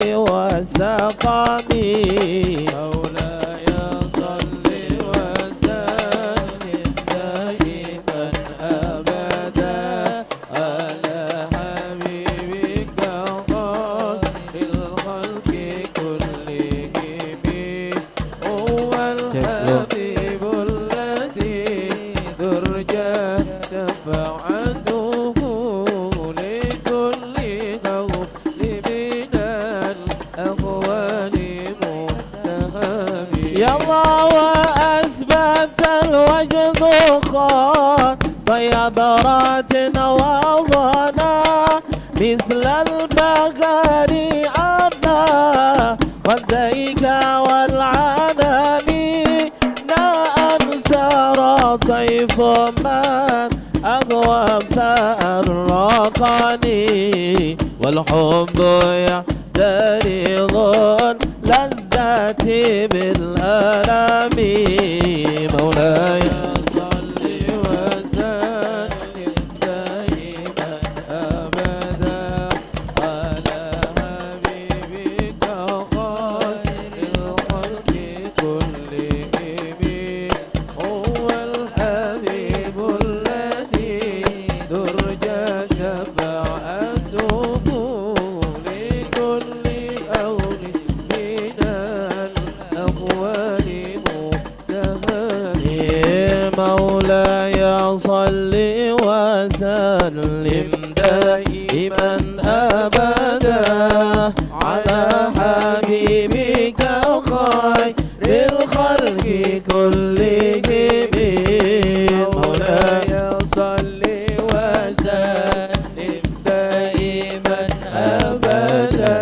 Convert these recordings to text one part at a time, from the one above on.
والسقم. مولاي صل وسلم دائما أبدا على حبيبك خير الخلق كلهم، هو الحبيب الذي ترجى شفاعته لكل قول من الأقوال متهم. يا الله وأثبت الوجد قد طيبرات وظنا مثل البقر عنا خديك والعنم لا أنسر طيف من أقوى فأرقني والحب يعترض لذتي بالألم. مولاي صل وسلم دائما أبدا على حبيبك خير الخلق كلهم، هو الحبيب الذي ترجى شفاعته لكل أول من الأقوال متهم. مولاي صل وسلم دائما أبدا على حبيبك خير الخلق كلهم. مولاي مولاي صل وسلم دائما أبدا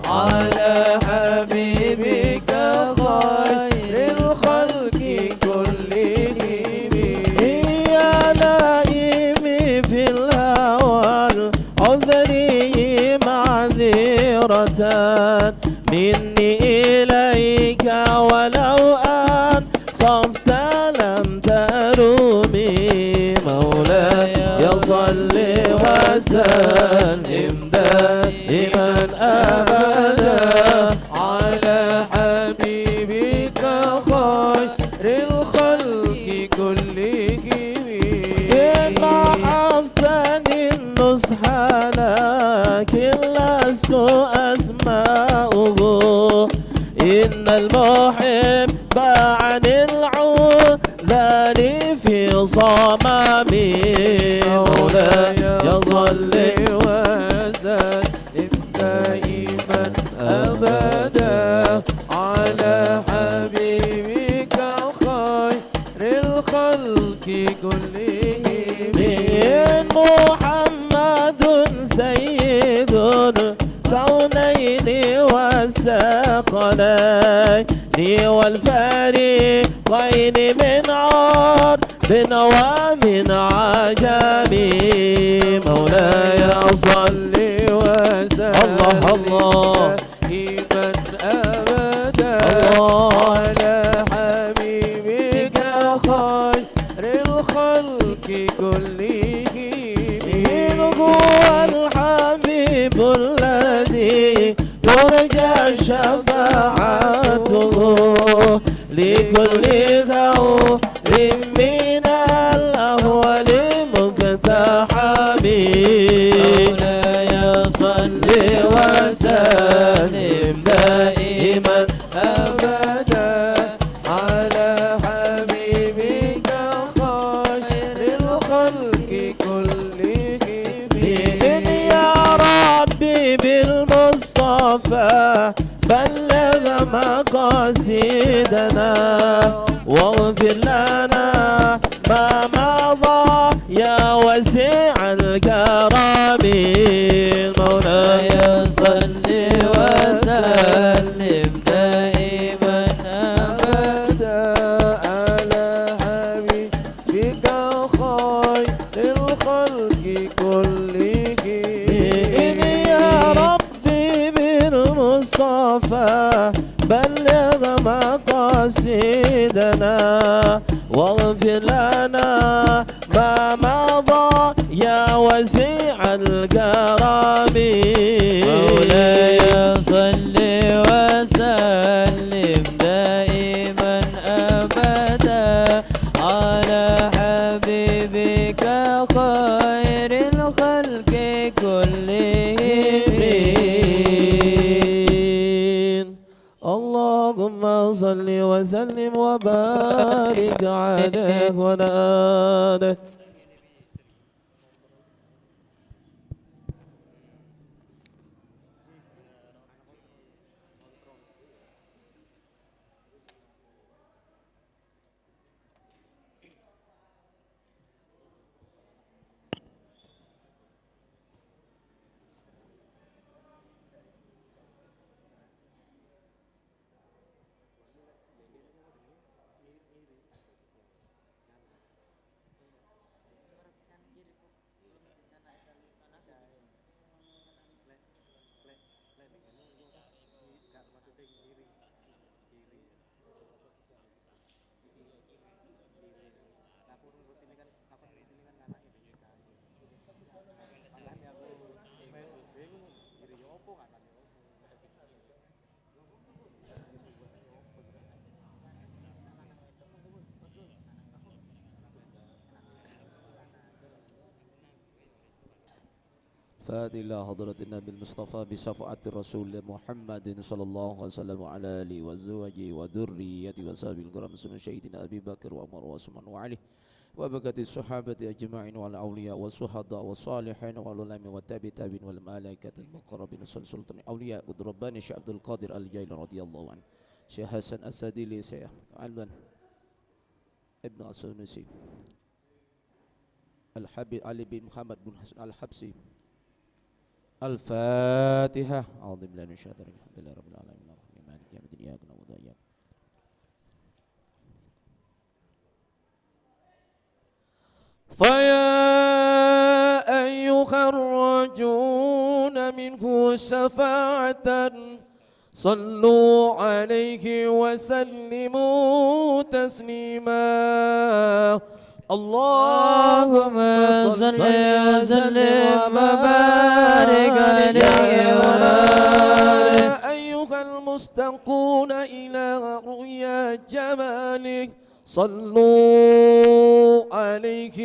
على حبيبك خير الخلق كلهم. يا لائمي في الهوى العذري معذرة مني إليك ولو أن صفت لم ترومي. مولاي صل وسلم دائما أبدا على حبيبك خير الخلق كلهم. إن حطني النصح لكن لست أسمعه، إن المحب عن العذال في صمامي. مولاي صل وسلم دائما أبدا على حبيبك خير الخلق كلهم. محمد سيد الكونين والثقلين والفريقين من عرب ومن عجم. مولاي صل صل وسلم الله الله دائما أبدا الله على حبيبك خير الخلق كلهم. هو الحبيب الذي ترجى شفاعته لكل هول من الأهوال مقتحم. مولاي صل وسلم دائما أبدا على حبيبك خير الخلق كلهم. يا ربي بالمصطفى بلغ مقاصدنا واغفر لنا ما مضى يا واسع الكرم. مولاي صل وسلم دائما أبدا على حبيبك خير الخلق كلهم. يا ربي بالمصطفى بلغ مقاصدنا واغفر لنا ما مضى يا وسيع الكرم. مولاي صل وسلم دائما أبدا على حبيبك خير الخلق كلهم. اللهم صل وسلم وبارك عليه وعلى آله. فاتي إلى حضرة النبي المصطفى بشفاعة الرسول محمد صلى الله عليه وسلم وعلى آله وزوجه وذريته وصحبه الكرام سيدنا أبي بكر وعمر وعثمان وعلي وبقية الصحابة أجمعين والأولياء والشهداء والصالحين والعلماء والتابعين والملائكة المقربين سلطان الأولياء قد رباني شيخ عبد القادر الجيلاني رضي الله عنه، شيخ حسن السديلي، شيخ علوان ابن السنوسي، الحبيب علي بن محمد بن حسن الحبسي. الفاتحة. أعوذ بالله من الشيطان الرجيم. الحمد لله رب العالمين الرحمن مالك يوم الدين إياك نعبد وإياك. فيا أيها الراجون منه شفاعة صلوا عليه وسلموا تسليما. اللهم صل وسلم وبارك عليه. أيها المستقون إلى رؤيا جماله صلوا عليه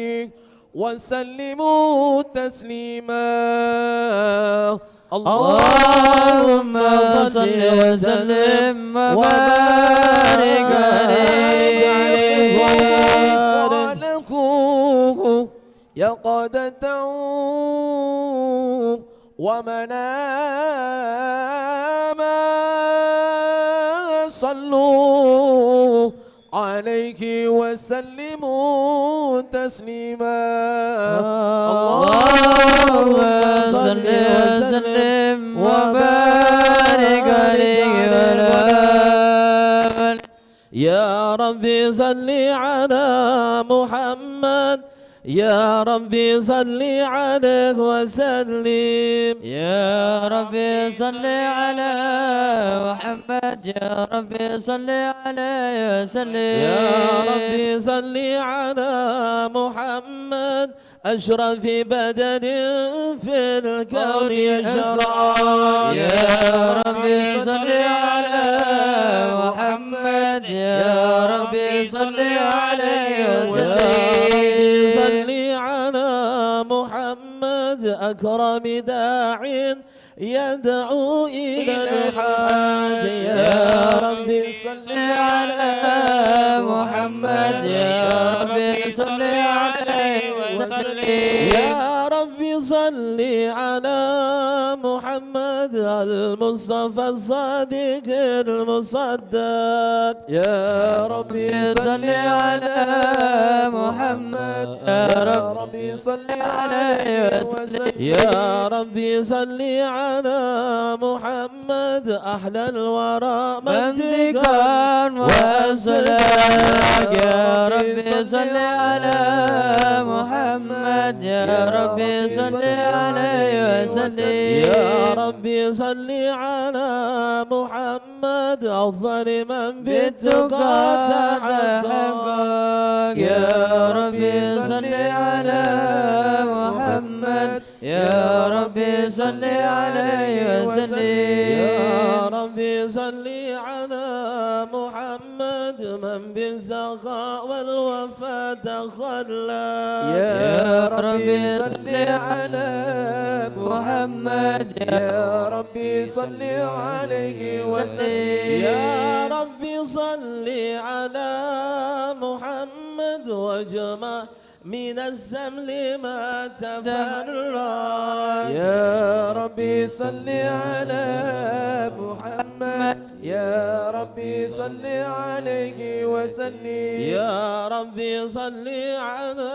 وسلموا تسليما. اللهم صل وسلم وبارك عليه. يقظة ومناما صلوا عليه وسلموا تسليما. اللهم صل وسلم وبارك عليه. يا ربي صل على محمد، يا ربي صل عليه وسلم. يا ربي صل على محمد، يا ربي صل عليه وسلم. يا ربي صل على محمد أشرف بدن في الكون يشرع. يا ربي صل على محمد، يا ربي صل عليه وسلم. صل على محمد أكرم داع يدعو إلى الحاج. يا ربي صل على محمد، يا ربي صل عليه وسلم. يا ربي صل على محمد المصطفى الصادق المصدق. يا ربي صل على محمد، يا ربي صل عليه وسلم. يا ربي صل على محمد أحلى الورى منطقا وأسلاك. يا ربي صل على محمد، يا ربي صل عليه وسلم. يا ربي صل على محمد أفضل من بالتقى تحقق. يا ربي صل على محمد، يا ربي صل عليه وسلم. يا ربي صل على محمد من بالسخاء والوفاء تخلى. يا ربي صل على محمد. يا ربي صل عليه وسلم. يا ربي صل على محمد واجمع من الزمل ما تفرق. يا ربي صل على محمد. يا ربي صل عليه وسلم. يا ربي صل على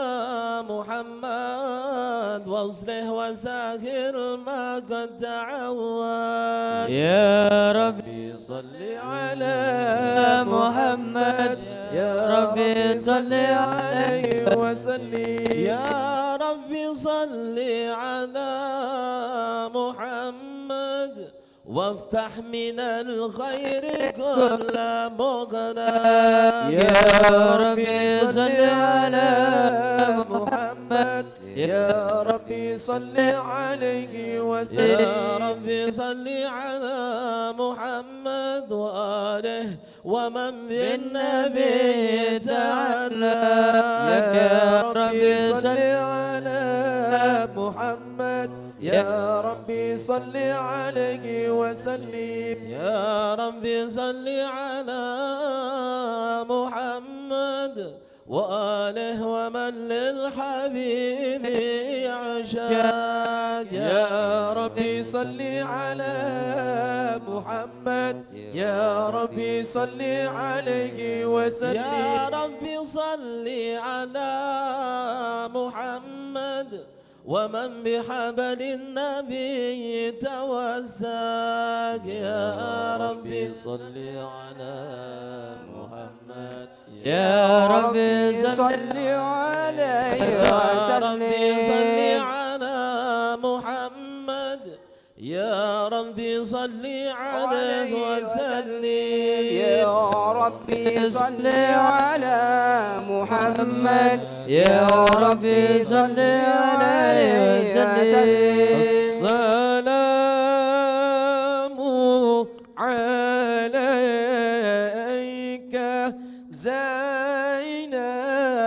محمد واصلح وسهل ما قد تعود. يا ربي صل على محمد. يا ربي صل عليه وسلم. يا ربي صل على محمد وافتح من الخير كل مغنى. يا ربي صل على محمد. يا ربي صل عليه وسلم. يا ربي صل على محمد وآله ومن بالنبي تعالى. يا ربي صل على محمد. يا ربي صل عليه وسلم. يا ربي صل على محمد وآله ومن للحبيب يعشاق. يا ربي صل على محمد. يا ربي صل عليه وسلم. يا ربي صل على محمد ومن بحبل النبي توساك. يا ربي صل على محمد. يا ربي صل عليه يا ربي صل وسلم. على محمد. يا ربي صل عليه وسلم. يا ربي صل على محمد. يا ربي صل عليه وسلم. السلام عليك زين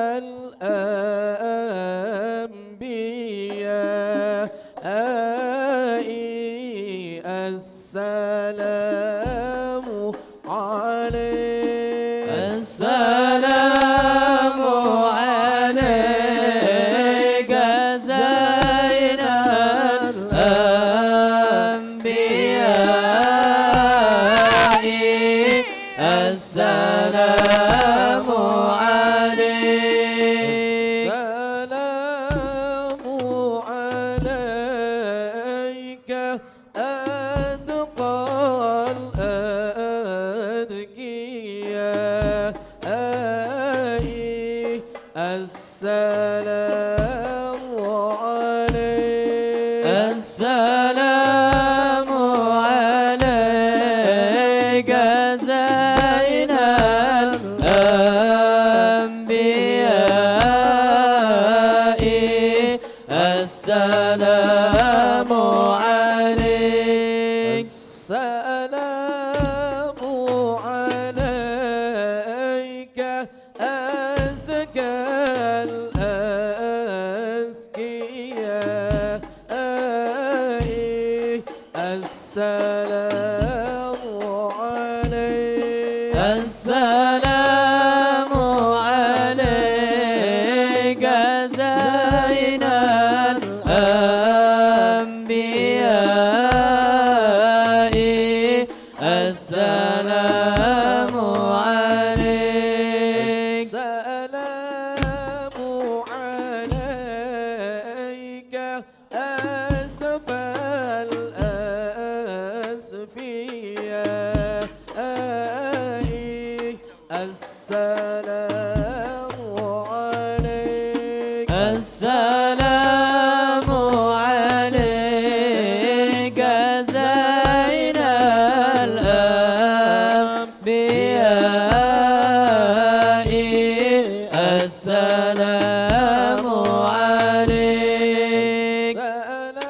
الأنبياء. السلام عليك. السلام عليك زين الأنبياء. السلام عليك. السلام عليك أتقى الأذكياء. السلام عليك. السلام عليك زين الأنبياء. السلام عليك. السلام عليك أزكى الأزكياء. السلام عليك. السلام عليك زين الأنبياء. السلام عليك. السلام عليك أسف الأسفياء. السلام عليك. السلام عليك زين الأنبياء. السلام عليك. السلام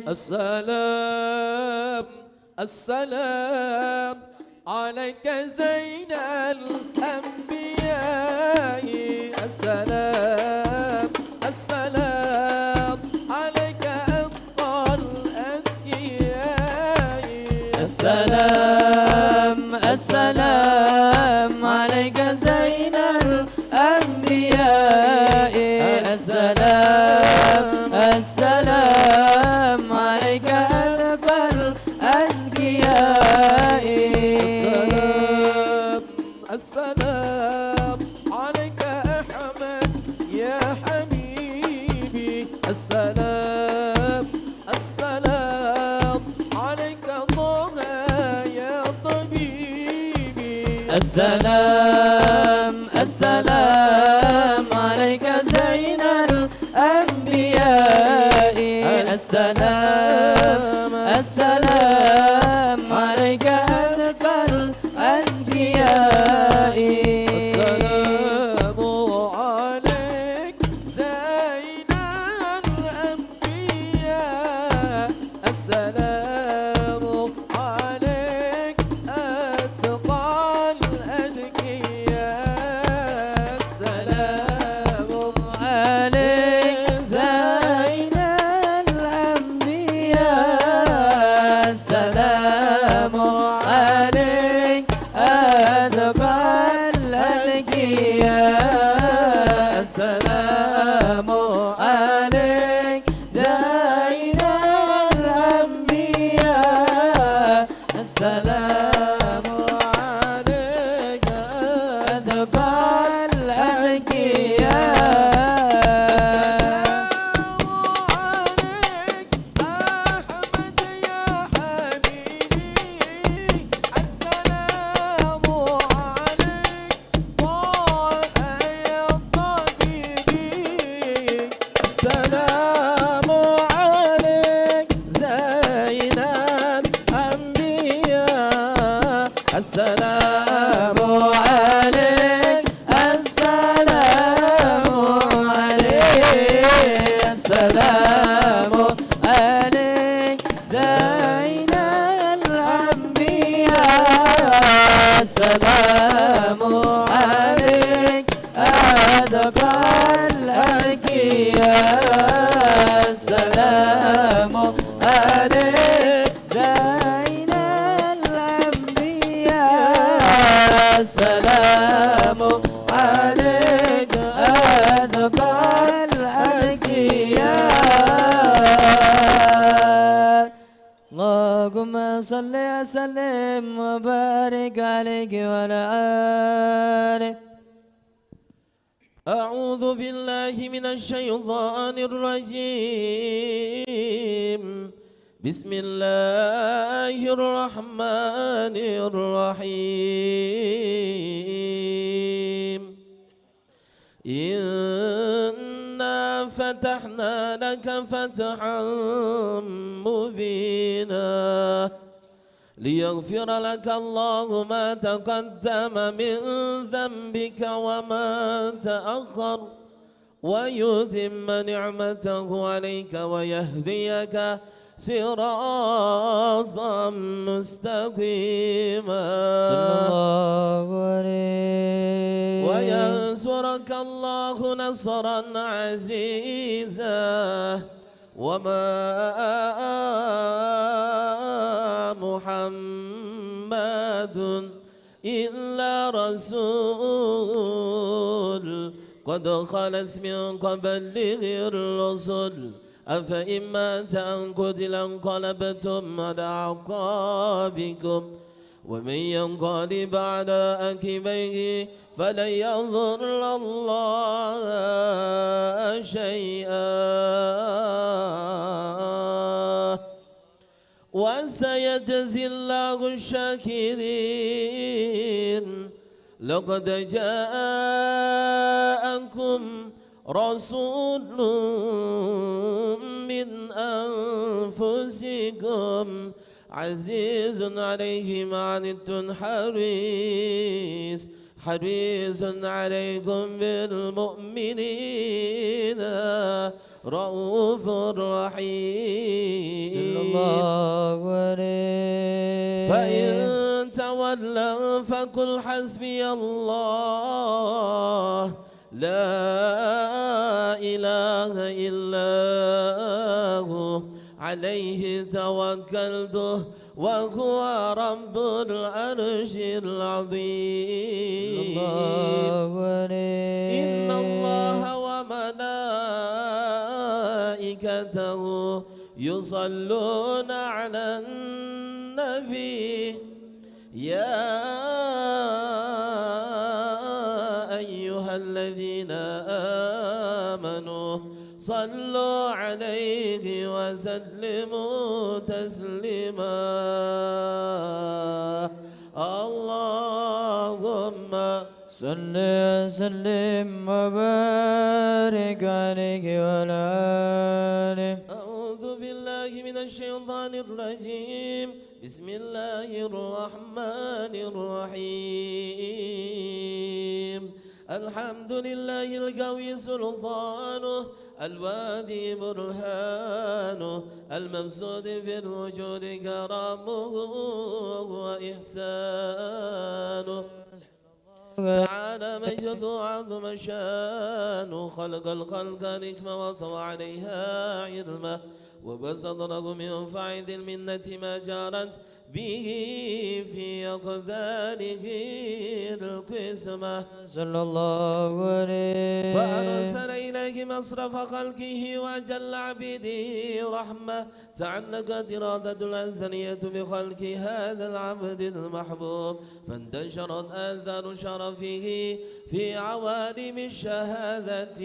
السلام السلام عليك زين الأنبياء السلام السلام عليك أتقى الأذكياء السلام السلام عليك زين الأنبياء السلام السلام عليك أتقى الأذكياء السلام السلام عليك أحمد يا حبيبي السلام السلام عليك طه يا طبيبي السلام السلام عليك زين الأنبياء السلام السلام عليك أتقى الأذكياء السلام عليك زين الأنبياء السلام عليك أتقى الأذكياء السلام عليك زين الأنبياء السلام عليك أتقى الأذكياء السلام عليك زين الأنبياء السلام عليك أتقى الأذكياء السلام عليك أحمد يا حبيبي السلام عليك طه يا طبيبي السلام عليك زين الأنبياء السلام عليك السلام عليك السلام عليك زين الأنبياء السلام عليك أتقى الأذكياء السلام عليك زين الأنبياء السلام عليك أتقى الأذكياء اللهم صل وسلم وبارك عليك وعلى آله. أعوذ بالله من الشيطان الرجيم. بسم الله الرحمن الرحيم. إنا فتحنا لك فتحا مبينا ليغفر لك الله ما تقدم من ذنبك وما تأخر ويتم نعمته عليك ويهديك صراطا مستقيما صلى الله عليه وينصرك الله نصرا عزيزا. وما محمد إلا رسول قد خلت من قبله الرسل أفإن مات أم قتل انقلبتم على أعقابكم ومن ينقلب على عقبيه فلن يضر الله شيئا وسيجزي الله الشاكرين. لقد جاءكم رسول من أنفسكم عزيز عليه ما عنتم حريص عليكم بالمؤمنين رؤوف رحيم. الله عليه. فإن تولوا فقل حسبي الله لا إله إلا هو عليه توكلت وهو رب العرش العظيم. الله عليه. إن الله وملائكته يصلون على النبي يا أيها الذين آمنوا صلوا عليه وسلموا تسليما. اللهم صل وسلم وبارك عليه وعلى آله. أعوذ بالله من الشيطان الرجيم. بسم الله الرحمن الرحيم. الحمد لله القوي سلطانه الوادي برهانه المبسوط في الوجود كرمه وإحسانه. تعالى مجده عظم شانه خلق الخلق نكمة وطوى عليها علمه وبسط له من فعد المنة ما جرت به في أقداره القسمة. صلى الله عليه. فأرسل إليه مصرف خلقه وجل عبيده رحمة. تعلقت إرادة الأنسانية بخلق هذا العبد المحبوب فانتشرت آثار شرفه في عوالم الشهادة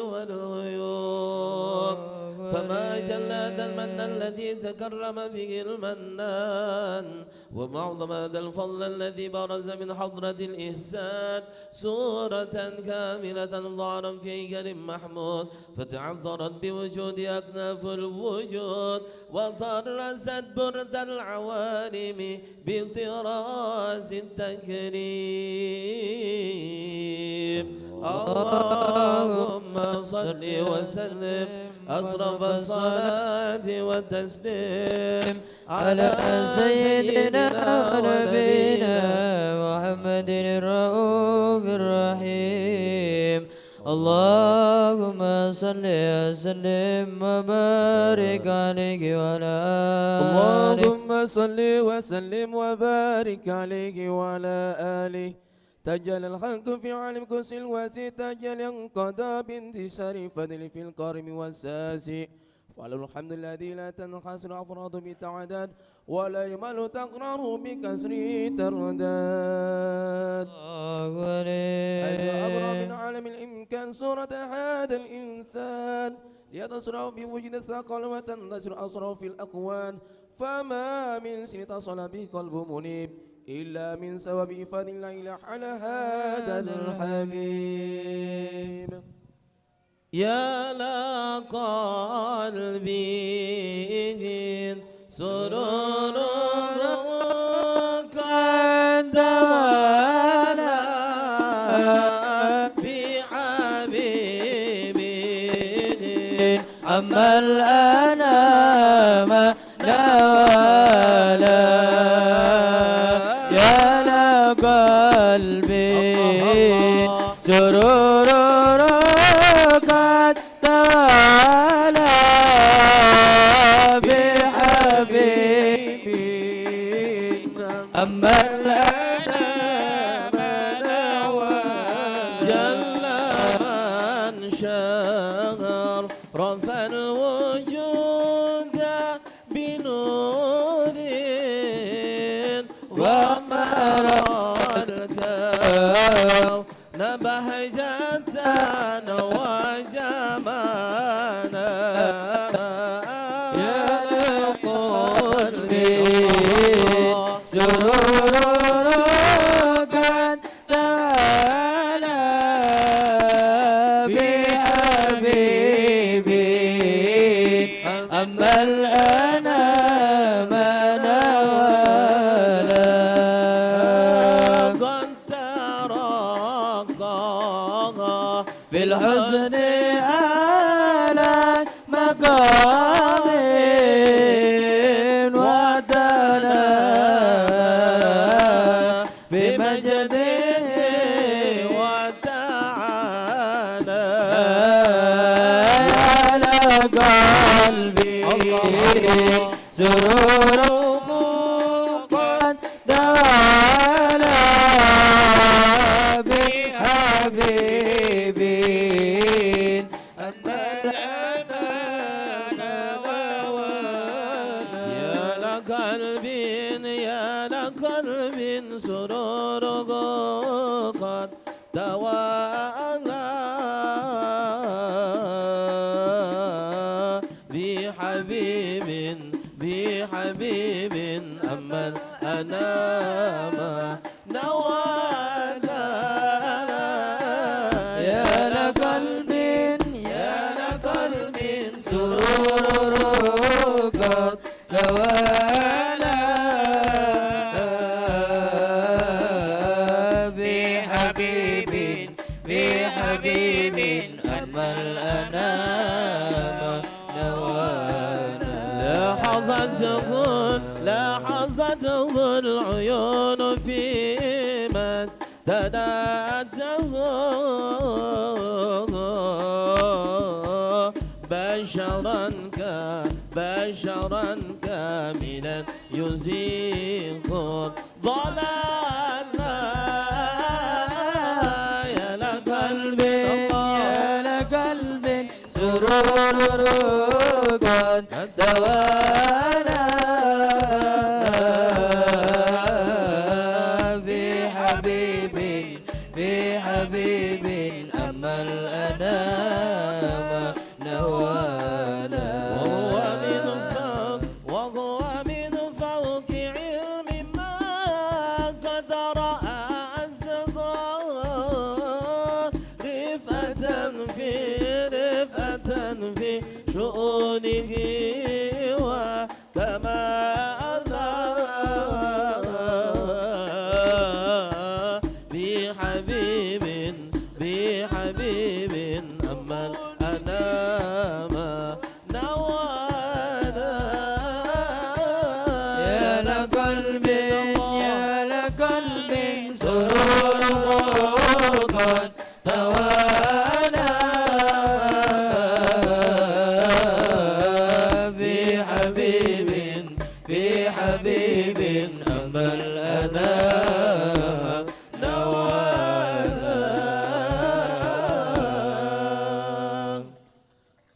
والغيوب. فما جل هذا المن الذي تكرم به المنان ومعظم هذا الفضل الذي برز من حضرة الإحسان سورة كاملة ظهرا في هيكل محمود فتعذرت بوجود أكناف الوجود وطرزت برد العوالم بطراز التكريم. اللهم صل وسلم أشرف الصلاة والتسليم على سيدنا ونبينا محمد الرؤوف الرحيم. اللهم صل وسلم وبارك عليه وعلى آله. اللهم صل وسلم وبارك عليه وعلى آله. تجلى الحق في عالم كرسي الواسع تجلى انقضى بانتشار فضل في الكرم والساس. فله الحمد الذي لا تنحصر أفراد بتعداد ولا يمل تقرار بكسر ترداد. حيث أبرى من عالم الإمكان صورة هذا الإنسان ليتصرف بوجود الثقل وتنتشر أسره في الأكوان. فما من سن اتصل به قلب منيب إلا من سبب إفاد الله على هذا الحبيب. يا لا قلبي سرور قد توالى بحبيبي أما الأنام نوالا. يا لا قلبي سرور قد توالى بحبيبي أما الأنام نوالا. جل من شهر رفع الوجود بنور ومر الكون بهجة وجمالا. يا قلبي سرور قد توالى بحبيبي أما الأنام نوالا. قد ترقى في الحزن أعلى مقام سروره قد توالى بحبيب أما الأمان ووانا. يا لقلب يا لقلب سروره قد توالى بحبيب بحبيب أما الأنام نوالا. يا لقلب يا لقلب سروره قد توالى بحبيب بحبيب أما الأنام نوانا. لاحظته العيون فيما ازدادته بشرا كاملا يزيغ الضلال. يا لقلب يا لقلب سروره قد توالى بحبيب بحبيب أما الأنام نوانا. وهو من فوق علم ما قد رأى أصغر رفعة في شؤونه وكما بحبيب بحبيب أما الأنام نوانا. يا لقلب يا لقلب سروره قد توالى بحبيب بحبيب أما الأنام نوانا.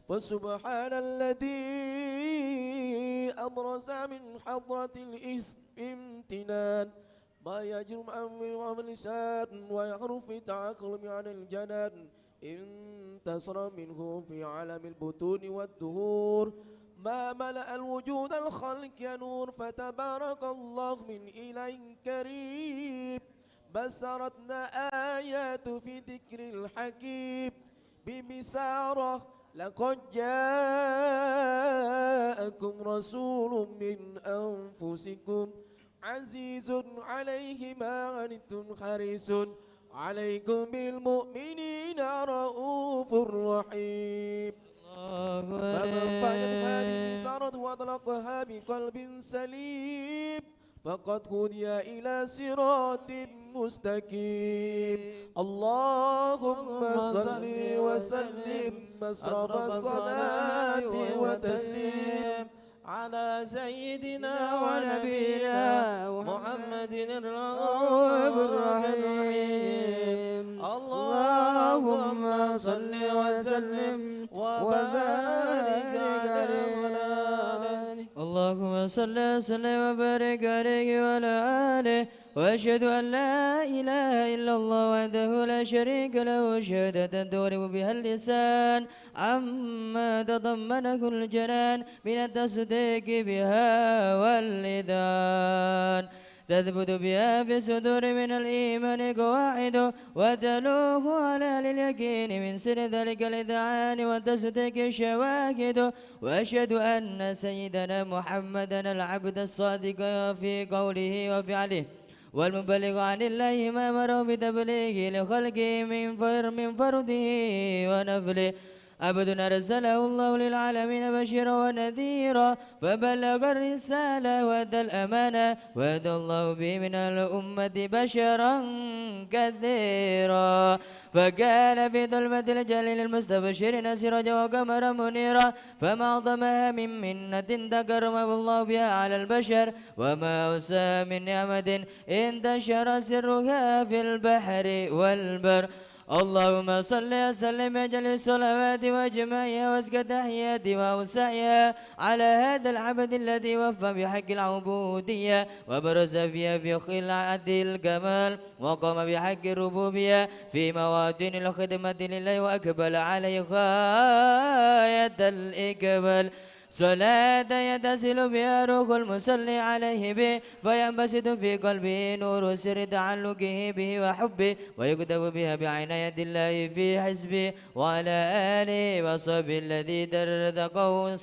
فسبحان الذي أبرز من حضرة الاسم امتنان ما يجرم عن اللسان ويعرف تعقل عن الجنان انتصر منه في عالم البطون والدهور ما ملأ الوجود الخلق نور. فتبارك الله من إله كريم بسرتنا آيات في ذكر الحكيم ببسارة لقد جاءكم رسول من أنفسكم عزيز عليه ما عنتم حريص عليكم بالمؤمنين رؤوف رحيم. فمن فعل هذه البشارة وأطلقها بقلب سليم فقد هدي إلى صراط مستقيم. اللهم صل وسلم أشرف الصلاة والتسليم على سيدنا ونبينا محمد الرؤوف الرحيم. اللهم صل وسلم وبارك عليه. اللهم صل وسلم وبارك عليه وعلى آله. وأشهد أن لا إله إلا الله وحده لا شريك له شهادة تغرب بها اللسان عما تضمنه الجنان من التصديق بها والإذعان تثبت بها في الصدور من الإيمان قواعد وتلوه على اليقين من سر ذلك الإذعان والتصديق الشواهد. وأشهد أن سيدنا محمدا العبد الصادق في قوله وفعله والمبلغ عن الله ما أمره بتبليغه لخلقه من فرده ونفله. عبد أرسله الله للعالمين بشيرا ونذيرا، فبلغ الرسالة وأدى الأمانة، وهدى الله به من الأمة بشرا كثيرا. فكان في ظلمة الجليل المستبشرين سراجا وقمرا منيرا، فما أعظمها من منة تكرمه الله بها على البشر، وما أوسى من نعمة انتشر سرها في البحر والبر. اللهم صل وسلم أجل الصلوات واجمعها وازكى تحياتي وأوسعها على هذا العبد الذي وفى بحق العبودية وبرز فيها في خلعة الكمال، وقام بحق الربوبية في مواطن الخدمة لله، وأقبل عليه غاية الإقبال. صلاة يتصل بها روح المصلي عليه به، فينبسط في قلبه نور سر تعلقه به وحبه، ويكتب بها بعناية الله في حزبه، وعلى آله وصحبه الذي ترزقه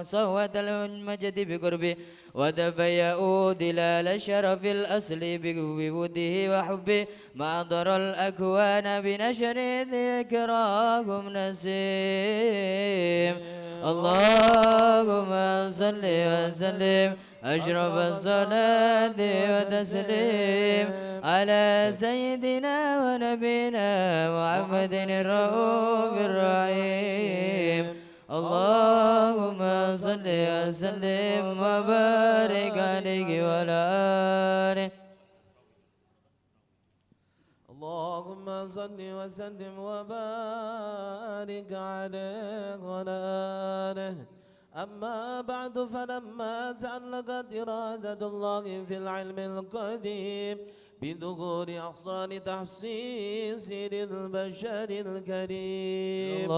صهوة المجد بقربه، وتفيأوا دلال الشرف الأصل بوده وحبه، ما ضر الأكوان بنشر ذكراهم نسيم. اللهم صل وسلم أشرف الصلاة وتسليم على سيدنا ونبينا محمد الرؤوف الرحيم. اللهم صل وسلم وبارك عليه وعلى آله. اللهم صل وسلم وبارك عليه وعلى آله. أما بعد، فلما تعلقت إرادة الله في العلم القديم بظهور أحصان تحسيس للبشر الكريم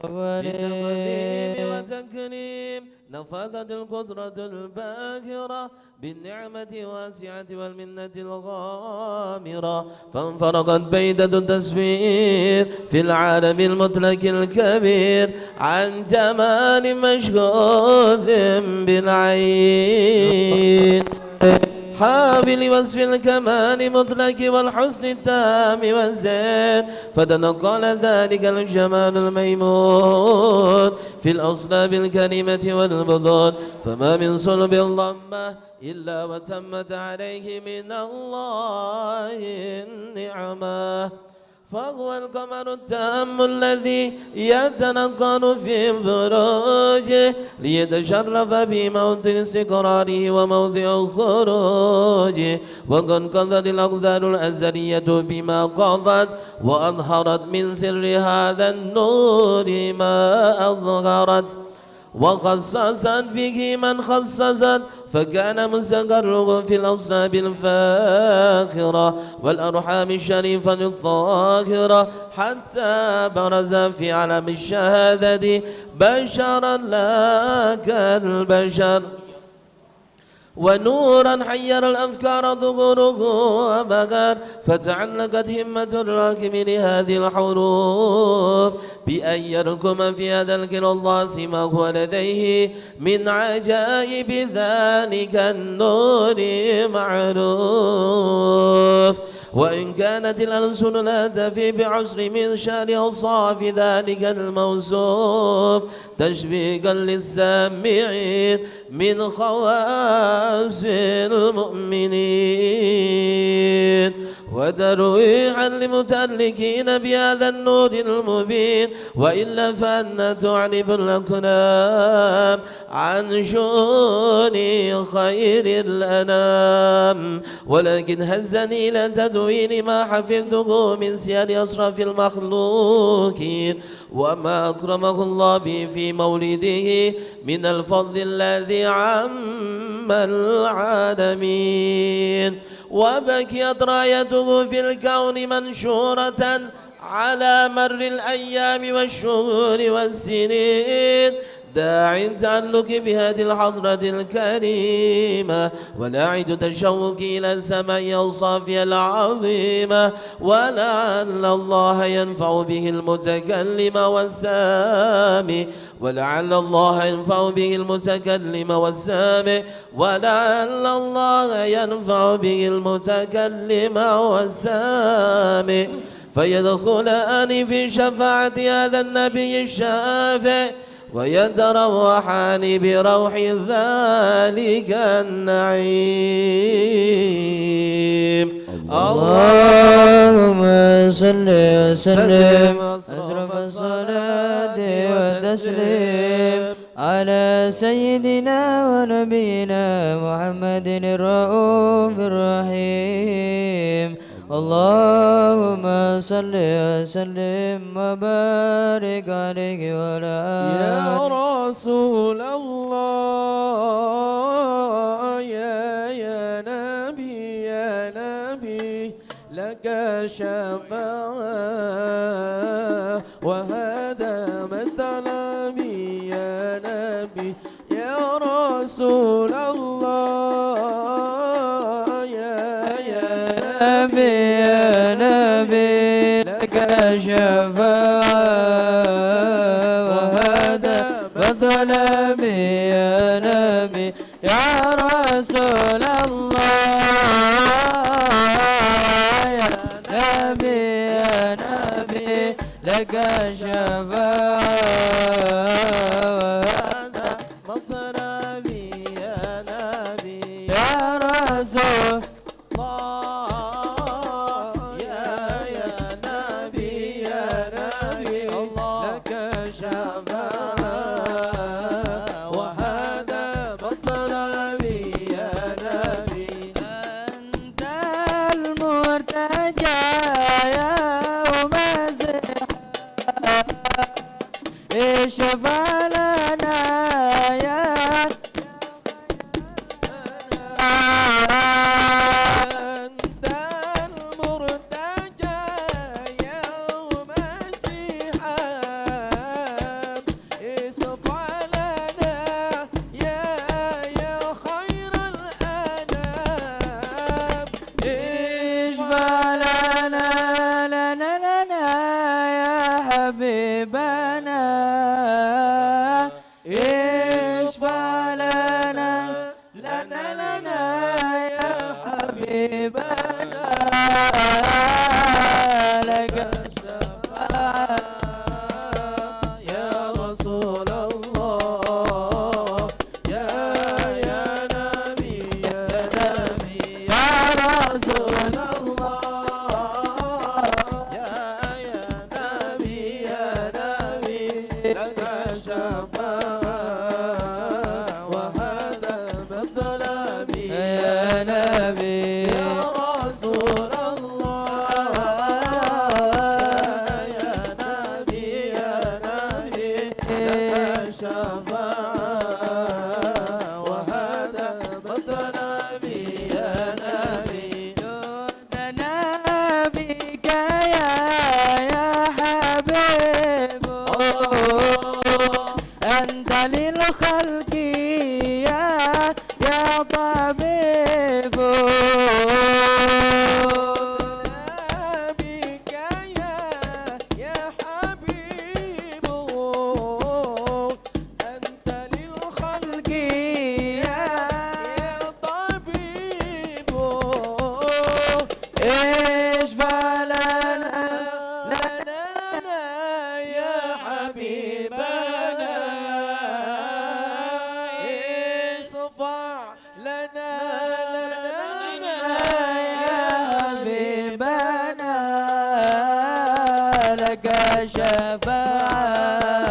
بالتقديم وتكريم، نفذت القدرة الباهرة بالنعمة الواسعة والمنة الغامرة، فانفرقت بيدة التسبير في العالم المطلق الكبير عن جمال مشهود بالعين، حامل وصف الكمال مطلق والحسن التام والزين، فتنقل ذلك الجمال الميمون في الأصلاب الكريمة والبذور، فما من صلب ضمه إلا وتمت عليه من الله النعمة، فهو القمر التام الذي يتنقل في بروجه ليتشرف بموطن استقراره وموضع خروجه. وقد قضت الأقدار الأزلية بما قضت، وأظهرت من سر هذا النور ما أظهرت، وخصصت به من خصصت، فكان مستقره في الأصلاب الفاخرة والأرحام الشريفة الطاهرة، حتى برز في عالم الشهادة بشرا لا كالبشر، ونورا حير الأفكار ظهوره وبقر، فتعلقت همة الراكب لهذه الحروف بأن يركم في هذا القرطاس ما هو لديه من عجائب ذلك النور معروف. وإن كانت الألسن لا تفي بعسر من شأن أوصاف ذلك الموصوف تشبيكا للسامعين من خواص المؤمنين، وترويحا للمتألكين بهذا النور المبين، وإلا فأن تعرب الأقلام عن شؤون خير الأنام. ولكن هزني إلى تدوين ما حفظته من سير أشرف المخلوقين وما أكرمه الله به في مولده من الفضل الذي عم العالمين. وبكيت رايته في الكون منشورة على مر الأيام والشهور والسنين، داعي التعلق بهذه الحضرة الكريمة، ولاعد تشوق إلى سماء أوصافها العظيمة، ولعل الله ينفع به المتكلم والسامع، ولعل الله ينفع به المتكلم والسامع، ولعل الله ينفع به المتكلم والسامع. فيدخلان في شفاعة هذا النبي الشافع ويتروحان بروح ذلك النعيم. اللهم صل وسلم أشرف الصلاة والتسليم على سيدنا ونبينا محمد الرؤوف الرحيم. اللهم صل وسلم وبارك عليه وعلى آله. يا رسول الله يا نبي يا نبي لك شفاعة وهذا مطلبي يا نبي يا رسول الله يا نبي يا نبي لك شفاعة وهذا مطلبي يا نبي يا رسول الله يا نبي يا نبي لك شفاعة وهذا مطلبي يا نبي يا رسول الله يا نبي يا نبي لك شفاعة وهذا مطلبي يا نبي. أنت المرتجى يوم الزحام اشفع لنا يا أنت المرتجى يوم الزحام اشفع لنا يا خير الأنام اشفع لنا لنا لنا يا حبيبنا اشفع لنا لنا لنا يا حبيبنا لك الشفاعة يا رسول الله يا نبي يا نبي يا رسول الله يا نبي يا نبي لك الشفاعة وهذا مطلبي يا نبي يا رسول الله يا نبي يا نبي لك الشفاعة وهذا مطلبي يا نبي. جودنا بك يا حبيب أنت للخلق يا طبيب بك يا حبيب أنت للخلق يا طبيب اشفع لنا لنا لنا يا حبيبنا اصفع لنا لنا لنا يا حبيبنا لك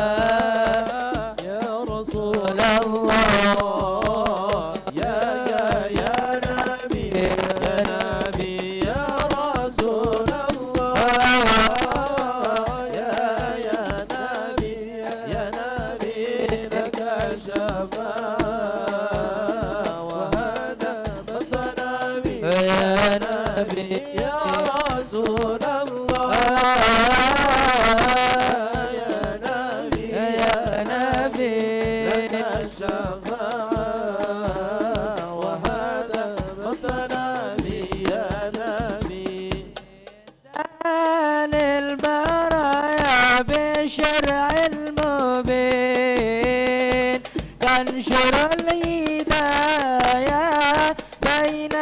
شفاعة يا رسول الله يا يا نبي يا نبي يا رسول الله يا نبي يا نبي لك الشفاعة وهذا مطلبي يا نبي يا رسول الله يا نبي يا نبي لك الشفاعة وهذا مطلبي يا نبي. للبرايا بشرع المبين تنشر الهداية بين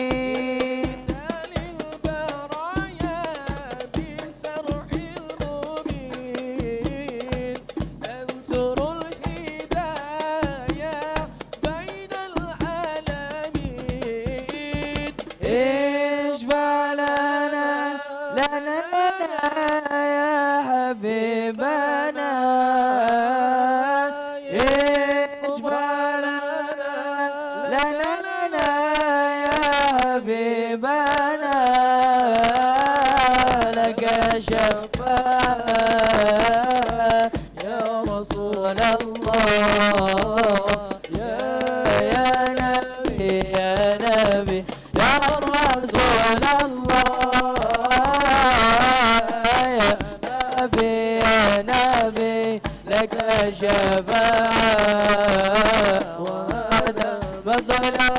العالمين.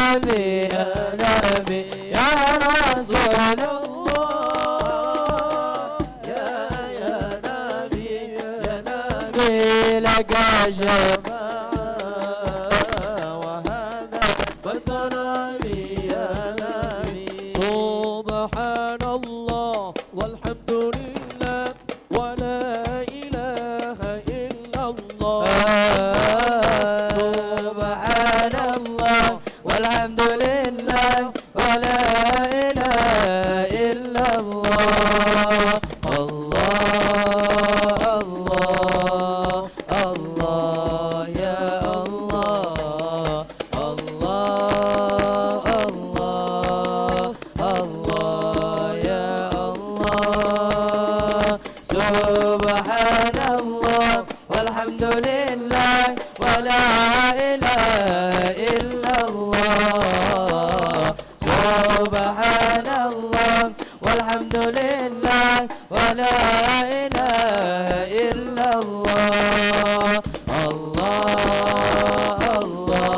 نبي يا نبي يا رسول الله يا يا نبي يا نبي لك شفاعة وهذا بطنبي يا نبي. سبحان الله والحمد لله ولا إله إلا الله. سبحان الله والحمد لله ولا إله إلا الله. الله الله الله يا الله الله الله الله يا الله. سبحان الله والحمد لله ولا إله إلا الله. سبحان الله والحمد لله ولا إله إلا الله. الله الله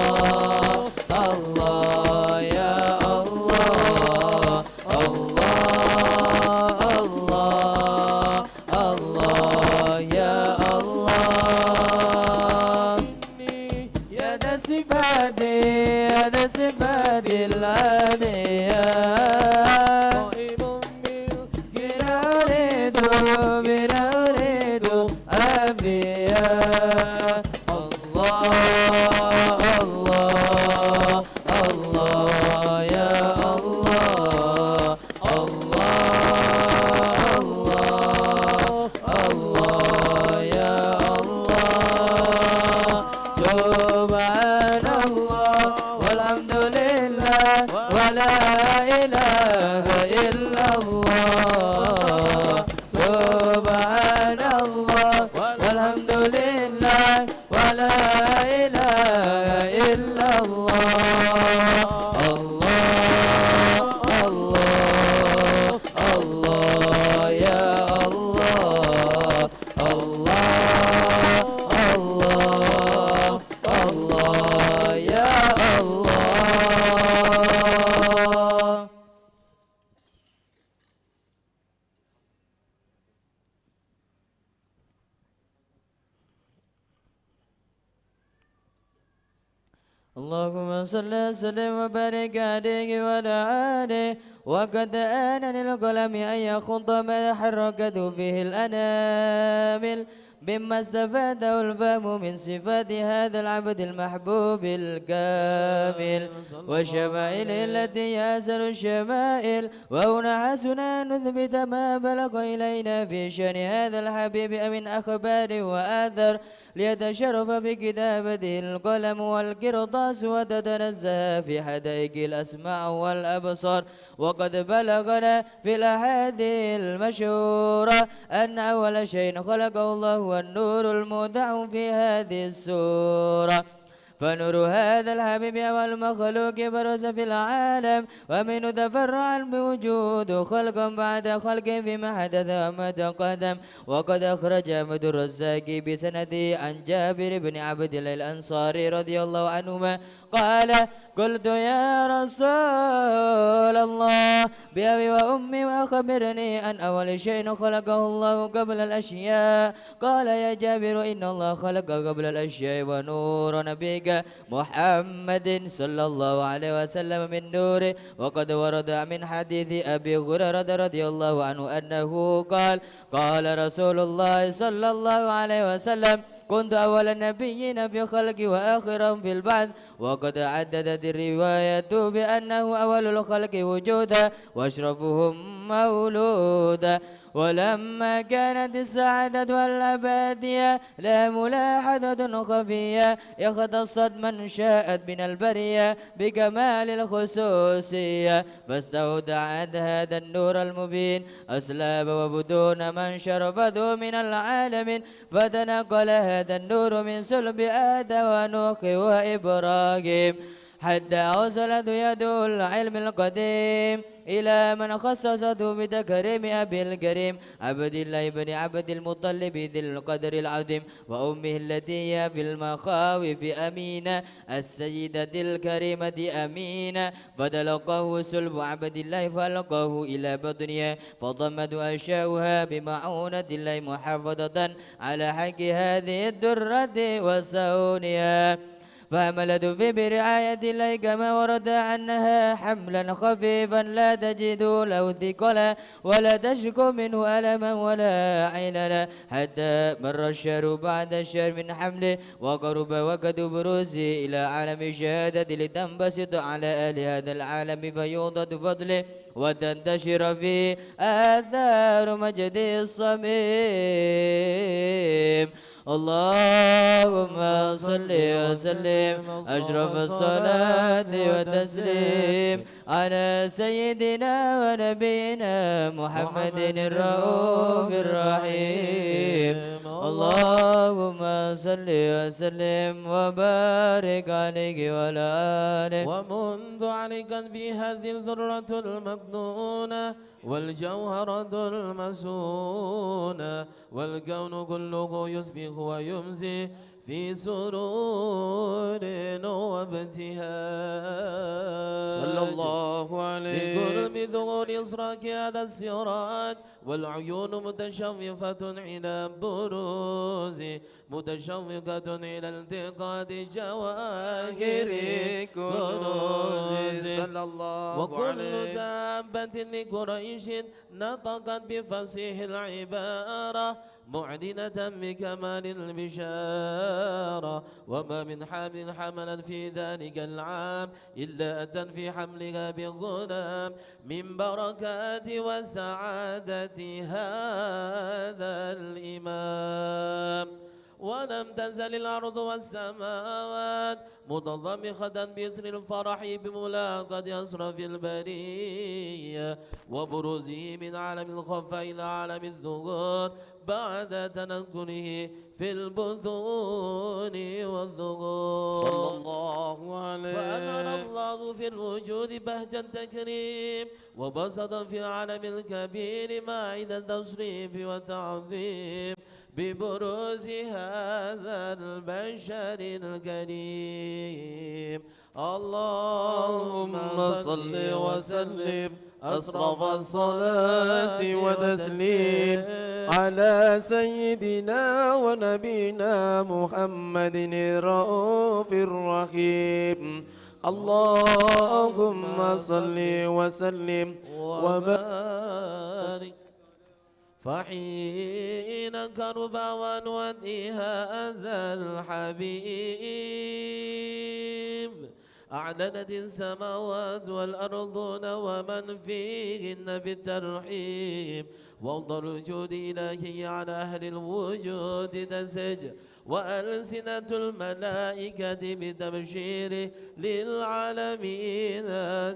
الله يا الله الله الله الله يا الله. يا ذا الصفات يا ذا الصفات العالية قائم بلا أريد بلا أريد أبيا. الله الله الله يا الله الله الله الله يا الله. سبحان الله والحمد لله ولا إله إلا الله. سبحان الله والحمد لله ولا إله إلا الله. الله الله الله يا الله الله الله الله يا الله. اللهم صل وسلم وبارك عليه وعلى آله. وقد آن للقلم أن يخط ما حركته به الأنامل مما استفاده الفهم من صفات هذا العبد المحبوب الكامل والشمائل التي يأسر الشمائل. وهنا حسنا نثبت ما بلغ إلينا في شأن هذا الحبيب من أخبار وآثر ليتشرف بكتابته القلم والقرطاس وتتنزه في حدائق الأسماع والأبصار. وقد بلغنا في الأحاديث المشهورة أن أول شيء خلقه الله هو النور المودع في هذه السورة. فنور هذا الحبيب أول مخلوق برز في العالم، ومنه تفرع الوجود خلقا بعد خلق فيما حدث وما تقدم. وقد أخرج أحمد الرزاق بسنده عن جابر بن عبد الله الأنصاري رضي الله عنهما قال: قلت يا رسول الله بأبي وأمي وأخبرني عن أول شيء خلقه الله قبل الأشياء. قال: يا جابر إن الله خلق قبل الأشياء ونور نبيك محمد صلى الله عليه وسلم من نوره. وقد ورد من حديث أبي هريرة رضي الله عنه أنه قال: قال رسول الله صلى الله عليه وسلم: كنت أول النبيين في خلقي وآخرهم في البعث. وقد عددت الرواية بأنه أول الخلق وجودا وأشرفهم مولودا. ولما كانت السعادة والأبدية لا ملاحظة خفية اختصت من شاءت من البرية بكمال الخصوصية، فاستودعت هذا النور المبين أسلاب وبدون من شرفته من العالمين. فتنقل هذا النور من صلب آدم ونوح وإبراهيم حتى وصلت يد العلم القديم إلى من خصصته بتكريم أبي الكريم عبد الله بن عبد المطلب ذي القدر العظيم، وأمه التي هي في المخاوف أمينة السيدة الكريمة أمينة. فتلقاه سلب عبد الله فألقاه إلى بطنها، فضمت أشاؤها بمعونة الله محافظة على حق هذه الدرة وصونها، فحملت في برعاية الله كما ورد عنها حملا خفيفا لا تجد له ثقلا ولا تشكو منه ألما ولا عللا، حتى مر الشهر بعد الشهر من حمله، وقرب وقت بروزه إلى عالم الشهادة لتنبسط على أهل هذا العالم فيوضة فضله وتنتشر فيه آثار مجد الصميم. اللهم صل وسلم أشرف الصلاة والتسليم على سيدنا ونبينا محمد الرؤوف الرحيم. اللهم صل وسلم وبارك عليه وعلى آله. ومنذ عليك بهذه الذرة المكنونة والجوهرة المسونة، والكون كله يسبح ويمسي في سرور وابتهاج. صلى الله عليه. بقرب ظهور إصراك هذا السراج، والعيون متشوفة إلى بروز، متشوقة إلى التقاط جواهر كنوز. صلى الله عليه. وكل دابة لقريش نطقت بفصيح العبارة معلنة بكمال البشارة، وما من حامل حملت في ذلك العام إلا أتت في حملها بغلام من بركات وسعادة هذا الإمام. ولم تزل الأرض والسماوات متضمخة بإسر الفرح بملاقاة أشرف البرية وبروزه من عالم الخفاء إلى عالم الظهور بعد تنكره في البطون والظهور. صلى الله عليه. وأظهر الله في الوجود بهج التكريم، وبسط في العالم الكبير مائدة التشريف والتعظيم ببروز هذا البشر الكريم. اللهم صل وسلم أشرف الصلاة وتسليم على سيدنا ونبينا محمد الرؤوف الرحيم. اللهم صل وسلم وبارك. فحين كرب ونودي هذا الحبيب أعلنت السماوات والأرضون ومن فيهن بالترحيب، وأفضل الوجود إلهي على أهل الوجود تسج، وألسنة الملائكة بتبشيره للعالمين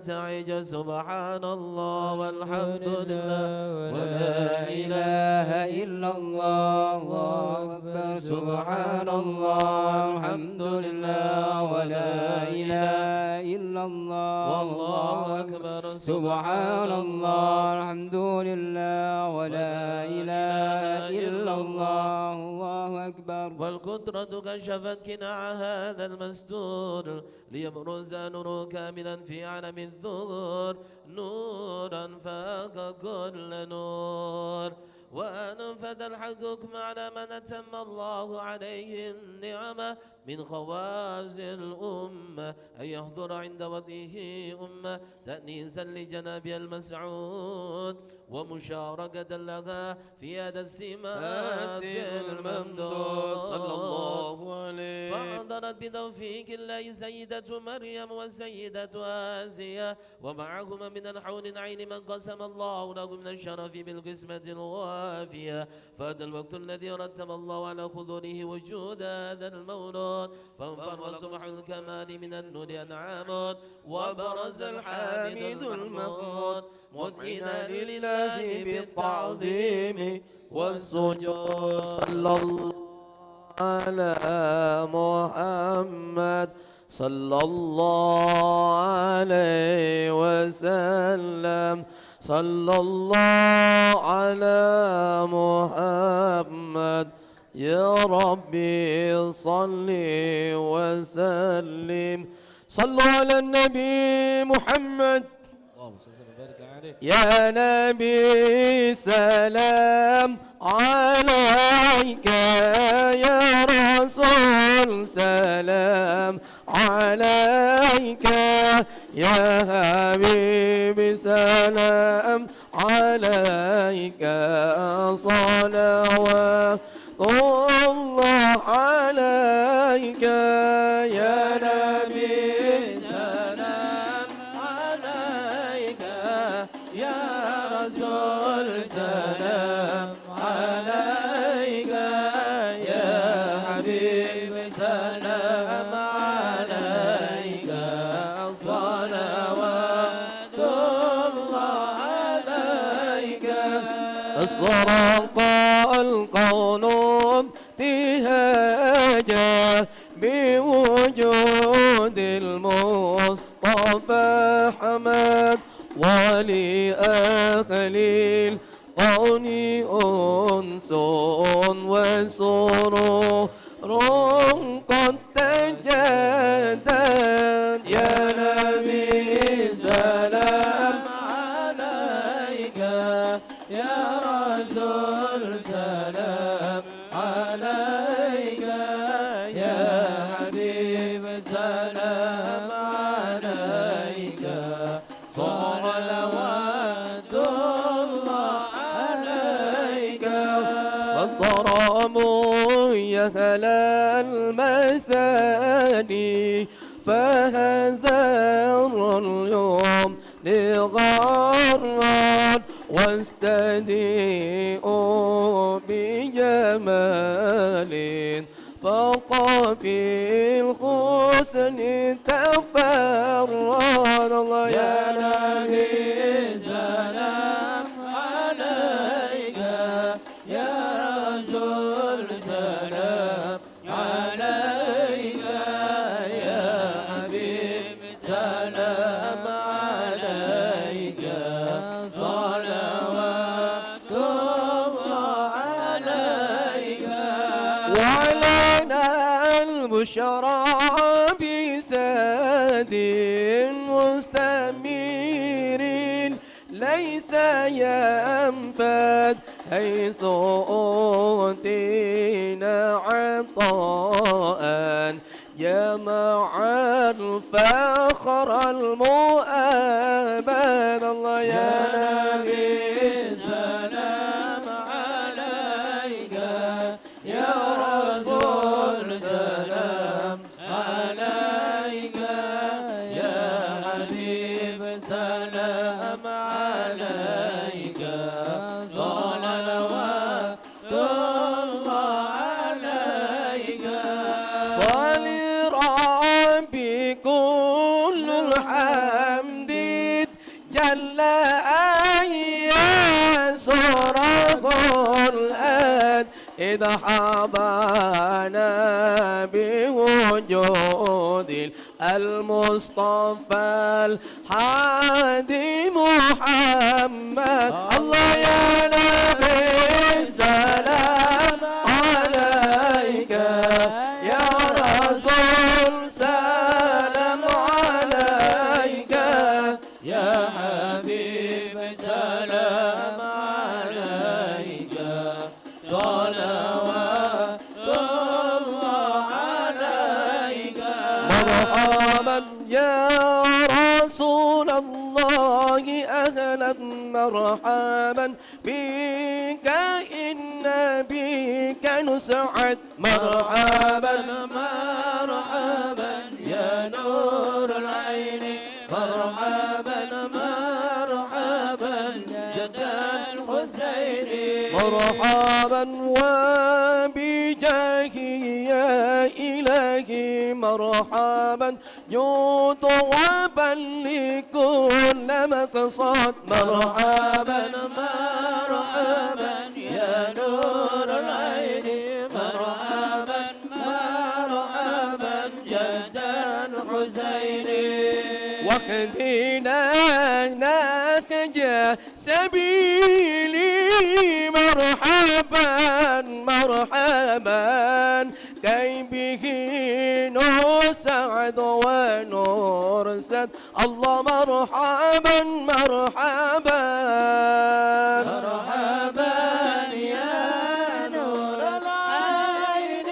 تعج. سبحان الله والحمد لله ولا إله إلا الله الله أكبر. سبحان الله والحمد لله ولا إله إلا الله والله أكبر. سبحان الله الحمد لله ولا إله إلا الله الله أكبر. والقدرة كشفت كناع هذا المستور ليبرز نور كاملا في عالم الظهور، نورا فاق كل نور. وأنفذ الحق حكم على من أتم الله عليه النعمة من خواص الأمة أن يحضر عند وضعه أمة تأنيسا لجناب المسعود ومشاركة لها في هذا السمات الممدود. صلى الله عليه. فحضرت بتوفيق الله سيدة مريم والسيدة آسيا ومعهما من الحور العين من قسم الله له من الشرف بالقسمة الوافية. فهذا الوقت الذي رتب الله على حضوره وجود هذا المولود، فانفر صبح الكمال من النور أنعام، وبرز الحامد المحمود مذعنا لله بالتعظيم والسجود. صلى الله على محمد، صلى الله عليه وسلم صلى الله على محمد يا ربي صل وسلم. صلوا على النبي محمد. يا نبي سلام عليك يا رسول سلام عليك يا حبيبي سلام عليك صلوات الله عليك يا نبي سلام عليك يا رسول سلام عليك يا حبيبي سلام عليك صلوات الله عليك. أسرق القول ابتهاجا بوجود المصطفى حمد ولأهل القول أنس وسرور قد تجدد. يا نبي سلام عليك يا رسول سلام عليك يا حبيب سلام عليك صلوات الله عليك. والضرام يا هلا المثاني فهزر اليوم لغران واستديء بجمال فوق في الحسن تفرد. الله يا نبي سلام عليك يا رسول سلام عليك يا حبيب سلام عليك صلوات الله عليك. وعلينا البشرى بساد مستمير ليس ينفد حيث أوتينا عطاء جمع الفخر المؤبد. الله يا نبي سلام عليك يا رسول سلام عليك يا حبيب سلام عليك صلوات الله عليك. فلربي كل الحمد جل أن يسره الآن إذا حبانا بوجود المصطفى الحادي محمد. الله يا نبي سلام عليك يا رسول سلام عليك يا حبيب سلام عليك صلوات الله عليك. مرحبا يا رسول الله أهلا مرحبا بك إن بك نسعد. مرحبا مرحبا يا نور العين مرحبا مرحبا جد الحسين. مرحبا وبجاهي يا إلهي مرحبا جود وبلغ كل مقصد. مرحبا مرحبا يا نور العين مرحبا مرحبا جد الحسين. الحسين. واهدنا نهج سبيلي مرحبا مرحبا، كي به نسعد ونرسد. الله مرحبا مرحبا مرحبا يا نور العين،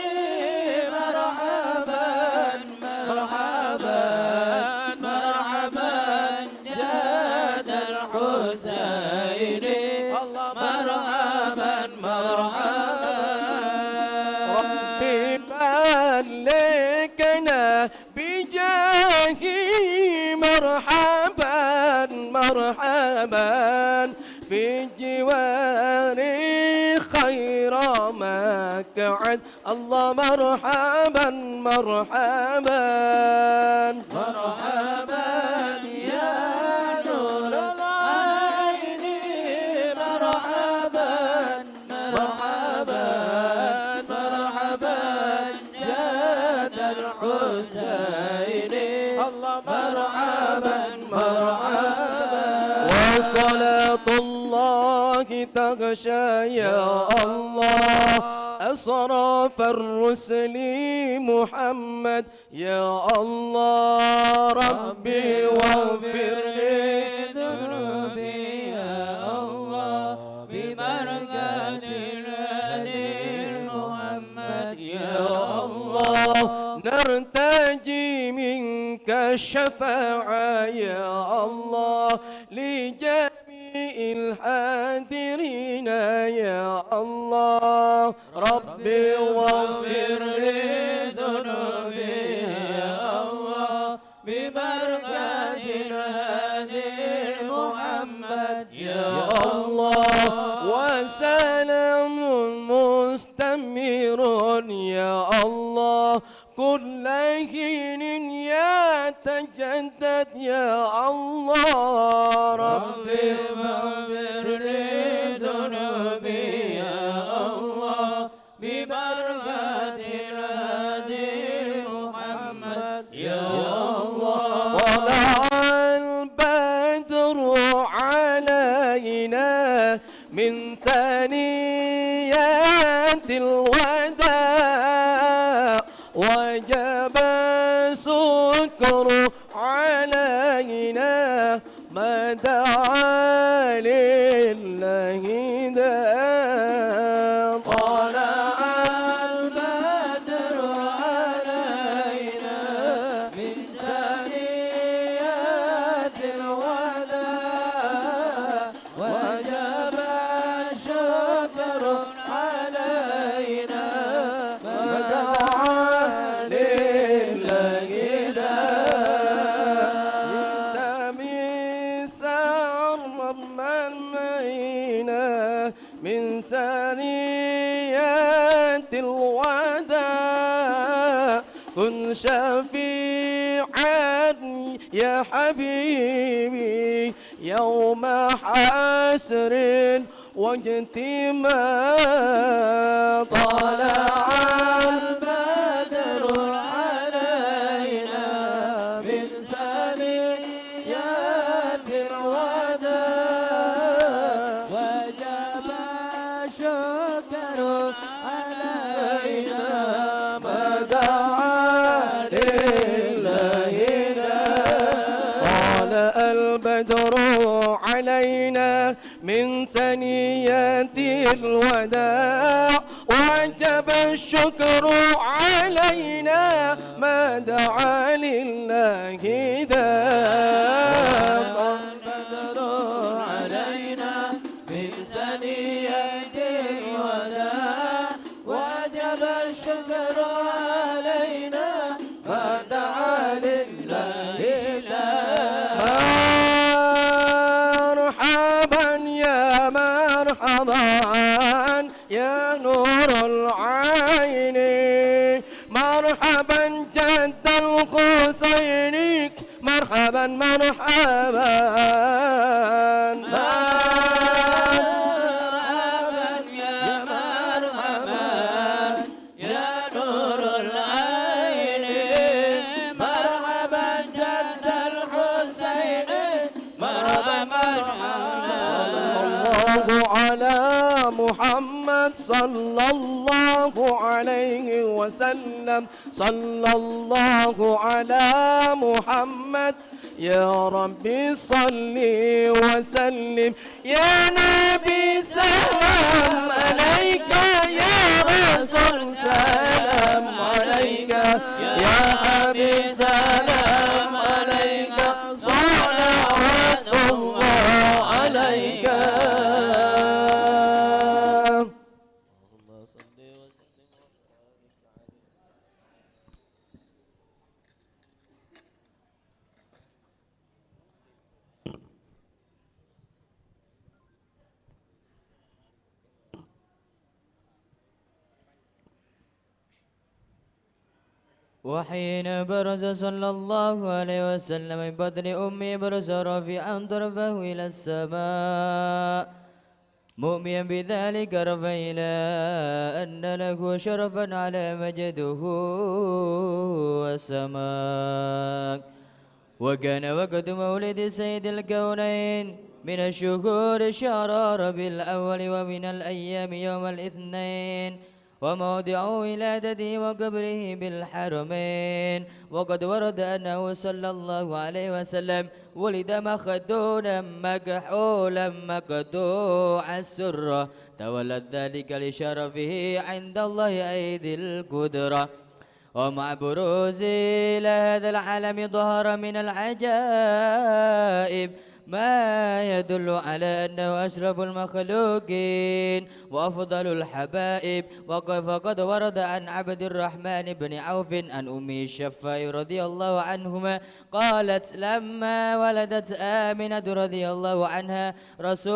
مرحبا مرحبا مرحبا جاد الحسين. الله مرحبا مرحبا. ربي ملكنا بجاهي مرحبا مرحبا، في جوار خير مقعد. الله مرحبا مرحبا مرحبا يا نور العين، مرحبا مرحبا مرحبا جاد الحسين. الله مرحبا مرحبا. وصلاة الله تغشى يا الله أسراف الرسل محمد يا الله. ربي واغفر لي ذنوبي يا الله ببركة الهادي محمد يا الله. نرتجي منك الشفاعة يا الله لجميع الحاضرين يا الله. ربي واغفر لي ذنوبي يا الله ببركة الهادي محمد يا الله. وسلام مستمر يا الله كل حين يتجدد يا الله. ربي واغفر لي ذنوبي يا الله ببركة الهادي محمد يا الله. طلع البدر علينا من ثنيات الوداع، وجب الشكر علينا ما دعا لله داع. طلع البدر علينا من ثنيات الوداع، وجب الشكر علينا ما دعا لله داع. من ثنيات الوداع، كن شفيعا يا حبيبي يوم حسر واجتماع. طلع البدر علينا من ثنيات الوداع، وجب الشكر علينا ما دعا لله داع. طلع البدر علينا من ثنيات الوداع، وجب الشكر علينا ما دعا لله داع. البدر علينا من ثنيات الوداع، وجب الشكر علينا ما دعا لله داع. مرحبا يا مرحبا يا نور العين، مرحبا جد الحسين، مرحبا مرحبا مرحبا يا مرحبا يا نور العين، مرحبا الله على محمد صلى الله عليه وسلم صلى الله على محمد يا ربي صل وسلم يا نبي سلام عليك يا رسول سلام عليك يا حبيب سلام عليك صلوات الله عليك. وحين برز صلى الله عليه وسلم من بطن أمه برز رافعا طرفه إلى السماء مؤمنا بذلك رفع إلى أن له شرفا على مجده والسماء. وكان وقت مولد سيد الكونين من الشهور شهر ربيع الأول ومن الأيام يوم الاثنين، وموضع ولادته وقبره بالحرمين. وقد ورد أنه صلى الله عليه وسلم ولد مخدونا مكحولا مقطوع السرة، تولد ذلك لشرفه عند الله أيدي القدرة. ومع بروزه إلى هذا العالم ظهر من العجائب ما يدل على أنه أشرف المخلوقين وأفضل الحبائب. فقد ورد عن عبد الرحمن بن عوف عن أمه الشفاء رضي الله عنهما قالت لما ولدت آمنة رضي الله عنها رسول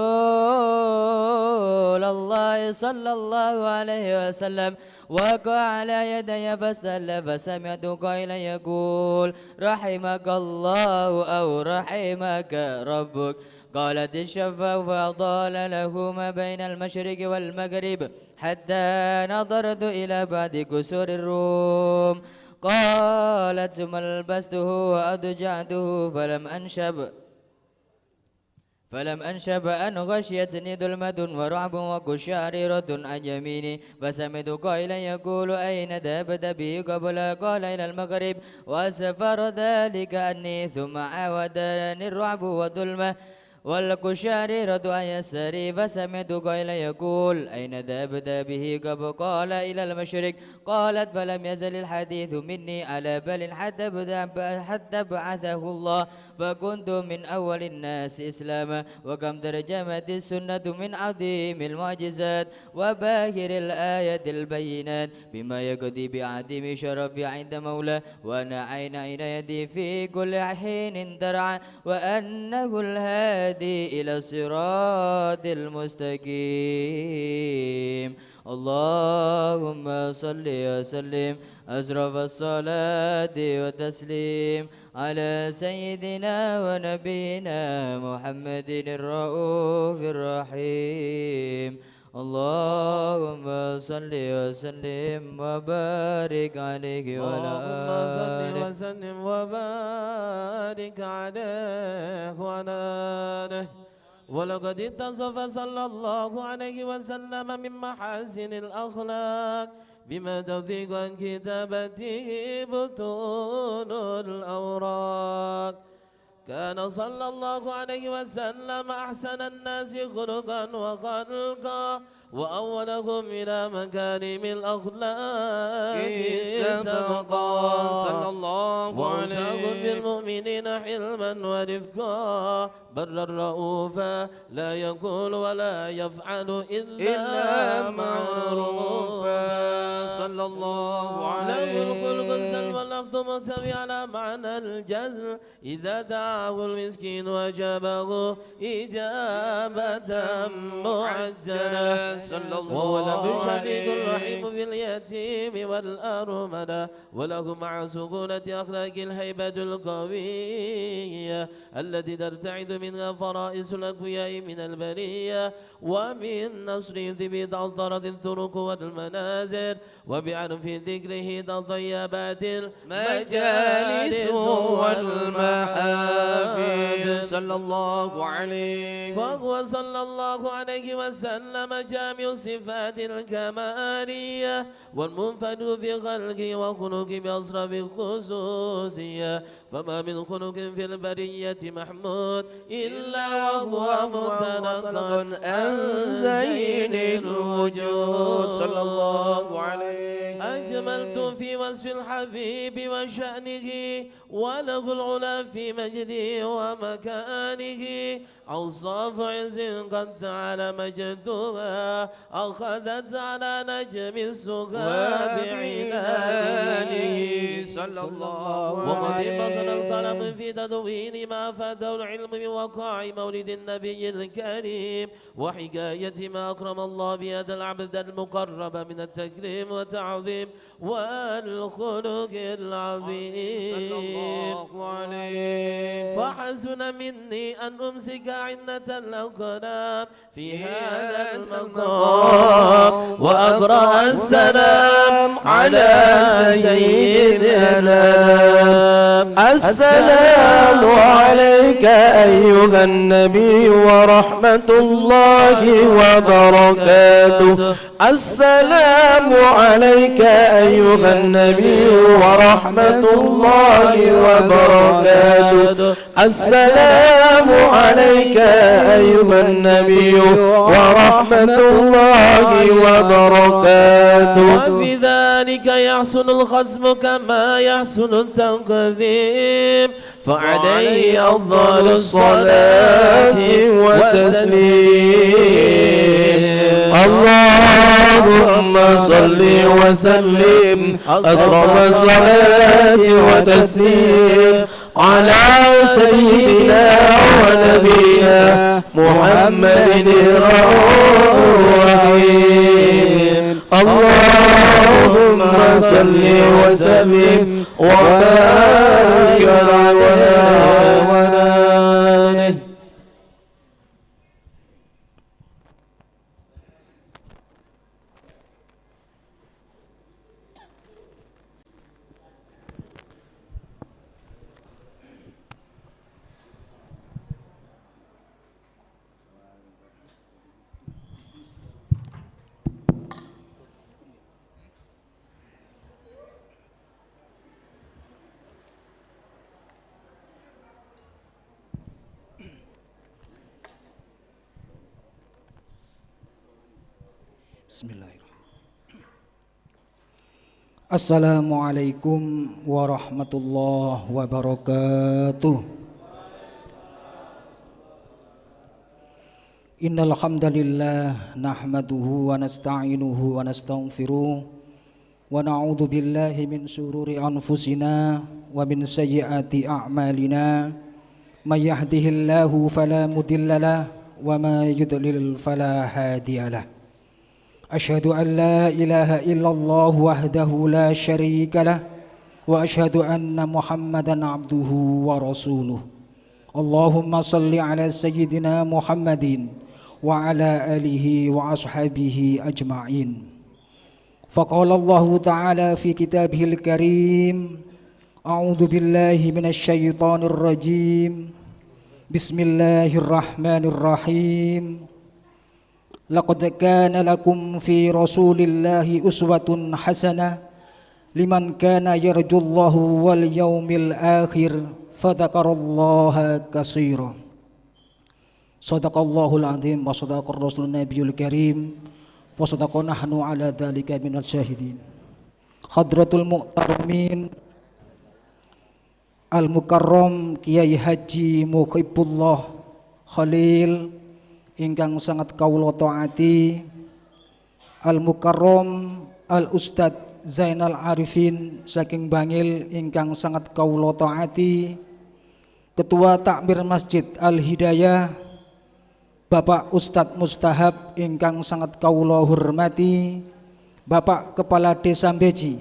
الله صلى الله عليه وسلم وقع على يدي فاستل فسمعت قائلا يقول رحمك الله أو رحمك ربك. قالت الشفاء فأضال له ما بين المشرق والمغرب حتى نظرت إلى بعد كسور الروم. قالت ثم لبسته وأضجعته فلم أنشب أن غشيتني ظلمة ورعب وقشعريرة عن يميني، فسمعت قائلا يقول أين ذهبت به قبل؟ قال إلى المغرب. وسفر ذلك أني ثم عاودني الرعب والظلمة والقشعريرة عن يساري، فسمعت قائلا يقول أين ذهبت به قبل؟ قال إلى المشرق. قالت فلم يزل الحديث مني على بال حتى بعثه الله، فكنت من أول الناس إسلاما. وكم ترجمت السنة من عظيم المعجزات وباهر الآية البينات بما يقضي بعظيم شرفي عند مولاه، وأنا عين عنايتي في كل حين ترعى، وأنه الهادي إلى الصراط المستقيم. اللهم صل وسلم أشرف الصلاة والتسليم على سيدنا ونبينا محمد الرؤوف الرحيم. اللهم صل وسلم وبارك عليه وعلى آله. اللهم صل وسلم وبارك عليه وعلى آله. ولقد اتصف صلى الله عليه وسلم من محاسن الأخلاق بما تضيق عن كتابته بطون الأوراق. كان صلى الله عليه وسلم أحسن الناس خلقا وخلقا وأولهم إلى مكارم الأخلاق سبقا. صلى الله عليه وأوصاهم بالمؤمنين حلما ورفقا برا رؤوفا لا يقول ولا يفعل إلا معروفا. صلى الله عليه. له الخلق السلم واللفظ محتوي على معنى الجزم، إذا دعاه المسكين وجابه إجابة معجلة. وهو له الشفيق الرحيم باليتيم والأرملة، وله مع سهولة أخلاق الهيبة القوية التي ترتعد منها فرائس الأقوياء من البرية، ومن نصره بتعثرت الطرق والمنازل، وبعرف ذكره تطيبات المجالس والمحافل. صلى الله عليه. فهو صلى الله عليه وسلم جامع صفات الكمالية والمنفرد في خلقه وخلقه بأصرف الخصوصية، فما من خلق في البرية محمود إلا وهو متلقى عن زين الوجود صلى الله عليه. أجملت في وصف الحبيب وشأنه، وله العلا في مجده ومكانه، أوصاف عز قد تعالى مجدها، أخذت على نجم السها بعنانه صلى الله عليه. وقد بصر القلم في تدوين ما فاته العلم من وقاع مولد النبي الكريم، وحكاية ما أكرم الله بهذا العبد المقرب من التكريم والتعظيم والخلق العظيم صلى الله عليه. فحسن مني أن أمسك عنة الأقلام في هذا المقام، وأقرأ السلام على سيد الأنام. السلام عليك أيها النبي ورحمة الله وبركاته. السلام عليك أيها النبي ورحمة الله وبركاته. السلام عليك أيها النبي ورحمة الله وبركاته. وبذلك يحسن الختم كما يحسن التقديم، فعليه أفضل الصلاة والتسليم. اللهم صل وسلم أشرف الصلاة وتسليم على سيدنا ونبينا محمد الرؤوف الرحيم. اللهم صل وسلم وبارك على آله. Bismillahirrahmanirrahim. Assalamualaikum warahmatullahi wabarakatuh. Innal hamdalillah nahmaduhu wa nasta'inuhu wa nastaghfiruh wa na'udzu billahi min syururi anfusina wa min sayyiati a'malina. May yahdihillahu fala mudhillalah wa may yudlil fala hadiyalah. Asyhadu an la ilaha illallah wahdahu la syarika lah wa asyhadu anna Muhammadan abduhu wa rasuluh. Allahumma salli ala sayyidina Muhammadin wa ala alihi wa ashabihi ajma'in. Faqala Allah ta'ala fi kitabihil karim, a'udzu billahi minasy syaithanir rajim. Bismillahirrahmanirrahim. Laqad kana lakum fi rasulillahi uswatun hasanah liman kana yarjullahu wal yaumil akhir fadzakarallaha katsira. Sadaqallahul azim wa sadaqar rasulun nabiyul karim wa sadaqa nahnu ala dzalika minal syahidin. Hadratul mu'taramin al mukarram Kiai Haji Muhibbullah Khalil ingkang sangat kawula taati, Al Mukarram Al Ustad Zainal Arifin saking Bangil ingkang sangat kawula taati, Ketua Takmir Masjid Al Hidayah Bapak Ustadz Mustahab ingkang sangat kawula hormati, Bapak Kepala Desa Beji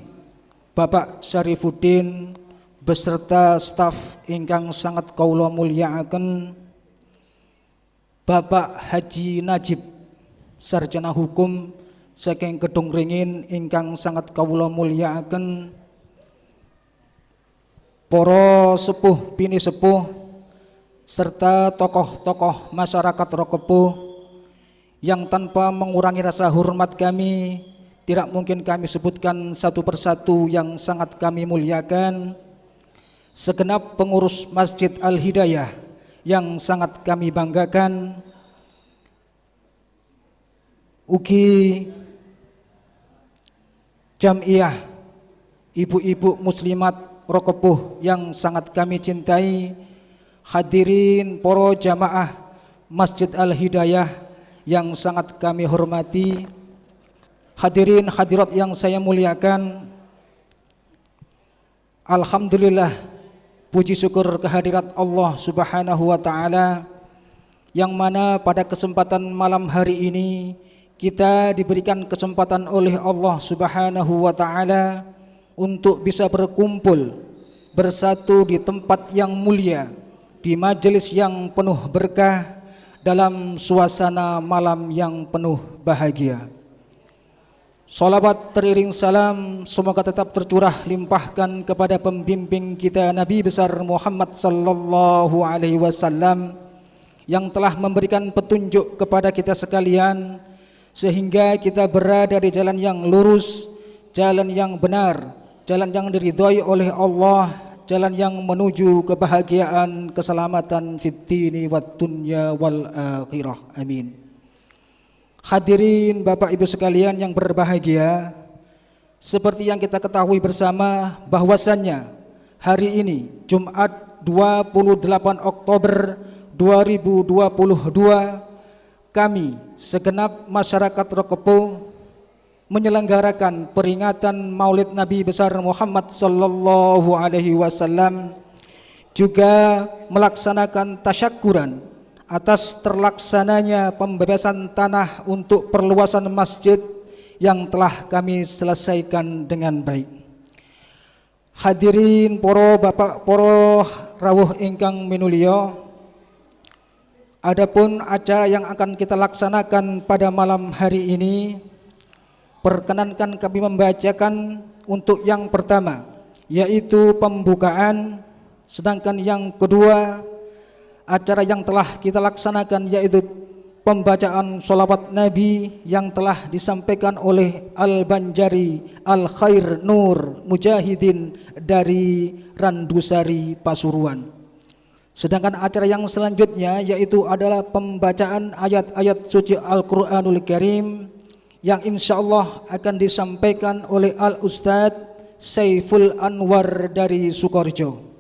Bapak Syarifuddin beserta staf ingkang sangat kawula mulyakaken, Bapak Haji Najib sarjana hukum saking Kedung Ringin ingkang sangat kawula mulyakaken, para sepuh pini sepuh serta tokoh-tokoh masyarakat Rokepuh yang tanpa mengurangi rasa hormat kami, tidak mungkin kami sebutkan satu persatu yang sangat kami muliakan. Segenap pengurus Masjid Al-Hidayah yang sangat kami banggakan, ugi Jamiah ibu-ibu muslimat Rokepuh yang sangat kami cintai, hadirin poro jamaah Masjid Al-Hidayah yang sangat kami hormati, hadirin hadirat yang saya muliakan. Alhamdulillah, puji syukur kehadirat Allah Subhanahu wa taala yang mana pada kesempatan malam hari ini kita diberikan kesempatan oleh Allah Subhanahu wa taala untuk bisa berkumpul bersatu di tempat yang mulia, di majelis yang penuh berkah, dalam suasana malam yang penuh bahagia. Salawat teriring salam semoga tetap tercurah limpahkan kepada pembimbing kita Nabi besar Muhammad sallallahu alaihi wasallam yang telah memberikan petunjuk kepada kita sekalian sehingga kita berada di jalan yang lurus, jalan yang benar, jalan yang diridhai oleh Allah, jalan yang menuju kebahagiaan, keselamatan fid dini wad dunya wal akhirah. Amin. Hadirin Bapak Ibu sekalian yang berbahagia, seperti yang kita ketahui bersama bahwasannya hari ini Jumat 28 Oktober 2022 kami segenap masyarakat Rokepuh menyelenggarakan peringatan Maulid Nabi besar Muhammad sallallahu alaihi wasallam, juga melaksanakan tasyakuran atas terlaksananya pembebasan tanah untuk perluasan masjid yang telah kami selesaikan dengan baik. Hadirin poro bapak poro rawuh ingkang minulya, adapun acara yang akan kita laksanakan pada malam hari ini, perkenankan kami membacakan untuk yang pertama yaitu pembukaan, sedangkan yang kedua acara yang telah kita laksanakan yaitu pembacaan sholawat Nabi yang telah disampaikan oleh Al-Banjari Al-Khair Nur Mujahidin dari Randusari Pasuruan. Sedangkan acara yang selanjutnya yaitu adalah pembacaan ayat-ayat suci Al-Quranul Karim yang insya Allah akan disampaikan oleh Al-Ustadz Saiful Anwar dari Sukorejo.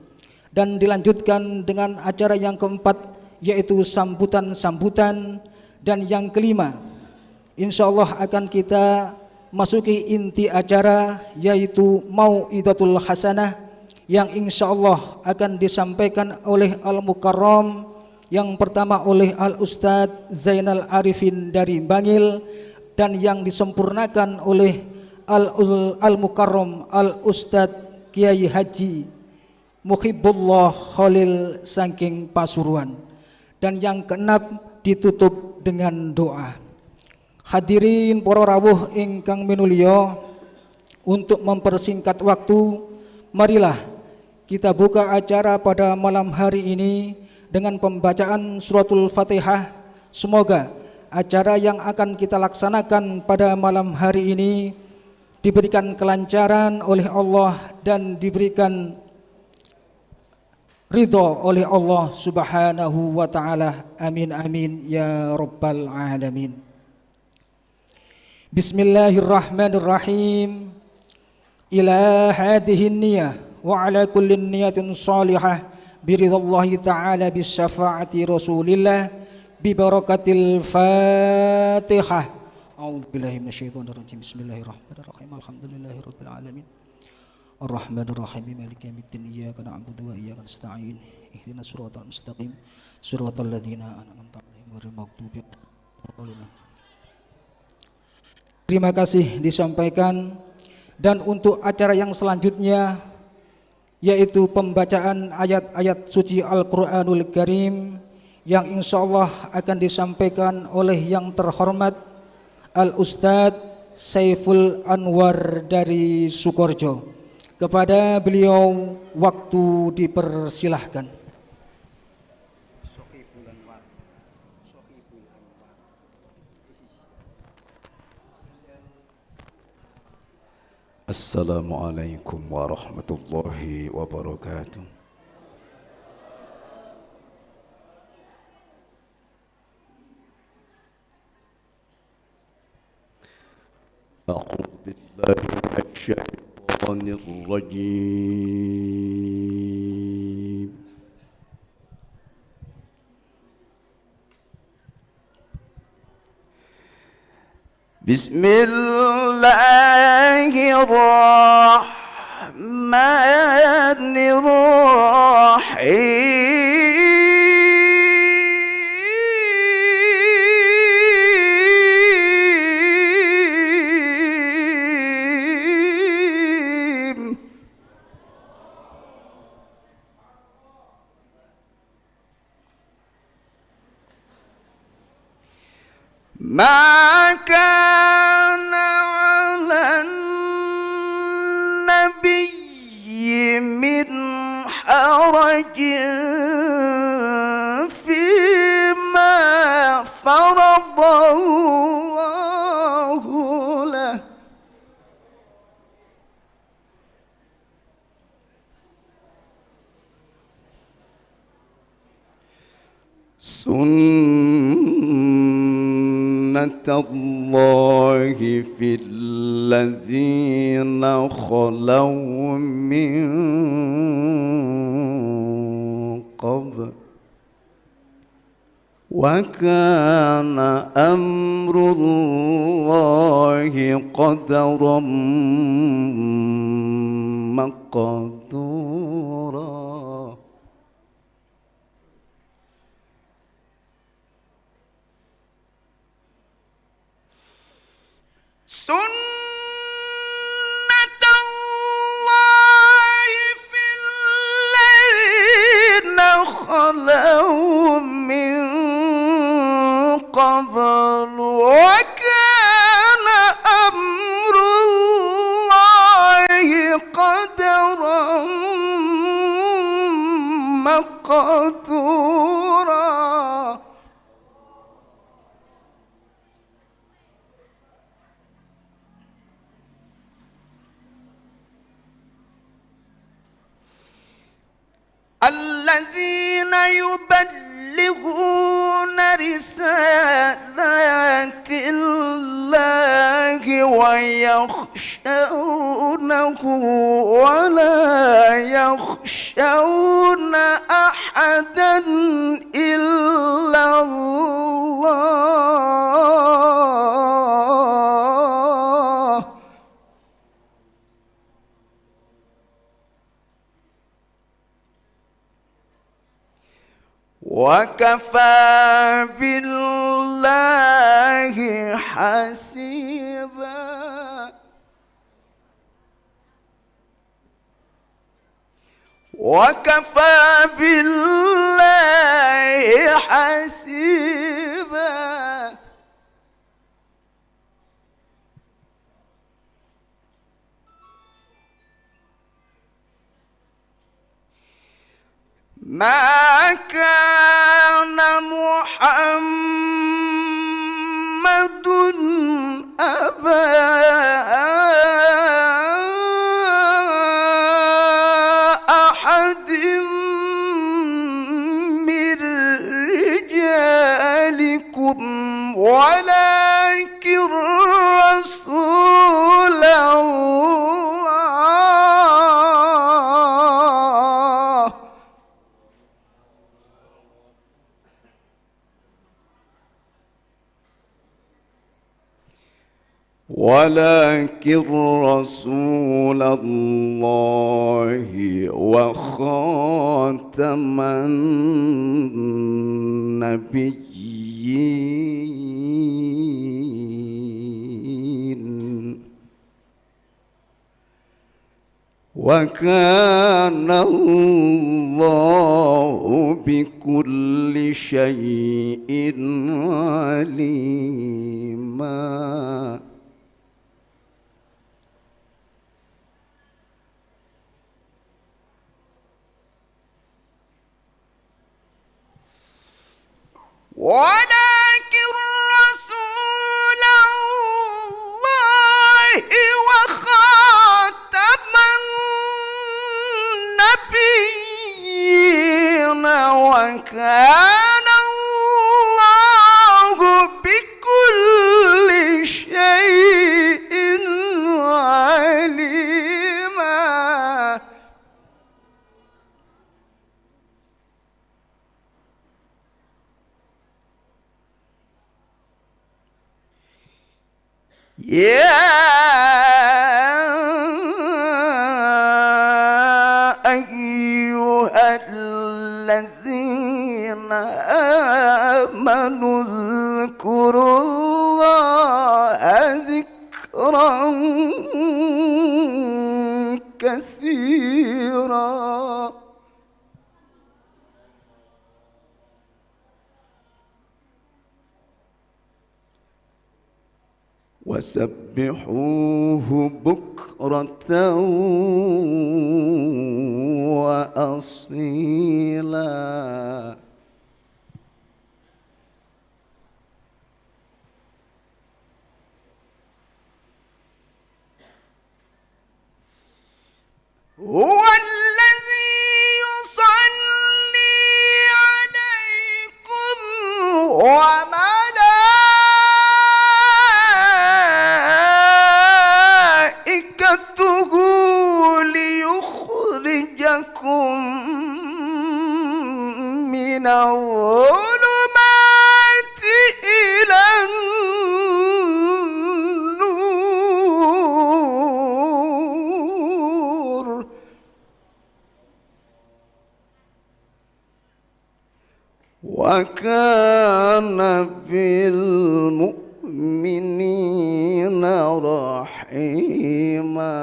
Dan dilanjutkan dengan acara yang keempat yaitu sambutan-sambutan, dan yang kelima insya Allah akan kita masuki inti acara yaitu Mau'idatul Hasanah yang insya Allah akan disampaikan oleh Al-Mukarram, yang pertama oleh Al-Ustadz Zainal Arifin dari Bangil, dan yang disempurnakan oleh Al-Mukarram Al-Ustadz Kiai Haji Muhibbullah Khalil saking Pasuruan. Dan yang keenam ditutup dengan doa. Hadirin para rawuh ingkang minulya, untuk mempersingkat waktu, marilah kita buka acara pada malam hari ini dengan pembacaan suratul Fatihah. Semoga acara yang akan kita laksanakan pada malam hari ini diberikan kelancaran oleh Allah dan diberikan ridho oleh Allah Subhanahu wa taala. Amin amin ya rabbal alamin. Bismillahirrahmanirrahim. Ila hadhihi niyyah wa ala kulli niyatin salihah biridhallahi ta'ala bisyafaati rasulillah bi barakatil Fatihah. A'udzu billahi minasyaitonir rajim. Bismillahirrahmanirrahim. Alhamdulillahirabbil alamin. Ar-Rahmanir-Rahim, Maliki yaumiddin, iyyaka na'budu wa iyyaka nasta'in, ihdinas siratal mustaqim, siratal ladzina an'amta 'alaihim ghairil maghdubi 'alaihim. Terima kasih disampaikan. Dan untuk acara yang selanjutnya yaitu pembacaan ayat-ayat suci Al-Quranul Karim yang insya Allah akan disampaikan oleh yang terhormat Al-Ustadz Saiful Anwar dari Sukorejo. Kepada beliau waktu dipersilahkan. Assalamualaikum warahmatullahi wabarakatuh. A'udzu billahi minasy syaithanir rajim. Bismillahirrahmanirrahim. ما كان على النبي من حرج فيما فرض الله له سنة الله في الذين خلوا من قبل وكان أمر الله قدرا مقدورا. سنة الله في الذين خلوا من قبل وكان أمر الله قدرا مقدورا. الذين يبلغون رسالات الله ويخشونه ولا يخشون أحدا إلا الله. وكفى بالله حسيبا. وكفى بالله حسيبا. ما كان محمد أبا أحد من رجالكم ولكن رسول الله ولكن رسول الله وخاتم النبيين وكان الله بكل شيء عليما. ولكن رسول الله وخاتم وكان الله بكل شيء عليما. يا أيها الذين آمنوا اذكروا الله ذكرا كثيرا وسبحوه بكرة وأصيلا. هو الذي يصلي عليكم وملائكته ليخرجكم من الظلمات إلى النور وكان بالمؤمنين رحيما.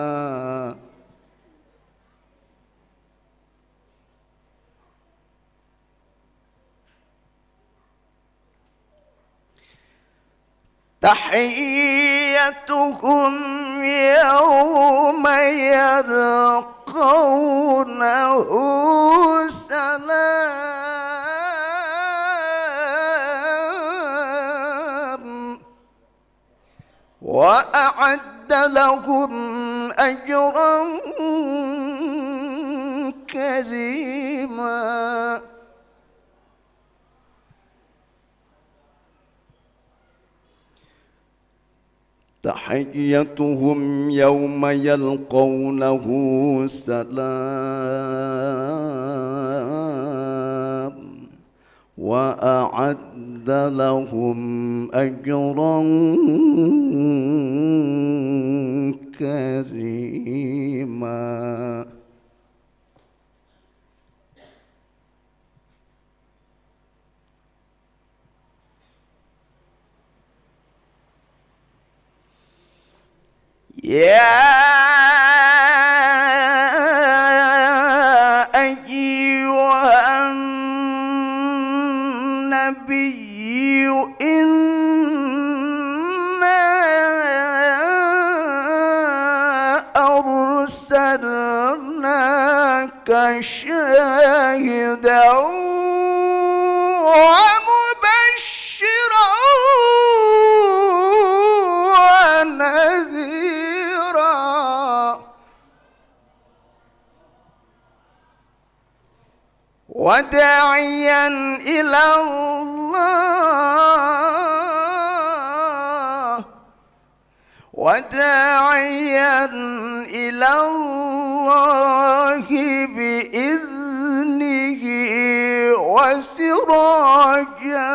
تحيتهم يوم يلقونه سلام وأعد لهم أجرا كريما. تحيتهم يوم يلقونه سلام وأعد لهم أجرا كريما. يا أيها النبي إنا أرسلناك شاهدا ومبشرا ونذيرا وداعيا إلى الله وداعيا إلى الله بإذنه وسراجا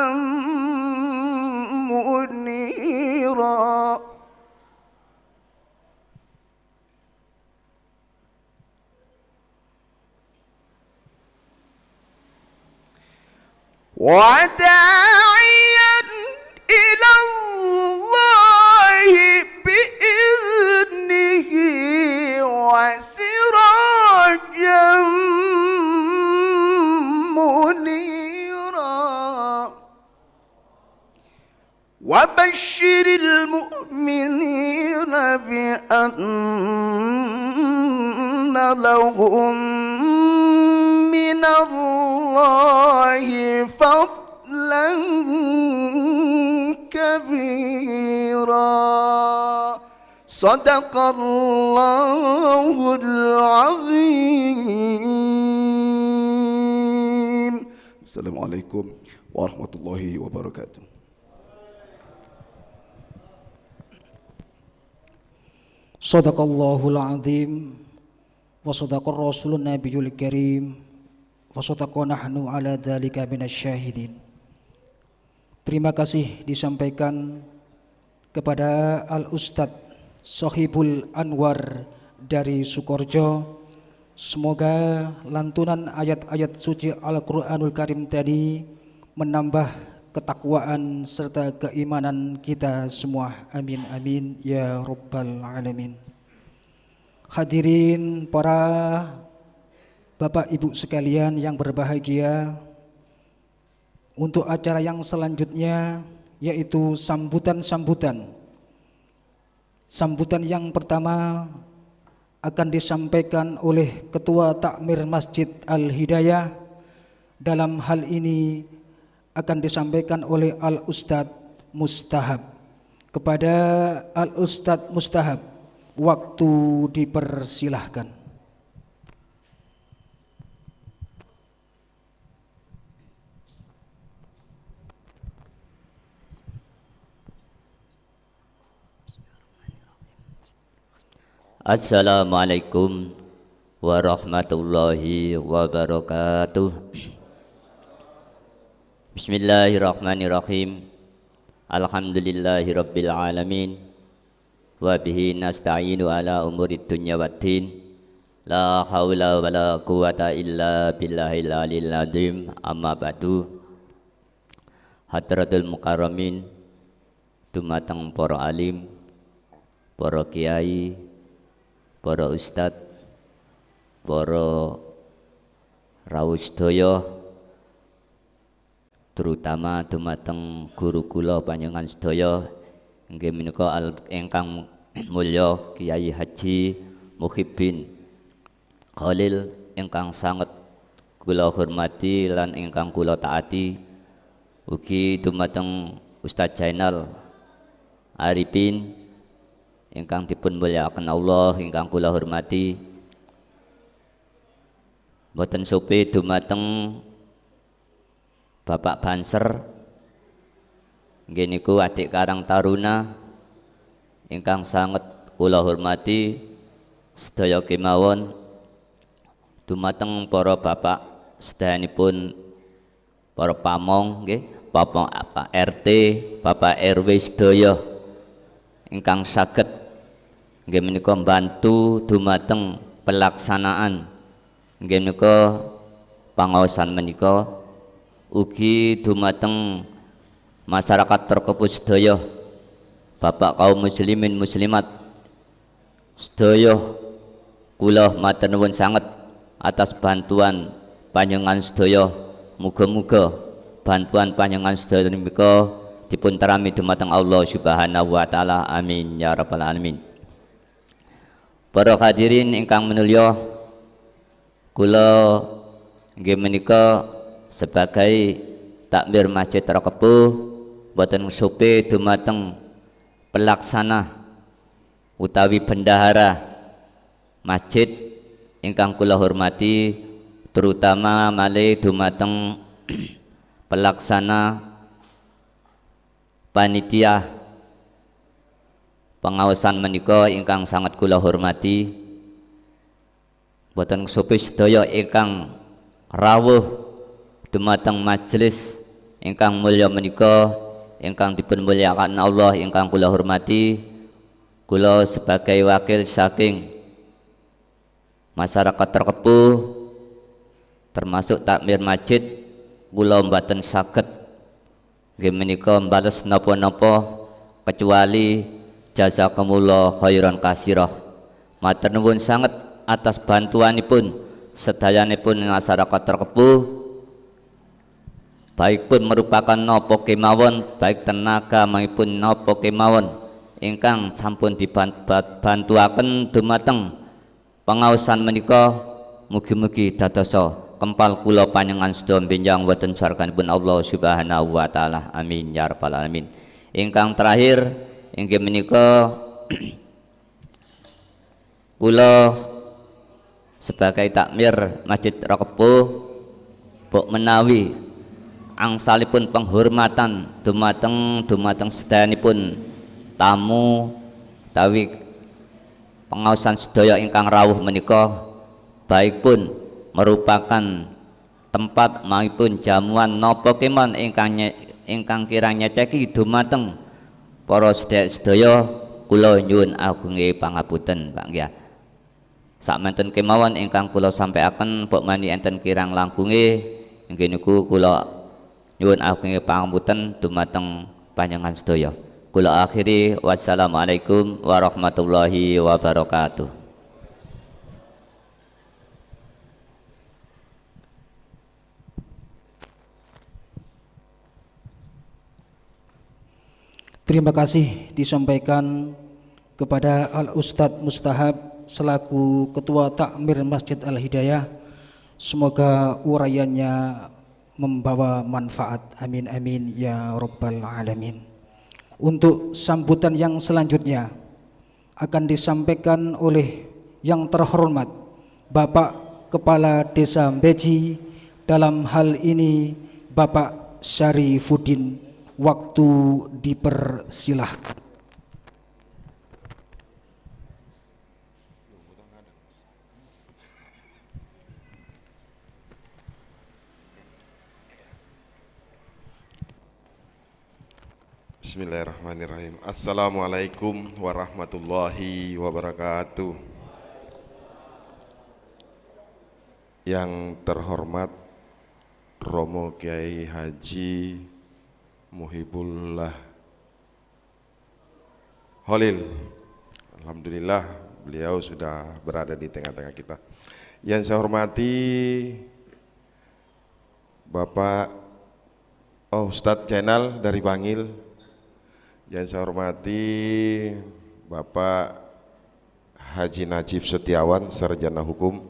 منيرا. وداعيا إلى الله بإذنه وسراجا منيرا. وبشر المؤمنين بأن لهم من الله فضلا كبيرا. صدق الله العظيم. Assalamualaikum warahmatullahi wabarakatuh. Sadaqallahul azim wa sadaqar rasulun nabiyul karim wa sadaqa nahnu ala dzalika minasyahidin. Terima kasih disampaikan kepada Al Ustadz Sohibul Anwar dari Sukorejo. Semoga lantunan ayat-ayat suci Al-Quranul Karim tadi menambah ketakwaan serta keimanan kita semua. Amin amin ya rabbal alamin. Hadirin para bapak ibu sekalian yang berbahagia, untuk acara yang selanjutnya yaitu sambutan-sambutan. Sambutan yang pertama akan disampaikan oleh Ketua Takmir Masjid Al-Hidayah. Dalam hal ini akan disampaikan oleh Al-Ustadz Mustahab. Kepada Al-Ustadz Mustahab, waktu dipersilahkan. Assalamualaikum warahmatullahi wabarakatuh. Bismillahirrahmanirrahim. Alhamdulillahi rabbil alamin. Wa bihi nasta'inu ala umurid dunya waddin. La haula wa la quwata illa billahil aliyil azim. Amma ba'du. Hadratul mukarramin, dumateng para alim, para kiai, para ustadz, para rawuh sedaya, terutama dumateng guru kula panjenengan sedaya inggih menika ingkang mulya Kiai Haji Muhibbin Khalil ingkang sanget kula hormati lan ingkang kula taati, ugi dumateng Ustadz Jainal Arifin ingkang dipun mulyakaken Allah ingkang kula hormati. Mboten supe dumateng Bapak Banser nggih niku adik Karang Taruna ingkang sanget kula hormati sedaya kemawon, dumateng para bapak sedayanipun, para pamong nggih, Bapak RT, Bapak RW sedaya ingkang saged nggih menika mbantu dumateng pelaksanaan nggih menika pangaosan menika, ugi dumateng masyarakat terkepuh sedaya, bapak kaum muslimin muslimat sedaya, kula matur nuwun sanget atas bantuan panjenengan sedaya. Muga-muga bantuan panjenengan sedaya menika dipun terami dumateng Allah Subhanahu wa taala. Amin ya rabbal alamin. Para hadirin ingkang minulya, kula nggih menika sebagai takmir Masjid Rekepuh boten supe dumateng pelaksana utawi bendahara masjid ingkang kula hormati, terutama malih dumateng pelaksana panitia pengawasan menika ingkang sangat kula hormati. Boten supe sedaya ingkang rawuh dumateng majelis ingkang mulya menika ingkang dipun mulyakaken Allah ingkang kula hormati. Kula sebagai wakil saking masyarakat terkepuh termasuk takmir masjid, kula mboten saged nggih menika mbales napa-napa kecuali jazakumullah khairan katsirah. Matur nuwun sanget atas bantuanipun sedayanipun masyarakat terkepuh, baik pun merupakan napa kemawon, baik tenaga maupun napa kemawon ingkang sampun dibantuaken dumateng pengaosan menika. Mugi-mugi dadosa kempal kula panjenengan sedaya benjang wonten swarganipun Allah Subhanahu wa taala. Amin ya rabbal alamin. Ingkang terakhir inggih menika kula sebagai takmir Masjid Rekepuh bok menawi angsalipun penghormatan dumateng sedayanipun tamu utawi pengaosan sedaya ingkang rawuh menika, baik pun merupakan tempat maupun jamuan napa kemawon ingkang kirang nyeceki dumateng para sedherek sedaya, kula nyuwun agunge pangapunten Pak nggih. Sakmenten kemawon ingkang kula sampaiaken, mbok mani enten kirang langkunge inggih niku kula nyuwun agunge pangapunten dumateng panjenengan sedaya. Kula akhiri, wassalamualaikum warahmatullahi wabarakatuh. Terima kasih disampaikan kepada Al Ustadz Mustahab selaku Ketua Takmir Masjid Al Hidayah. Semoga uraiannya membawa manfaat. Amin amin ya rabbal alamin. Untuk sambutan yang selanjutnya akan disampaikan oleh yang terhormat Bapak Kepala Desa Beji, dalam hal ini Bapak Syarifuddin. Waktu dipersilahkan. Bismillahirrahmanirrahim. Assalamualaikum warahmatullahi wabarakatuh. Yang terhormat Romo Kiai Haji Muhibullah Holil, alhamdulillah beliau sudah berada di tengah-tengah kita. Yang saya hormati Bapak Ustadz Channel dari Bangil. Yang saya hormati Bapak Haji Najib Setiawan, Sarjana Hukum,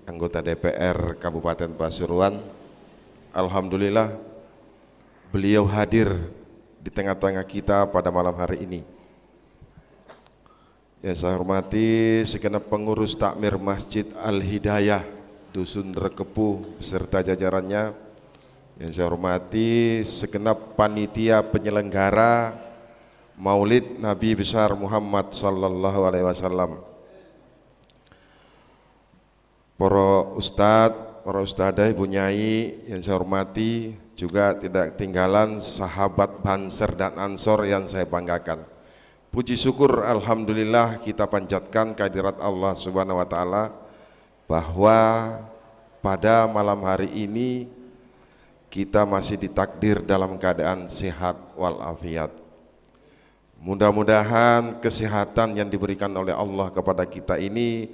anggota DPR Kabupaten Pasuruan. Alhamdulillah beliau hadir di tengah-tengah kita pada malam hari ini. Yang saya hormati segenap pengurus takmir Masjid Al-Hidayah Dusun Rekepu beserta jajarannya. Yang saya hormati segenap panitia penyelenggara Maulid Nabi besar Muhammad Sallallahu Alaihi Wasallam. Para ustadz, para ustadzah, ibu nyai yang saya hormati, juga tidak ketinggalan sahabat Banser dan Ansor yang saya banggakan. Puji syukur alhamdulillah kita panjatkan kehadirat Allah Subhanahu wa taala bahwa pada malam hari ini kita masih ditakdir dalam keadaan sehat walafiat. Mudah-mudahan kesehatan yang diberikan oleh Allah kepada kita ini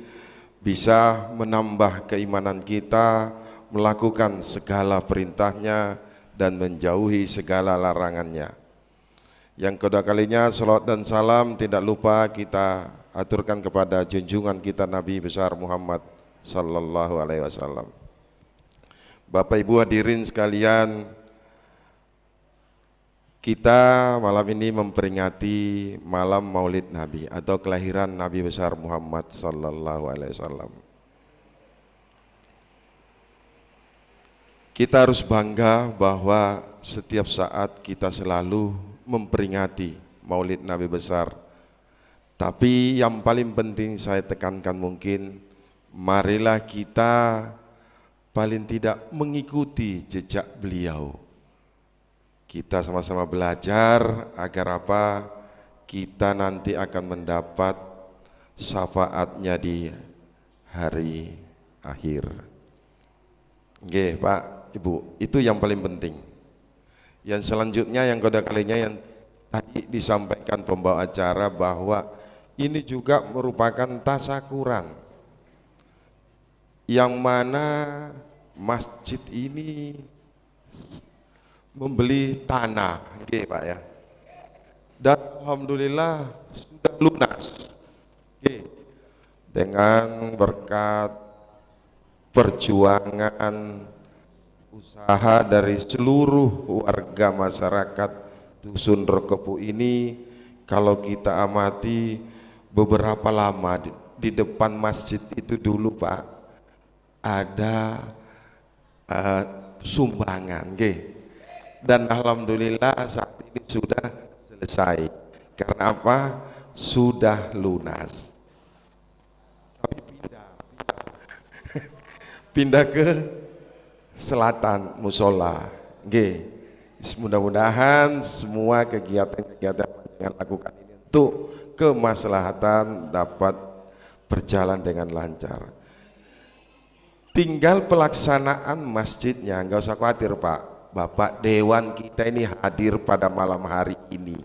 bisa menambah keimanan kita, melakukan segala perintahnya dan menjauhi segala larangannya. Yang kedua kalinya, salawat dan salam tidak lupa kita aturkan kepada junjungan kita Nabi besar Muhammad Sallallahu Alaihi Wasallam. Bapak Ibu hadirin sekalian, kita malam ini memperingati malam Maulid Nabi atau kelahiran Nabi besar Muhammad Sallallahu Alaihi Wasallam. Kita harus bangga bahwa setiap saat kita selalu memperingati Maulid Nabi besar. Tapi yang paling penting saya tekankan mungkin, marilah kita paling tidak mengikuti jejak beliau. Kita sama-sama belajar agar apa? Kita nanti akan mendapat syafaatnya di hari akhir. Oke, Pak, Ibu, itu yang paling penting. Yang selanjutnya, yang kedua kalinya yang tadi disampaikan pembawa acara bahwa ini juga merupakan tasakuran, yang mana masjid ini membeli tanah, oke Pak ya. Dan alhamdulillah sudah lunas, oke. Dengan berkat perjuangan usaha dari seluruh warga masyarakat Dusun Rekepu ini, kalau kita amati beberapa lama di depan masjid itu dulu Pak, ada sumbangan, nggih. Dan alhamdulillah saat ini sudah selesai. Karena apa? Sudah lunas. Tapi pindah ke selatan musola, nggih. Mudah-mudahan semua kegiatan-kegiatan yang lakukan ini untuk kemaslahatan dapat berjalan dengan lancar. Tinggal pelaksanaan masjidnya, nggak usah khawatir Pak. Bapak Dewan kita ini hadir pada malam hari ini.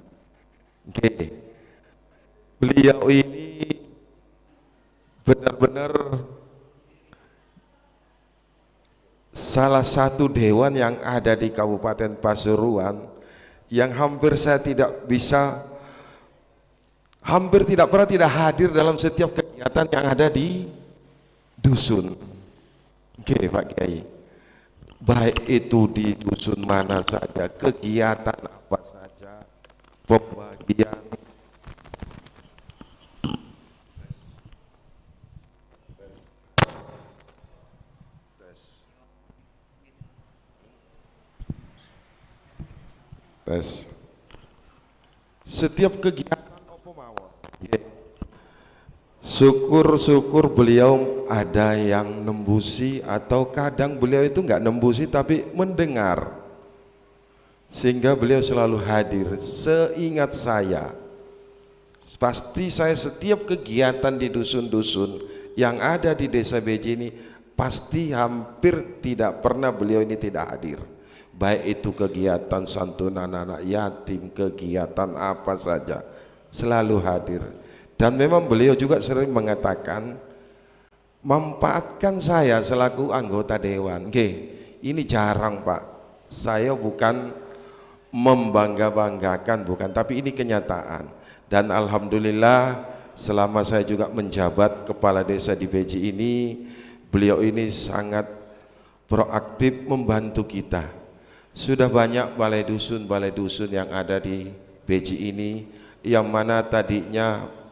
Oke. Beliau ini benar-benar salah satu dewan yang ada di Kabupaten Pasuruan yang hampir saya tidak bisa, hampir tidak pernah tidak hadir dalam setiap kegiatan yang ada di dusun. Oke Pak Kiai, baik itu di dusun mana saja, kegiatan apa saja, pembagian tes, setiap kegiatan opo mawon. Syukur-syukur beliau ada yang nembusi, atau kadang beliau itu nggak nembusi tapi mendengar, sehingga beliau selalu hadir. Seingat saya, pasti saya setiap kegiatan di dusun-dusun yang ada di Desa Beji ini pasti hampir tidak pernah beliau ini tidak hadir. Baik itu kegiatan santunan anak yatim, kegiatan apa saja, selalu hadir. Dan memang beliau juga sering mengatakan, manfaatkan saya selaku anggota dewan. Oke, ini jarang Pak, saya bukan membangga-banggakan, bukan, tapi ini kenyataan. Dan alhamdulillah selama saya juga menjabat kepala desa di Beji ini, beliau ini sangat proaktif membantu kita. Sudah banyak balai dusun yang ada di Beji ini, yang mana tadinya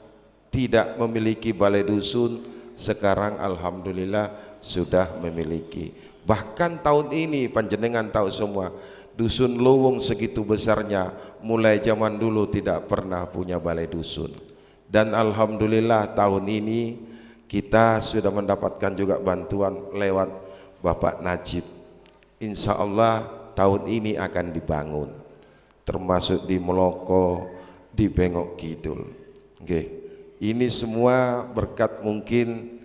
tidak memiliki balai dusun, sekarang alhamdulillah sudah memiliki. Bahkan tahun ini panjenengan tahu semua, dusun Luwung segitu besarnya, mulai zaman dulu tidak pernah punya balai dusun. Dan alhamdulillah tahun ini kita sudah mendapatkan juga bantuan lewat Bapak Najib. Insya Allah tahun ini akan dibangun, termasuk di Meloko, di Bengok Kidul. Oke. Ini semua berkat mungkin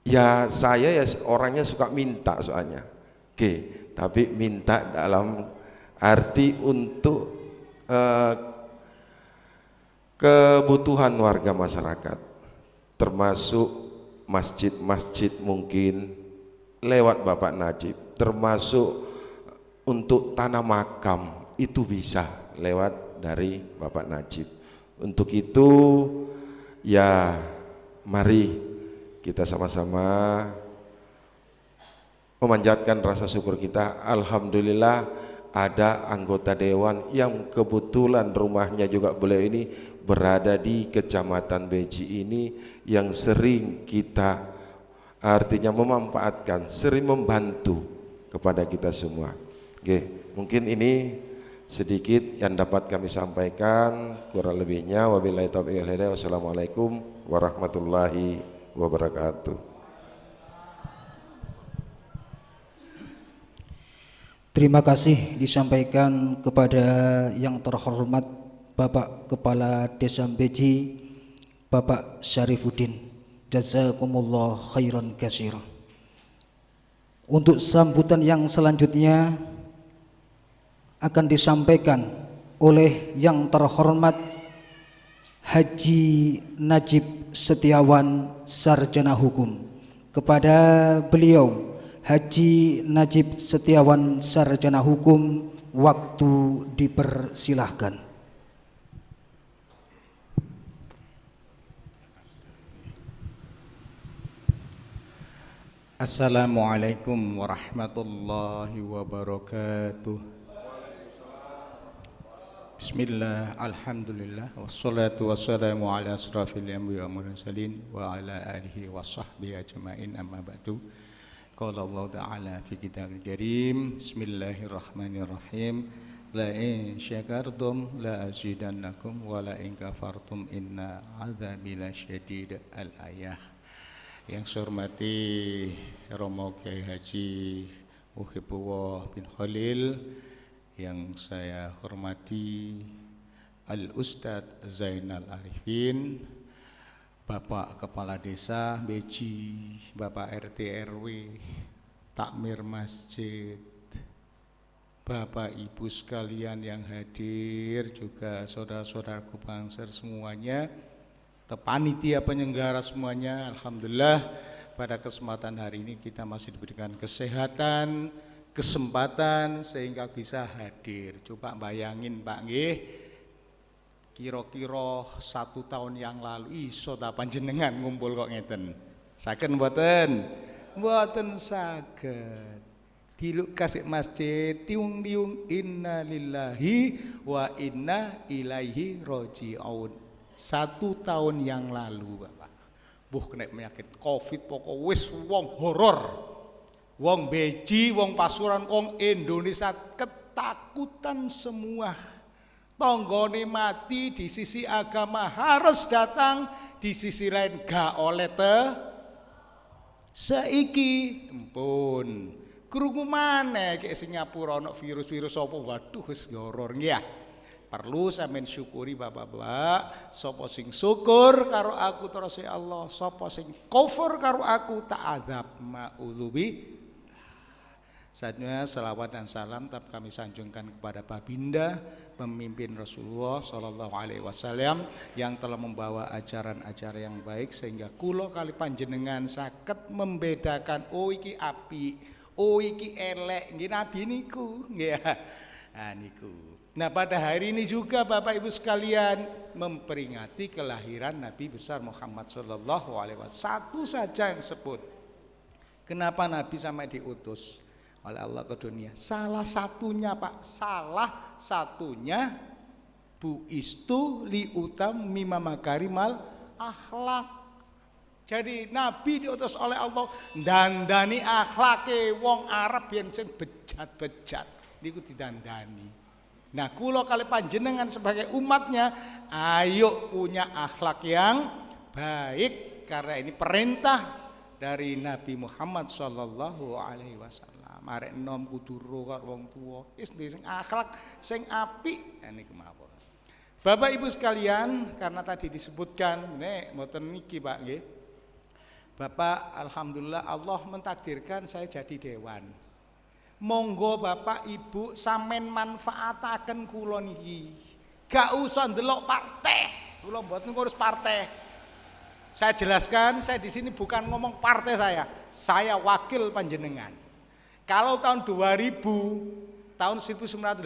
ya saya ya orangnya suka minta soalnya. Oke, tapi minta dalam arti untuk kebutuhan warga masyarakat, termasuk masjid-masjid mungkin lewat Bapak Najib, termasuk untuk tanah makam itu bisa lewat dari Bapak Najib. Untuk itu ya mari kita sama-sama memanjatkan rasa syukur kita. Alhamdulillah ada anggota dewan yang kebetulan rumahnya juga beliau ini berada di Kecamatan Beji ini, yang sering kita artinya memanfaatkan, sering membantu kepada kita semua. Oke, mungkin ini sedikit yang dapat kami sampaikan, kurang lebihnya wabillahi taufiq wal hidayah. Wassalamualaikum warahmatullahi wabarakatuh. Terima kasih disampaikan kepada yang terhormat Bapak Kepala Desa Beji, Bapak Syarifuddin. Jazakumullah khairan katsira. Untuk sambutan yang selanjutnya akan disampaikan oleh yang terhormat Haji Najib Setiawan, Sarjana Hukum. Kepada beliau Haji Najib Setiawan, Sarjana Hukum, waktu dipersilahkan. Assalamualaikum warahmatullahi wabarakatuh. Bismillah, alhamdulillah, wassalatu wassalamu ala asrafil anbiya wal mursalin wa ala alihi wa sahbihi ajmain, amma ba'du. Qala Allah Ta'ala fi kitabil karim, bismillahirrahmanirrahim. La in syakartum la azidannakum wa la in kafartum inna adzabi lasyadid. Al-ayah. Yang saya hormati Romo Kiai Haji Muhibullah bin Khalil, yang saya hormati Al-Ustadz Zainal Arifin, Bapak Kepala Desa Beji, Bapak RT RW, Takmir Masjid, Bapak Ibu sekalian yang hadir, juga saudara-saudaraku Banser semuanya, panitia penyelenggara semuanya, alhamdulillah pada kesempatan hari ini kita masih diberikan kesehatan, kesempatan sehingga bisa hadir. Coba bayangin Pak nggih, kira-kira 1 tahun yang lalu iso ta panjenengan ngumpul kok ngeten. Saged mboten? Mboten saged. Diluk kasih masjid tiung-tiung inna lillahi wa inna ilaihi roji'un. 1 tahun yang lalu Bapak. Buh kena penyakit Covid pokok wis wong horor. Wong Beji, wong Pasuruan, wong Indonesia ketakutan semua. Tonggone mati di sisi agama harus datang, di sisi lain gak oleh te. Saiki empun. Krungu maneh kayak Singapura ono virus-virus apa, waduh wis horor nggih ya. Perlu sampean syukuri bapak-bapak, sapa sing syukur karo aku terus ya Allah, sapa sing kufur karo aku tak azab ma'udzubi. Saatnya selawat dan salam tetap kami sanjungkan kepada baginda pemimpin Rasulullah Shallallahu Alaihi Wasallam yang telah membawa ajaran-ajaran yang baik sehingga kulo kali panjenengan saged membedakan oh iki api, oh iki elek, nggih Nabi niku nggih. Nah niku. Nah pada hari ini juga Bapak Ibu sekalian memperingati kelahiran Nabi besar Muhammad Shallallahu Alaihi Wasallam. Satu saja yang sebut. Kenapa Nabi sampai diutus oleh Allah ke dunia? Salah satunya Pak, salah satunya buistu liutam mima makarimal akhlak. Jadi Nabi diutus oleh Allah dandani akhlake wong Arab yang sing bejat-bejat niku didandani. Nah, kula kali panjenengan sebagai umatnya ayo punya akhlak yang baik karena ini perintah dari Nabi Muhammad Shallallahu Alaihi Wasallam. Arek enom kudu ro karo wong tuwa, wis sing akhlak sing apik niku mawon. Bapak Ibu sekalian, karena tadi disebutkan nek mboten niki Pak nggih. Bapak alhamdulillah Allah mentakdirkan saya jadi dewan. Monggo Bapak Ibu sampean manfaataken kula niki. Gak usah ndelok partai. Kula mboten ngurus partai. Saya jelaskan, saya di sini bukan ngomong partai saya wakil panjenengan. Kalau tahun 2000, tahun 1988,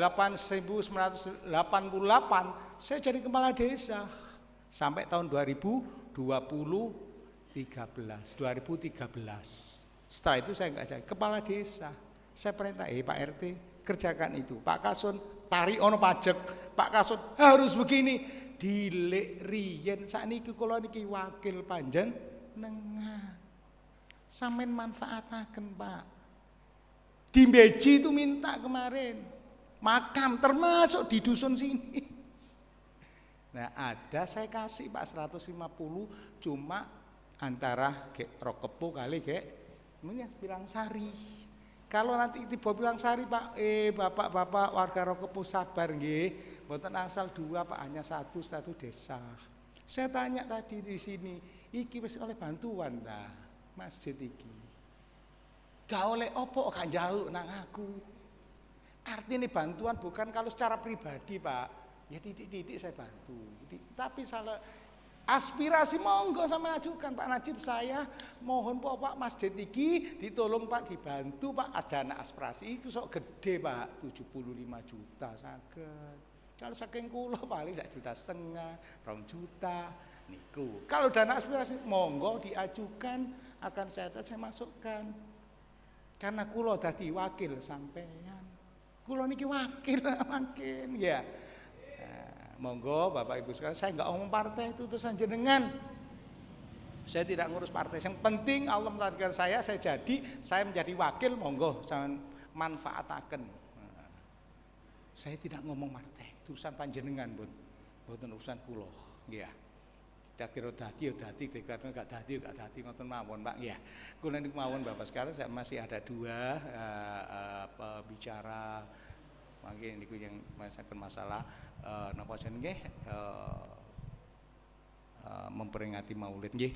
saya jadi kepala desa sampai tahun 2013. Setelah itu saya enggak jadi kepala desa. Saya perintah, Pak RT kerjakan itu, Pak Kasun tarik ono pajak, Pak Kasun harus begini. Dilek riyen sakniki kula niki wakil panjenengan. Sampeyan manfaataken, Pak. Di Beji itu minta kemarin makam termasuk di dusun sini. Nah ada saya kasih Pak 150 cuma antara gek Rokepo kali gek Bilang Sari. Kalau nanti tiba Bilang Sari Pak, bapak-bapak warga Rokepo sabar nggih, mboten angsal 2 Pak, hanya 1 desa. Saya tanya tadi di sini, iki wis oleh bantuan ta masjid iki. Gak oleh opo gak njaluk nang aku. Artinya bantuan bukan kalau secara pribadi Pak, ya didik-didik saya bantu. Tapi salah aspirasi monggo sama ajukan Pak Najib, saya mohon Pak masjid iki ditolong Pak, dibantu Pak, dana aspirasi itu sok gede Pak, 75 juta saged. Kalau saking kula paling 1,5 juta, 2 juta niku. Kalau dana aspirasi monggo diajukan, akan saya masukkan. Karena kula dadi wakil sampean. Kula niki wakil makin ya. Nah, monggo Bapak Ibu sekalian, saya enggak ngomong partai itu terus jenengan. Saya tidak ngurus partai. Yang penting Allah mentakdirkan saya jadi, saya menjadi wakil, monggo jangan manfaataken. Saya tidak ngomong partai, itu urusan panjenengan pun, mboten urusan kula, nggih ya. Takdir dadi ya dadi, takdir gak dadi ya gak dadi ngoten mawon, Pak nggih ya. Kula niku mawon Bapak sekarang saya masih ada dua pembicara mangke niku yang masalah napa jenenge memperingati Maulid nggih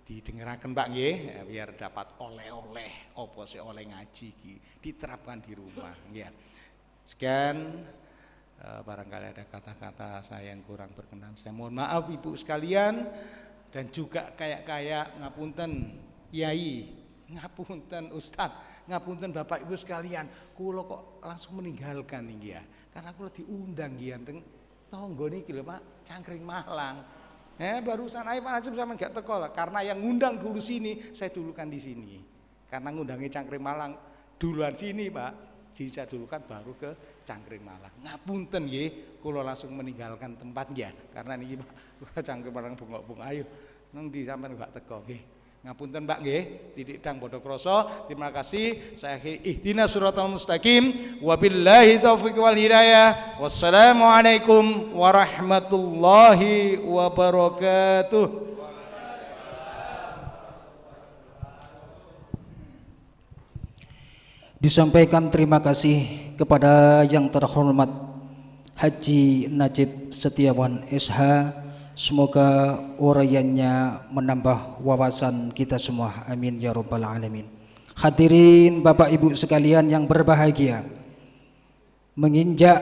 didengeraken Pak nggih biar dapat oleh-oleh apa sih oleh ngaji iki diterapkan di rumah nggih. Sekian, barangkali ada kata-kata saya yang kurang berkenan. Saya mohon maaf Ibu sekalian dan juga kayak-kayak ngapunten Yai, ngapunten Ustadz, ngapunten Bapak Ibu sekalian. Kula kok langsung meninggalkan niki ya. Karena kula diundang nggih teng tangga niki lho Pak, Cangkring Malang. Barusan ayo Pak Najib sampean gak teko lah. Karena yang ngundang dulu sini, saya dulukan di sini. Karena ngundangnya Cangkring Malang duluan sini, Pak. Jadi saya dulu kan baru ke Cangkring Malang. Ngapunten nggih, kula langsung meninggalkan tempat ya. Karena niki Pak, kula Cangkring Malang bengok-bengok ayo nang ndi sampean gak teko nggih. Ngapunten Pak nggih, titik dang padha krasa. Terima kasih. Saya akhiri ihdinas siratal mustaqim wabillahi taufik wal hidayah. Wassalamualaikum warahmatullahi wabarakatuh. Disampaikan terima kasih kepada yang terhormat Haji Najib Setiawan SH. Semoga uraiannya menambah wawasan kita semua. Amin ya rabbal alamin. Hadirin Bapak Ibu sekalian yang berbahagia, menginjak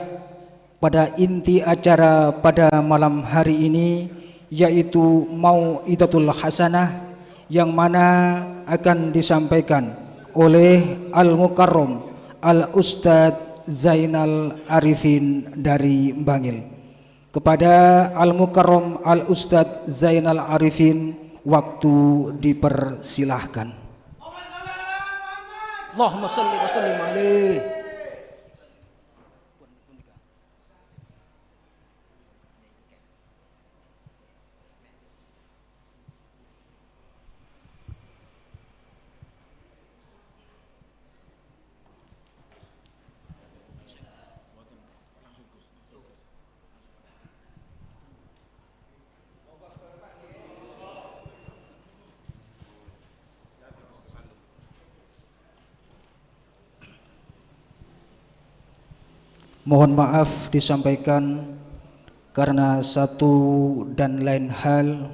pada inti acara pada malam hari ini, yaitu Mau'idatul Hasanah, yang mana akan disampaikan oleh Al-Mukarram Al-Ustadz Zainal Arifin dari Bangil. Kepada Al-Mukarram Al-Ustadz Zainal Arifin, waktu dipersilahkan. Allahumma salli wa sallim alaihi. Mohon maaf disampaikan karena satu dan lain hal,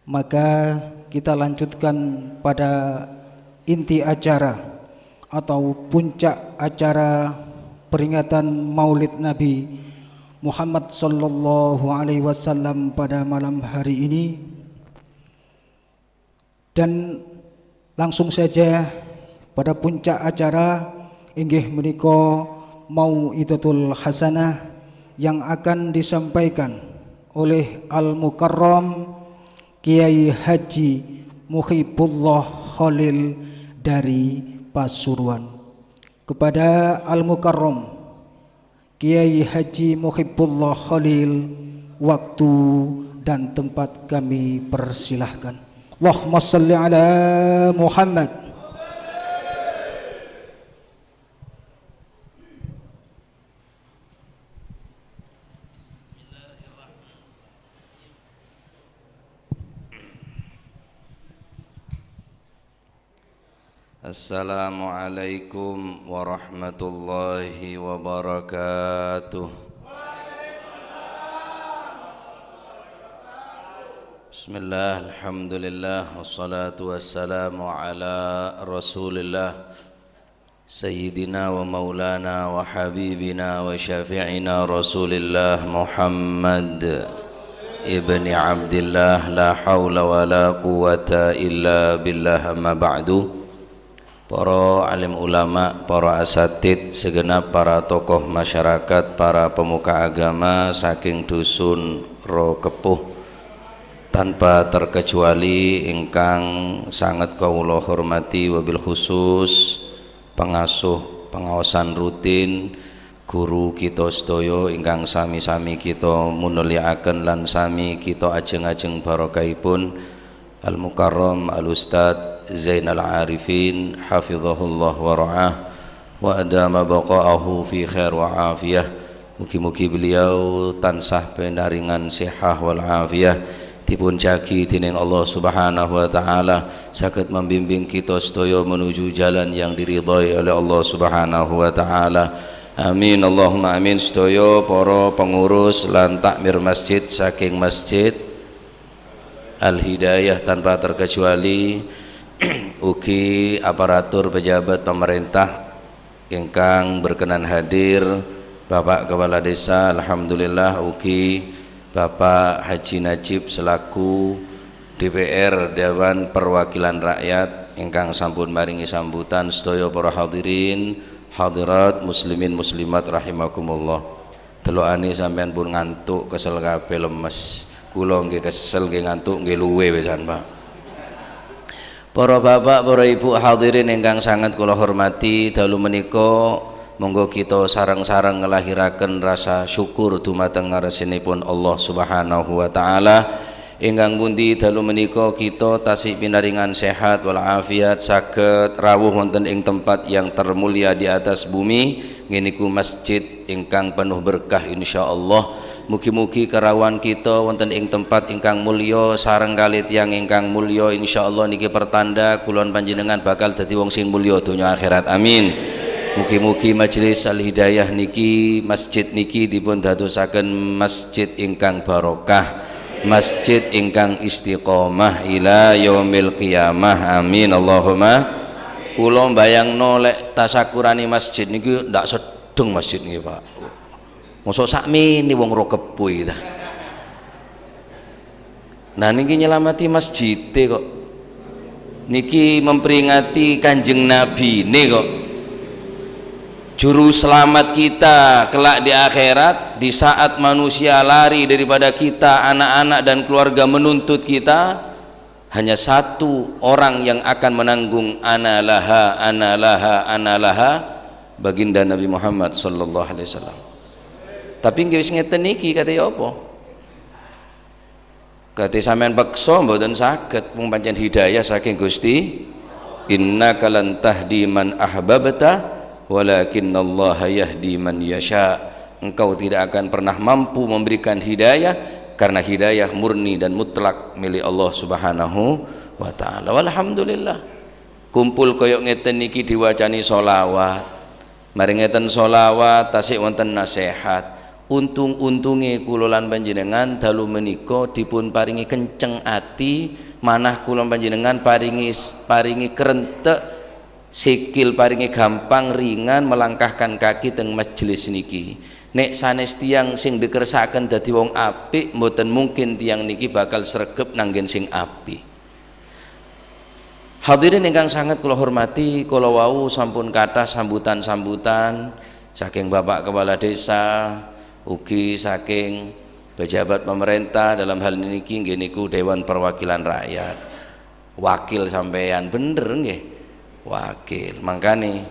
maka kita lanjutkan pada inti acara atau puncak acara peringatan Maulid Nabi Muhammad Sallallahu Alaihi Wasallam pada malam hari ini. Dan langsung saja pada puncak acara inggih menika Mau'idatul Hasanah yang akan disampaikan oleh Al-Mukarram Kiai Haji Muhibullah Khalil dari Pasuruan. Kepada Al-Mukarram Kiai Haji Muhibullah Khalil, waktu dan tempat kami persilahkan. Allahumma salli ala Muhammad. Assalamualaikum warahmatullahi wabarakatuh. Bismillah, alhamdulillah, wassalatu wassalamu ala rasulillah Sayyidina wa maulana wa habibina wa syafi'ina rasulillah Muhammad ibni Abdillah. La hawla wa la quwata illa billah, amma ba'du. Para alim ulama, para asatid, segenap para tokoh masyarakat, para pemuka agama saking dusun Rokepuh tanpa terkecuali ingkang sangat kawula hormati, wabil khusus pengasuh pengawasan rutin guru kita sedaya ingkang sami-sami kita mulyakaken lan sami kita ajeng-ajeng barokahipun Al-Mukarram Al-Ustad Zainal Arifin hafizahullah wa ra'ah wa adama baqa'ahu fi khair wa afiyah. Mugi-mugi beliau tansah pinaringan sihah wal afiyah, dipun jagi dening Allah Subhanahu wa taala, saged membimbing kita sedaya menuju jalan yang diridhai oleh Allah Subhanahu wa taala. Amin Allahumma amin. Sedaya para pengurus lan takmir masjid saking Masjid Al-Hidayah tanpa terkecuali, ugi aparatur pejabat pemerintah ingkang berkenan hadir, Bapak Kepala Desa alhamdulillah, ugi Bapak Haji Najib selaku DPR Dewan Perwakilan Rakyat ingkang sampun maringi sambutan, sedaya para hadirin hadirat muslimin muslimat rahimakumullah. Delokane sampean pun ngantuk kesel kabeh lemes. Kula nggih kesel nggih ngantuk nggih luwe wisan Pak. Para bapak, para ibu hadirin ingkang sangat kula hormati, dalu menika monggo kita sareng-sareng ngelahiraken rasa syukur dumateng ngarsanipun Allah Subhanahu wa taala ingkang pundi dalu menika kita tasih pinaringan sehat wal afiat, saged rawuh wonten ing tempat yang termulia di atas bumi ngeniku masjid ingkang penuh berkah insyaallah. Mugi-mugi kerawan kita wonten ing tempat ingkang mulya sareng kali tiyang ingkang mulya insyaallah niki pertanda kula panjenengan bakal dadi wong sing mulya donya akhirat. Amin. Mugi-mugi majelis Al-Hidayah niki, masjid niki dipun dadosaken masjid ingkang barokah, masjid ingkang istiqomah ila yaumil qiyamah. Amin Allahumma. Kula mbayangno lek tasakurani masjid niki ndak sedeng masjid niki Pak. Mosok sakmene wong ro kebo iki ta. Nah niki nyelamati masjide kok. Niki memperingati Kanjeng Nabi ne kok. Juru selamat kita kelak di akhirat, di saat manusia lari daripada kita, anak-anak dan keluarga menuntut kita, hanya satu orang yang akan menanggung ana laha, ana laha, ana laha, baginda Nabi Muhammad sallallahu alaihi wasallam. Tapi nggih wis ngeten niki kate apa? Kate sampean peksa mboten saged, mung pancen hidayah saking Gusti. Innaka lan tahdi man ahbabta walakinallaha yahdi man yasha. Engkau tidak akan pernah mampu memberikan hidayah karena hidayah murni dan mutlak milik Allah Subhanahu wa taala. Walhamdulillah. Kumpul koyok ngeten niki diwacani solawat. Mari ngeten solawat tasik wonten nasihat. Untung-untunge kula lan panjenengan dalu menika dipun paringi kenceng ati, manah kula panjenengan paringi kerentek, sikil paringi gampang ringan melangkahkan kaki teng majelis niki. Nek sanes tiyang sing dikersakaken dadi wong apik, mboten mungkin tiyang niki bakal sregep nanggen sing apik. Hadirin ingkang sangat kula hormati, kula wau sampun kathah sambutan-sambutan saking Bapak Kepala Desa, ugi saking pejabat pemerintah, dalam hal niki nggih niku Dewan Perwakilan Rakyat. Wakil sampean bener nggih. Wakil. Mangkane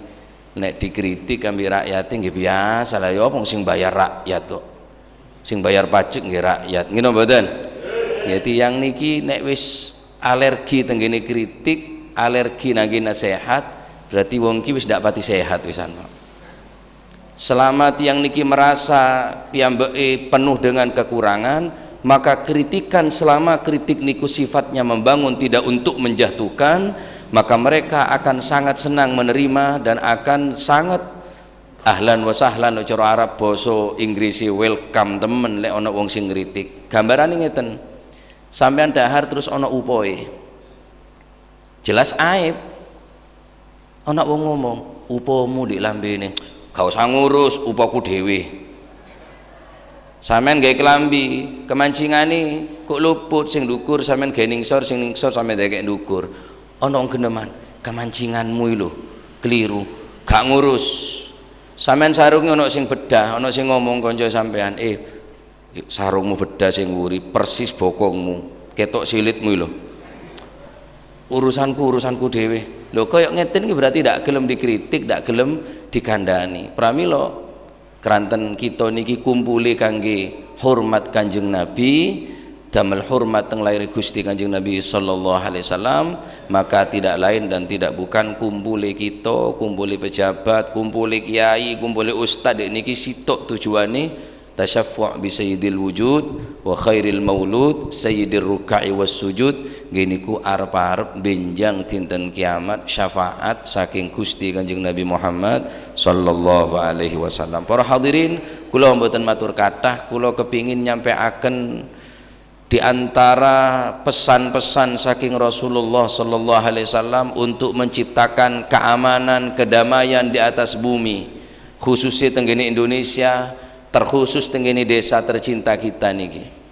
nek dikritik ambi rakyat nggih biasa lah ya, wong sing bayar rakyat kok. Sing bayar pajak nggih rakyat. Nggih napa mboten? Nggih tiyang niki nek wis alergi tenggene kritik, alergi nangge nasihat, berarti wong ki wis ndak pati sehat wisan Pak. Selama tiang niki merasa piyambake penuh dengan kekurangan, maka kritikan selama kritik niku sifatnya membangun tidak untuk menjatuhkan, maka mereka akan sangat senang menerima dan akan sangat ahlan wa sahlan, cara Arab basa Inggrise welcome temen lek ana wong sing ngritik. Gambarane ngeten. Sampean dahar terus ana upoe. Jelas aib. Ana wong ngomong, "Upomu di lambene." Gak usah ngurus upoku dhewe. Sampean gawe kelambi, kemancingane kok luput sing ndukur sampean gawe ningsor, sing ningsor sampean dekek ndukur. Ana wong geneman, kemancinganmu lho keliru, gak ngurus. Sampean sarunge ana sing bedah, ana sing ngomong kanca sampean, sarungmu bedah sing nguri persis bokongmu, ketok silitmu lho. Urusanku urusanku dhewe. Lho koyo ngeten iki berarti ndak gelem dikritik, ndak gelem dikandani. Pramila kranten kita niki kumpule kangge hormat Kanjeng Nabi, damel hormat teng lahir Gusti Kanjeng Nabi sallallahu alaihi wasallam, maka tidak lain dan tidak bukan kumpule kita, kumpule pejabat, kumpule kiai, kumpule ustad niki sitok tujuane tasyaffu' bi sayyidil wujud wa khairil maulud sayyidir ruka'i was sujud. Nggih niku arep-arep benjang dinten kiamat syafaat saking Gusti Kanjeng Nabi Muhammad sallallahu alaihi wasallam. Para hadirin, kula mboten matur kathah, kula kepingin nyampeaken di antara pesan-pesan saking Rasulullah sallallahu alaihi wasallam untuk menciptakan keamanan, kedamaian di atas bumi, khususnya tenggene Indonesia, terkhusus tenggene desa tercinta kita niki.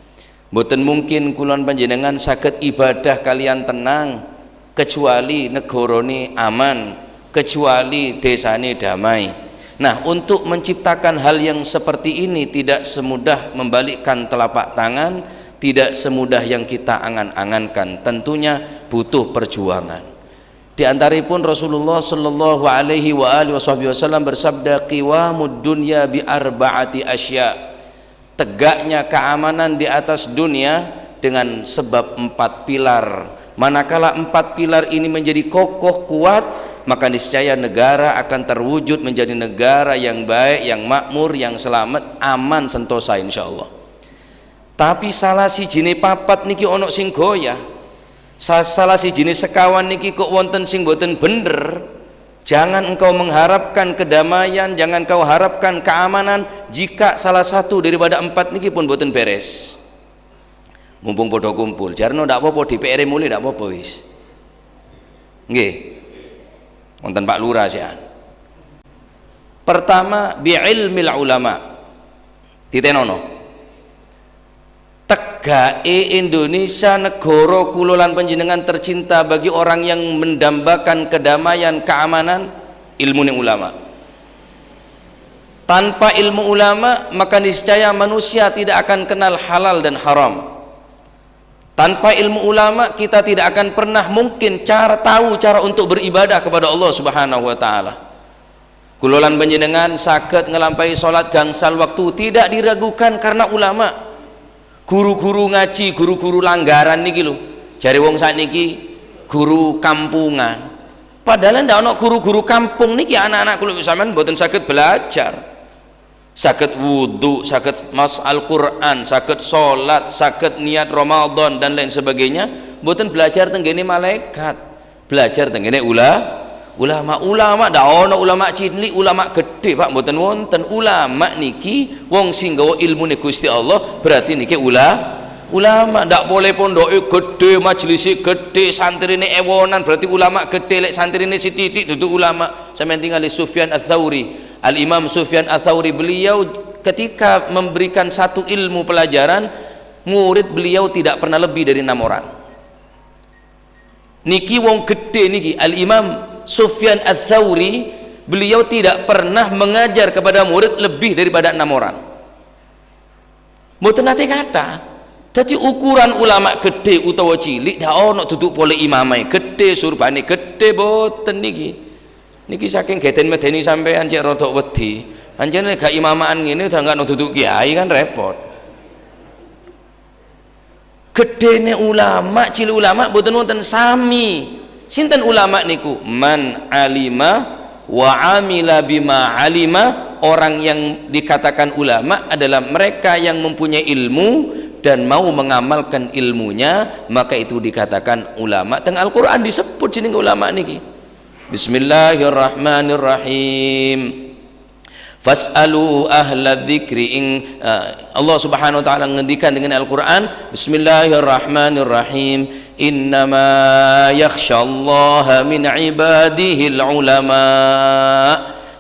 Mboten mungkin kulon panjenengan saged ibadah kalian tenang kecuali negarane aman, kecuali desane damai. Nah, untuk menciptakan hal yang seperti ini tidak semudah membalikkan telapak tangan, tidak semudah yang kita angan-angankan, tentunya butuh perjuangan. Di antaripun Rasulullah sallallahu alaihi wa alihi wasallam bersabda, qiwamud dunya bi arba'ati asya. Tegaknya keamanan di atas dunia dengan sebab 4 pilar. Manakala 4 pilar ini menjadi kokoh kuat, maka niscaya negara akan terwujud menjadi negara yang baik, yang makmur, yang selamat, aman, sentosa insyaallah. Tapi salah sijine papat niki ono sing goyah, salah sijine sekawan niki kok wonten sing boten bener. Jangan engkau mengharapkan kedamaian, jangan kau harapkan keamanan jika salah satu daripada 4 niki pun boten beres. Mumpung podo kumpul, jarno ndak apa-apa, DPR mulai ndak apa-apa wis. Nggih. Wonten Pak Lurah sian. Pertama, bi'ilmil ulama. Titenono. Tegake Indonesia negara kula lan panjenengan tercinta bagi orang yang mendambakan kedamaian, keamanan, ilmune ulama. Tanpa ilmu ulama maka niscaya manusia tidak akan kenal halal dan haram. Tanpa ilmu ulama kita tidak akan pernah mungkin cara tahu cara untuk beribadah kepada Allah Subhanahu wa taala. Kula lan panjenengan saged nglampahi salat gangsal waktu tidak diragukan karena ulama. Guru-guru ngaji, guru-guru langgaran niki lho. Jare wong sakniki guru kampungan. Padahal ndak ono guru-guru kampung niki anak-anak kula sampean mboten saged belajar. Saged wudu, saged mas Al-Qur'an, saged salat, saged niat Ramadan dan lain sebagainya, mboten belajar tenggene malaikat. Belajar tenggene ulama. Ulama ndak ono ulama cilik, ulama gede Pak, mboten wonten. Ulama niki wong sing gawa ilmune Gusti Allah, berarti niki ulama. Ndak boleh pondoke gede, majelise gede, santrine ewonan berarti ulama gede. Lek santrine sithik dudu ulama. Sampeyan tingali Sufyan Ats-Tsauri, Al-Imam Sufyan Ats-Tsauri, beliau ketika memberikan satu ilmu pelajaran, murid beliau tidak pernah lebih dari 6 orang. Niki wong gede niki Al-Imam Sufyan Ats-Tsauri, beliau tidak pernah mengajar kepada murid lebih daripada 6 orang. Mboten nate kata. Dadi ukuran ulama gede utawa cilik ndak ono duduk pole imame gede, surbane gede, boten niki. Niki saking geden medeni sampean cek rodok wedi. Anjene gak imamaan ngene udah enggak duduk kiai kan repot. Gedene ulama, cilik ulama mboten wonten sami. Sinten ulama niku? Man alima wa amila bima alima. Orang yang dikatakan ulama adalah mereka yang mempunyai ilmu dan mau mengamalkan ilmunya, maka itu dikatakan ulama. Teng Al-Qur'an disebut jeneng ulama niki. Bismillahirrahmanirrahim. Fas'alu ahla dzikri ing Allah Subhanahu wa taala ngendikan dengan Al-Qur'an, bismillahirrahmanirrahim, innama yakhsyallaha min ibadihil ulama.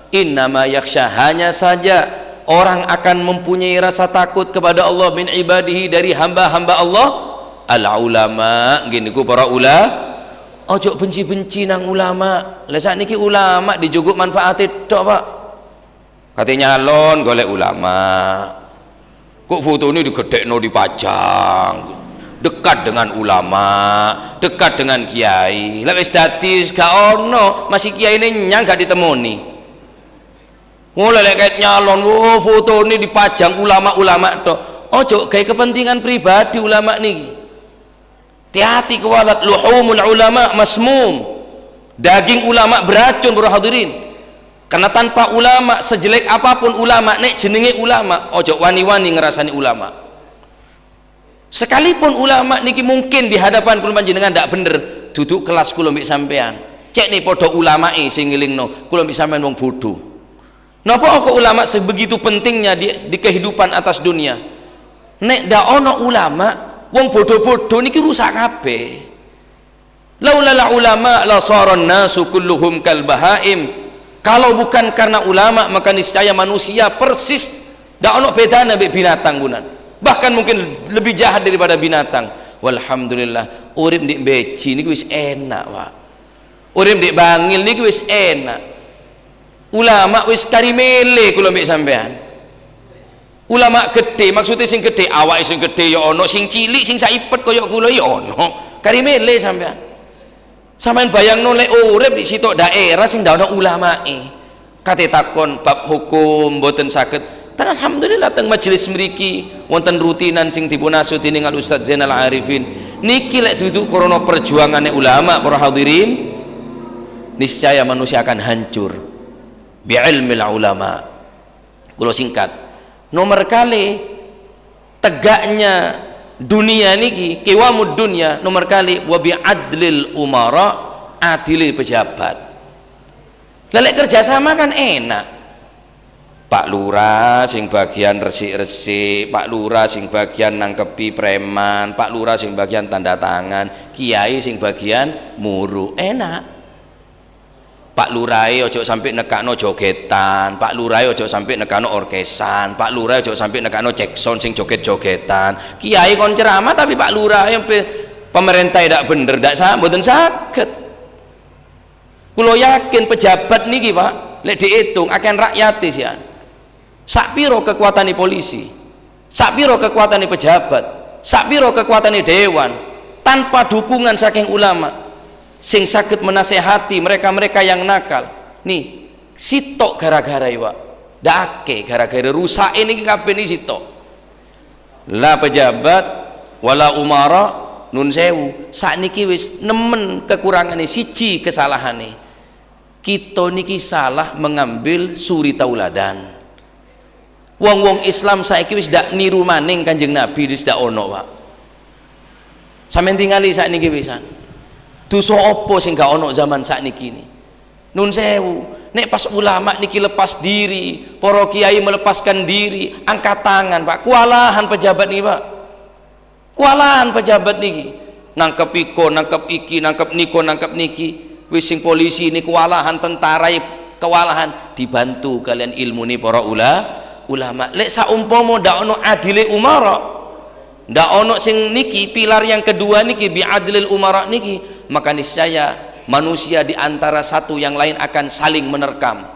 Innama yakhsha, hanya saja orang akan mempunyai rasa takut kepada Allah, min ibadihi, dari hamba-hamba Allah, al ulama. Nggih niku para ulama. Ojo benci-benci nang ulama. Lah sakniki ulama dijogok manfaate tok, Pak. Kate nyalon golek ulama. Kok fotone digedhekno dipajang. Dekat dengan ulama, dekat dengan kiai. Lah wis dadi gak ono, masih kiaine nyang gak ditemoni. Mulai lek nyalon, wo fotone dipajang ulama-ulama tok. Ojo gawe kepentingan pribadi ulama niki. Hati-hati kuwalat, luhumul ulama masmum. Daging ulama beracun, bro hadirin. Karena tanpa ulama, sejelek apapun ulama, nek jenenge ulama, ojo wani-wani ngerasani ulama. Sekalipun ulama niki mungkin di hadapan kula panjenengan ndak bener, duduk kelas kula mbek sampean. Cek nih podo ulamae sing ngelingno, kula mbek sampean wong bodoh. Napa kok ulama sebegitu pentingnya di kehidupan atas dunia? Nek ndak ono ulama, wong bodoh-bodoh niki rusak kabeh. Laula ulama la saran nasu kulluhum kal bahaim. Kalau bukan karena ulama, maka niscaya manusia persis ndak ono bedana mbek binatang bunan. Bahkan mungkin lebih jahat daripada binatang. Walhamdulillah, urip di Beji niki wis enak, Pak. Urip di Bangil niki wis enak. Ulama wis kari mele kula mbek sampean. Ulama gede, maksudnya sing gede, awake sing gede ya ono, sing cilik sing saipet kaya kula ya ono. Kari mele sampean. Sampean bayangno lek urip di sitok daerah sing ndak ono ulamae. Kate takon bab hukum mboten saged. Teng alhamdulillah teng majelis mriki wonten rutinan sing dipun asuh dening Al Ustaz Zainal Arifin. Niki lek duduk krana perjuangane ulama para hadirin, niscaya manusia akan hancur. Bi'ilmil ulama. Kula singkat. Nomor kali tegaknya dunia niki, kiwamud dunia, nomor kali wa bi'adlil umara, adilil pejabat. Lelek kerjasama kan enak. Pak Lurah sing bagian resik-resik, Pak Lurah sing bagian nangkepi preman, Pak Lurah sing bagian tanda tangan, kiai sing bagian muru, enak. Pak Lurah ojo sampai nekakno jogetan, Pak Lurah ojo sampai nekakno orkesan, Pak Lurah ojo sampai nekakno jackson sing joget-jogetan. Kiai kon ceramah tapi Pak Lurah yang pemerintah tidak bener, tidak sah, mboten saged. Kulo yakin pejabat niki Pak, lek dihitung akan rakyat sih. Sak piro kekuatane polisi, sak piro kekuatane pejabat, sak piro kekuatane dewan, tanpa dukungan saking ulama sing saged menasehati mereka-mereka yang nakal. Nih, sitok gara-gara iwak. Dake gara-gara rusak ini kabeh ini sitok. La pejabat wala umara, nun sewu. Sakniki wis nemen kekurangane, siji kesalahane. Kita niki salah mengambil suri tauladan. Wong-wong Islam saiki wis dak niru maning Kanjeng Nabi, wis dak ono, Pak. Sampeyan tingali sakniki pisan. Dosa apa sing gak ono zaman sakniki ni? Nun sewu, nek pas ulama niki lepas diri, para kiai melepaskan diri, angkat tangan, Pak. Kualahan pejabat niki, Pak. Kualahan pejabat niki. Nangkep iko, nangkep iki, nangkep niko, nangkep niki. Wis sing polisi ini kewalahan, tentara kewalahan, dibantu kalian ilmu ni para ulama. Lek saumpama ndak ono adile umara, ndak ono sing niki pilar yang kedua niki biadlil umara niki, maka niscaya manusia di antara satu yang lain akan saling menerkam.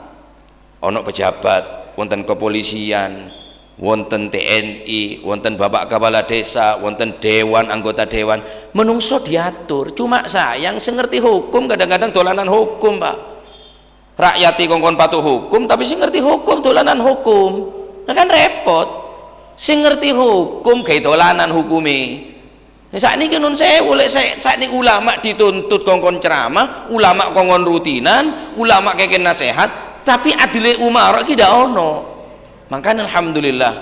Ono pejabat, wonten kepolisian, wonten TNI, wonten bapak kepala desa, wonten dewan, anggota dewan, menungso diatur. Cuma sayang sing ngerti hukum kadang-kadang dolanan hukum, Pak. Rakyat kongkon patuh hukum, tapi sing ngerti hukum dolanan hukum. Nah kan repot. Sing ngerti hukum gawe dolanan hukume. Nah, sakniki nun sewu, lek sakniki ulama dituntut kongkon ceramah, ulama kongkon rutinan, ulama keken nasihat, tapi adile umara iki ndak ono. Makanya alhamdulillah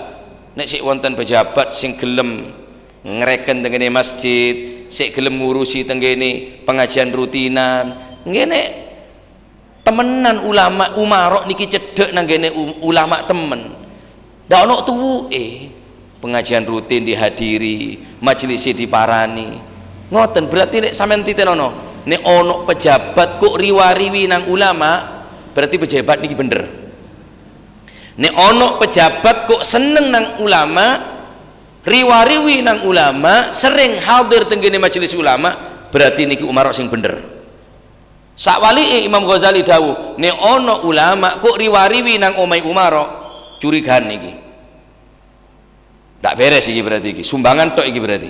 nek sik wonten pejabat sing gelem ngreken tengene masjid, sik gelem ngurusi tengene pengajian rutinan, ngene temenan ulama umara niki cedhek nang ngene ulama temen. Ndak ono tuwuke. Pengajian rutin dihadiri, majelis diparani. Ngoten berarti nek sampean titenono, nek ono pejabat kok riwariwi nang ulama, berarti pejabat niki bener. Nek ono pejabat kok seneng nang ulama, riwariwi nang ulama, sering hadir tenggene majelis ulama, berarti niki umara sing bener. Sakwalike Imam Ghazali dawuh, nek ono ulama kok riwariwi nang omahe umara, curigaan niki. Ndak beres iki berarti iki, sumbangan tok iki berarti.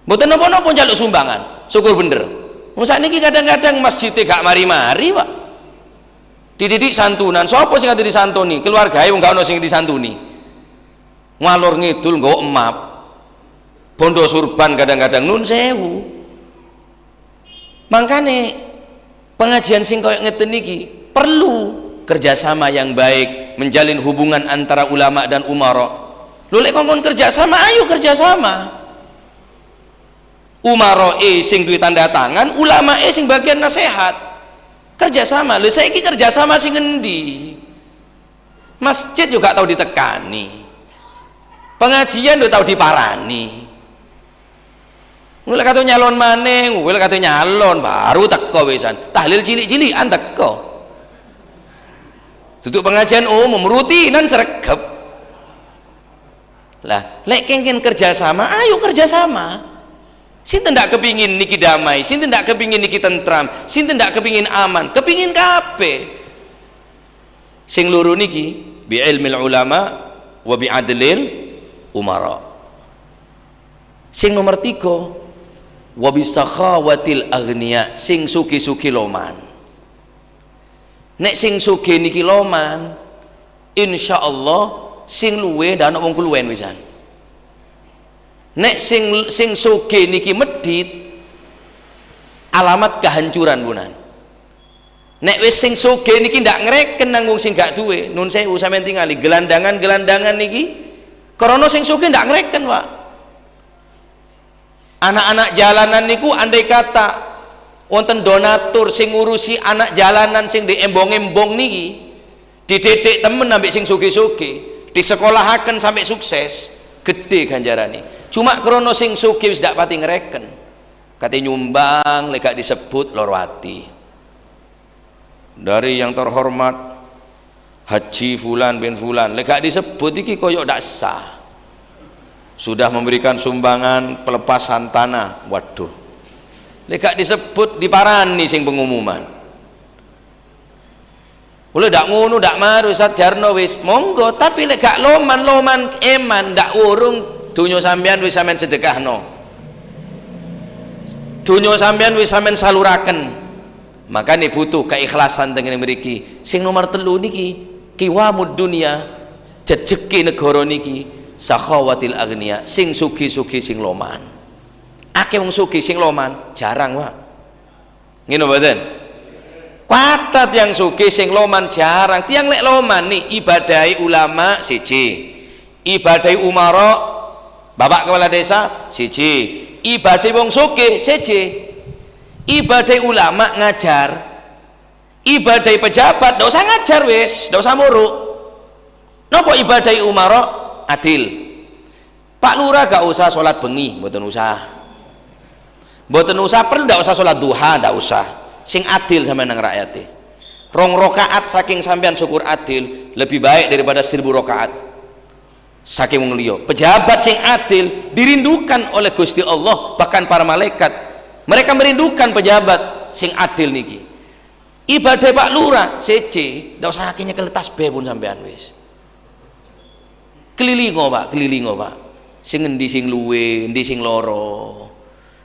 Mboten napa-napa njaluk sumbangan, syukur bener. Wong sakniki kadang-kadang masjid gak mari-mari, Pak. Dididik santunan, sapa sing ate disantuni? Keluargae wong gak ono sing disantuni. Ngalor ngidul nggawa emap. Bondo surban kadang-kadang, nun sewu. Makanya pengajian sing koyo ngeten niki perlu kerjasama yang baik, menjalin hubungan antara ulama dan umara. Lho, lek kongkon kerjasama, ayo kerjasama. Umara e sing duwe tanda tangan, ulama e sing bagian nasihat. Kerjasama. Lho, saiki kerjasama sing ngendi? Masjid juga tau ditekani. Pengajian udah tau diparani. Mulai kata nyalon maneh, mulai kata nyalon baru teko wisan. Tahlil cilik-cilikan teko. Tutup pengajian umum rutinan sregep. Lah, lek kengken kerjasama, ayo kerjasama. Sinten ndak kepingin niki damai, sinten ndak kepingin niki tentram, sinten ndak kepingin aman, kepingin kabeh. Sing loro niki bi ilmil ulama wa bi adlil umara. Sing nomor 3 wa bi sakhawatil aghnia, sing sugi-sugi loman. Nek sing sugih niki loman, insyaallah sing luwe ndak ana wong keluwen wisan. Nek sing sing sugih niki medit, alamat kehancuran punan. Nek wis sing sugih niki ndak ngreken nang wong sing gak duwe, nun sewu, sampean tingali gelandangan-gelandangan niki krana sing sugih ndak ngreken, Pak. Anak-anak jalanan niku andai kata wonten donatur sing ngurusi anak jalanan sing di embong-embong niki, dididik temen ambek sing sugih-sugih, disekolahaken sampai sukses, gede ganjarane. Cuma krono sing sugih wis ndak pati ngreken, kate nyumbang lek gak disebut loro ati. Dari yang terhormat Haji Fulan bin Fulan, lek gak disebut iki koyok dak sah, sudah memberikan sumbangan pelepasan tanah. Waduh, lek gak disebut diparani sing pengumuman. Boleh dak ngono dak maru, Ustaz Jarno, wis monggo, tapi lek gak loman loman eman ndak urung, dunyo sampean wis sampean sedekahno, dunyo sampean wis sampean saluraken. Makanya butuh keikhlasan dengan mriki. Sing nomor 3 niki kiwamud dunia, jejeki negara niki sakhawatil agnia, sing sugi-sugi sing loman. Akeh wong sugih sing loman jarang, Pak. Ngene mboten? Kathah yang sugih sing loman jarang. Tiang lek loman nih ibadahi ulama siji, ibadahi umara bapak kepala desa siji, ibadahi wong sugih siji, ibadahi ulama ngajar, ibadahi pejabat ndak usah ngajar wis, ndak usah muruk. Napa ibadahi umara? Adil. Pak Lurah gak usah sholat bengi, mboten usah, mboten usah perlu, ndak usah sholat duha, ndak usah. Sing adil sama nang rakyate. 2 rakaat saking sampean syukur adil lebih baik daripada 1000 rakaat saking wong liya. Pejabat sing adil dirindukan oleh Gusti Allah, bahkan para malaikat mereka merindukan pejabat sing adil niki. Ibadah Pak Lurah siji, ndak usah akeh nyekel tasbih pun sampean wis. Kelilingo, Pak, kelilingo, Pak, sing endi sing luwe, endi sing loro.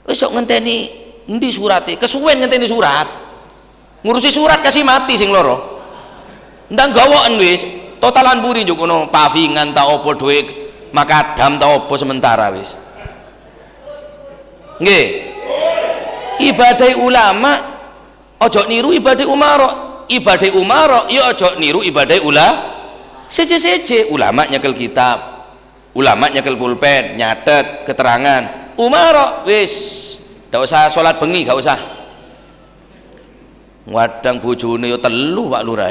Wis sok ngenteni endi surate, kesuwen ngenteni surat, ngurusi surat kasih mati sing loro. Ndang gawoken wis totalan buri njuk kono pavingan ta opo, dhuwit makadam ta opo, sementara wis. Nggih, ibadah ulama ojo niru ibadah umaro, ibadah umaro ya ojo niru ibadah ula. Seje-seje ulama nyekel kitab, ulama nyekel pulpen nyatet keterangan, umaro wis gak usah sholat bengi, gak usah. Wadang bojone yo telu Pak Lurah,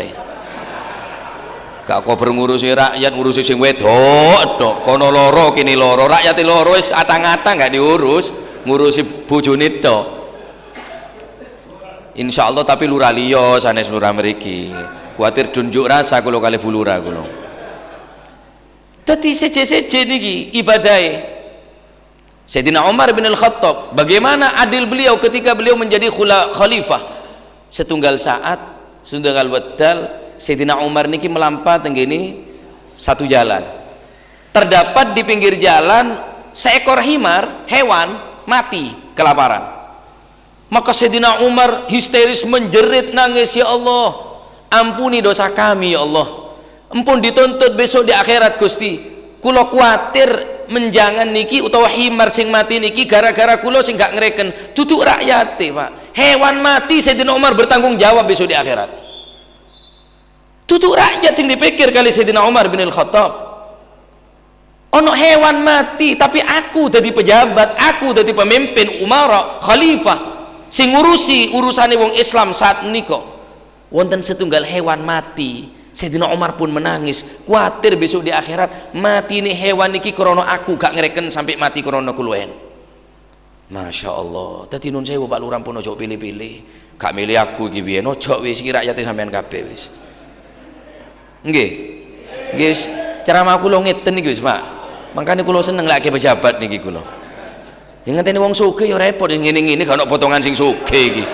gak kober ngurusi rakyat, ngurusi sing wedok tok. Kono loro, kini loro, rakyat loro wis atang-atang gak diurus, ngurusi bojone tok. Insyaallah, tapi lurah liya, sanes lurah mriki, kuatir tunjuk rasa kula kalih Bu Lurah kula. Dadi seje-seje niki ibadahe. Sayyidina Umar bin Al-Khattab, bagaimana adil beliau ketika beliau menjadi khalifah. Setunggal saat, setunggal wedal, Sayyidina Umar niki melampah tenggene satu jalan. Terdapat di pinggir jalan seekor himar, hewan mati kelaparan. Maka Sayyidina Umar histeris menjerit nangis, "Ya Allah, ampuni dosa kami, ya Allah. Ampun dituntut besok di akhirat, Gusti." Kula kuatir menjangan niki utawa himar sing mati niki gara-gara kula sing gak ngreken. Duduk rakyate, Pak. Hewan mati Sayyidina Umar bertanggung jawab besok di akhirat. Duduk rakyat sing dipikir kali Sayyidina Umar bin Al-Khattab. Ono hewan mati tapi aku jadi pejabat, aku jadi pemimpin umara, khalifah sing ngurusi urusane wong Islam saat niko. Wonten setunggal hewan mati, Sayyidina Umar pun menangis, kuatir besok di akhirat mati nih hewan niki krono aku gak ngereken sampai mati krono kuluen. Masya Allah. Dadi nun sewu Pak Lurah pun ojo pilih-pilih. Gak milih aku iki biyen ojo wis iki rakyate sampean kabeh wis. Nggih. Nggih, ceramah kula ngeten iki wis, Pak. Makanya kula seneng lek pejabat niki kula. Yang ngenteni wong sugih ya repot, ngene-ngene gak ono potongan sing sugih iki.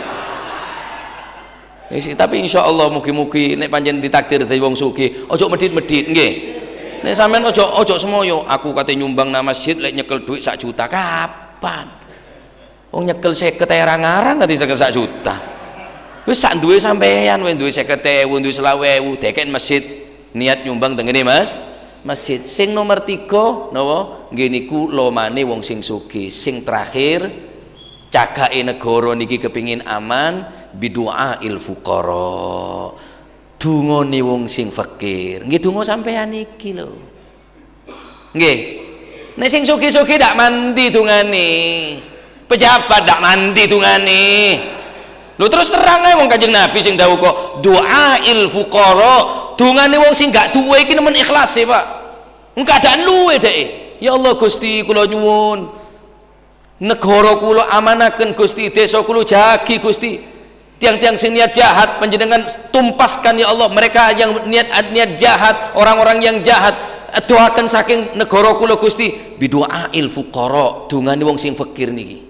Wis, tapi insyaallah mugi-mugi nek pancen ditakdir dadi wong sugih, ojo medhit-medhit nggih. Nek sampean ojo ojo semoyo, aku kate nyumbang nang masjid lek nyekel duit sak juta kapan? Wong nyekel 50 arang-arang kate nyekel sak juta. Wis sak duwe sampean, wis duwe 50.000, duwe 20.000, deken masjid niat nyumbang teng ngene Mas. Masjid sing nomor 3 napa nggih niku lomane wong sing sugih. Sing terakhir cagake negara niki kepingin aman bidu'ail fuqara, dungane wong sing fakir. Nggih donga sampean iki lho. Nggih. Nek sing sugih-sugih ndak mandi dungane. Pejabat ndak mandi dungane. Lho terus terang ae wong Kanjeng Nabi sing dawuh kok du'ail fuqara, dungane wong sing gak duwe iki nemen ikhlas e, Pak. Wong keadaan luwe dhek. Ya Allah Gusti kula nyuwun negara kula amanaken Gusti, desa kula jagi Gusti. Tiang-tiang sing niat jahat panjenengan tumpaskan ya Allah. Mereka yang niat jahat, orang-orang yang jahat doakan saking negara kula Gusti. Bidu'ail fuqara, dungane wong sing fakir niki.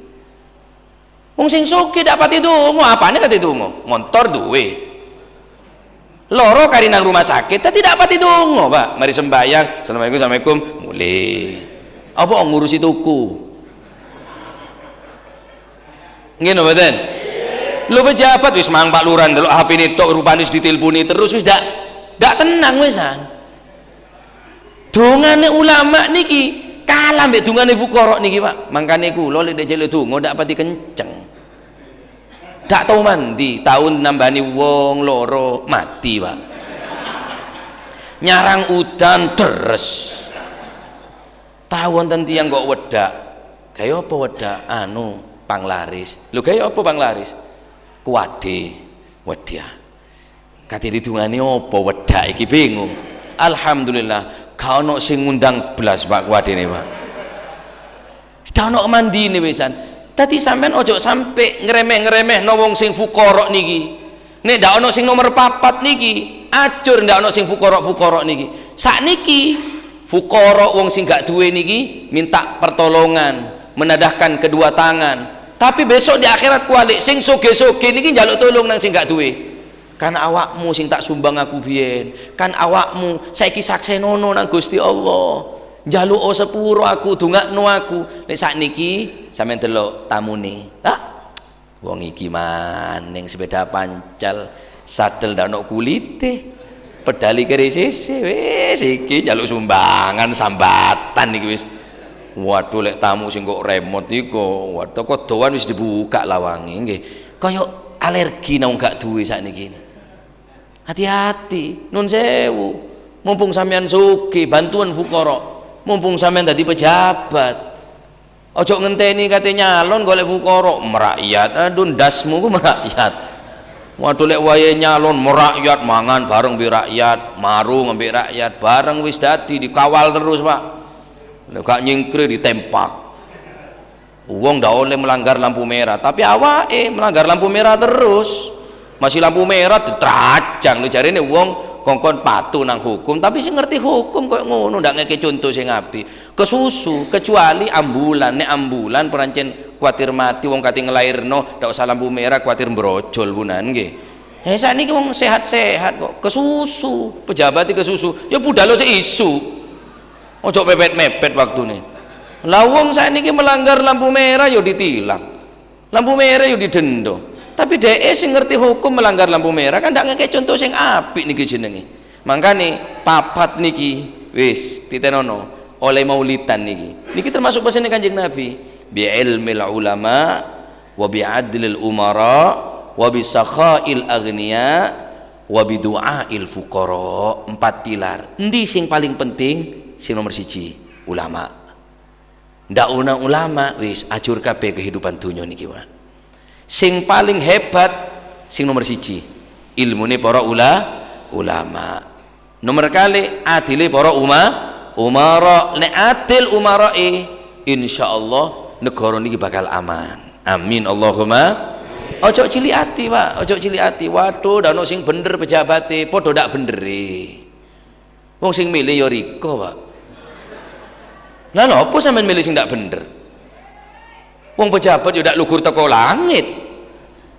Wong sing sugih dak pati donga, apane kate donga? Montor duwe. Loro kari nang rumah sakit, tapi tidak pati donga, Pak. Mari sembahyang, assalamualaikum, assalamualaikum, mulih. Apa ngurusi tuku? Nggih napa mboten? Lho pejabat wis mang Pak Lurah ndelok HP-ne tok rupane wis ditelponi terus wis dak tenang wisan. Dongane ulama niki kalah mbek dongane fuqara niki, Pak. Mangkane kula lek njaluk donga ndak pati kenceng. Dak tau mandi, tahun nambani wong loro mati, Pak. Nyarang udan deres. Tahu wonten tiyang kok wedak. Gawe apa wedak? Anu, panglaris. Lho gawe apa panglaris? Kuwade wedak. Kate didungani apa wedak iki bingung. Alhamdulillah, gak ono sing ngundang blas Pak kuwadene, Pak. Gak ono mandine wisan. Tadi sampean ojo sampe ngremeh-ngremeh no wong sing fuqara niki. Nek ndak ono sing nomor 4 niki, acur ndak ono sing fuqara-fuqara niki. Sakniki fuqara wong sing gak duwe niki minta pertolongan, menadahkan kedua tangan. Tapi besok di akhirat kualik sing soge-soge niki njaluk tolong nang sing gak duwe. Kan awakmu sing tak sumbang aku biyen, kan awakmu saiki saksenono nang Gusti Allah. Njaluk sepuro aku, dongakno aku. Nek sakniki sampean delok tamune. Ah, wong iki maning sepeda pancal, sadel ndak ono kulite. Pedali kere sisi, wis iki njaluk sumbangan sambatan iki wis. Waduh lek tamu sing kok remot iku, waduh kok doan wis dibuka lawange nggih. Kaya alergi nang gak duwe sakniki. Hati-hati, nun sewu. Mumpung sampean sugih, bantuan fuqara. Mumpung sampean dadi pejabat. Ojo ngenteni kate nyalon golek fuqara, merakyat. Aduh ndasmu ku merakyat. Waduh lek wayahe nyalon merakyat, mangan bareng mbek rakyat, marung mbek rakyat, bareng wis dadi dikawal terus, Pak. Lek gak nyingkre ditempak. Wong ndak oleh melanggar lampu merah, tapi awake melanggar lampu merah terus. Masih lampu merah diterajang lho jarene wong kongkon patuh nang hukum, tapi sing ngerti hukum koyo ngono ndak ngeke contoh sing apik. Kesusu kecuali ambulan, nek ambulan perancen kuatir mati wong kate nglairno ndak usah lampu merah kuatir brojol punan nggih. Sakniki wong sehat-sehat kok kesusu, pejabat iki kesusu, ya budal sik isu. Ojo mepet-mepet waktune. Lah wong sakniki melanggar lampu merah ya ditilang. Lampu merah ya didenda. Tapi dhek sing ngerti hukum melanggar lampu merah kan ndak ngeke contoh sing apik niki jenenge. Mangkane papat niki wis titenono. Oleh maulidan niki. Niki termasuk pesene Kanjeng Nabi, bi ilmil ulama wa bi adlil umara wa bi sakhail aghnia wa bi du'ail fuqara. Empat pilar. Endi sing paling penting? Sing nomor siji, ulama. Ndak ana ulama wis ajur kabeh kehidupan dunya niki, Pak. Sing paling hebat sing nomor siji, ilmune para ulama. Nomor kali adile para umara. Nek adil umarae, insyaallah negara niki bakal aman. Amin Allahumma. Ojo cilik ati, Pak, ojo cilik ati. Waduh, ndak ono sing bener pejabate, padha ndak benere. Wong sing milih ya riko, Pak. Lah lha apa sampean milih sing ndak bener? Wong pejabat ya ndak lugur teko langit.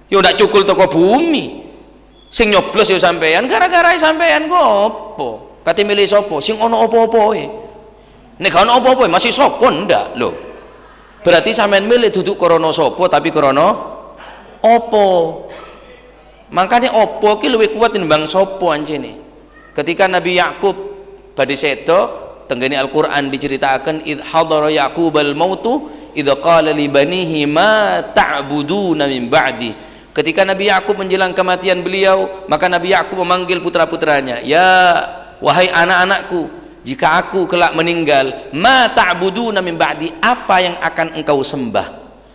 Ya ndak cukul teko bumi. Sing nyoblos ya sampean, gara-gara sampean kok apa? Kate milih sapa? Sing ono apa-apae. Nek gak ono apa-apa masih sapa ndak lho. Berarti sampean milih duduk krana sapa tapi krana apa? Makanya apa ki luwih kuat timbang sapa ancene. Ketika Nabi Yakub badhe sedo, tenggene Al-Qur'an diceritakan id hadara Yaqubal mautu idz qala li banihi ma ta'buduna min ba'di. Ketika Nabi Yakub menjelang kematian beliau, maka Nabi Yakub memanggil putra-putranya, ya wahai anak-anakku, jika aku kelak meninggal, ma ta'buduna min ba'di, apa yang akan engkau sembah?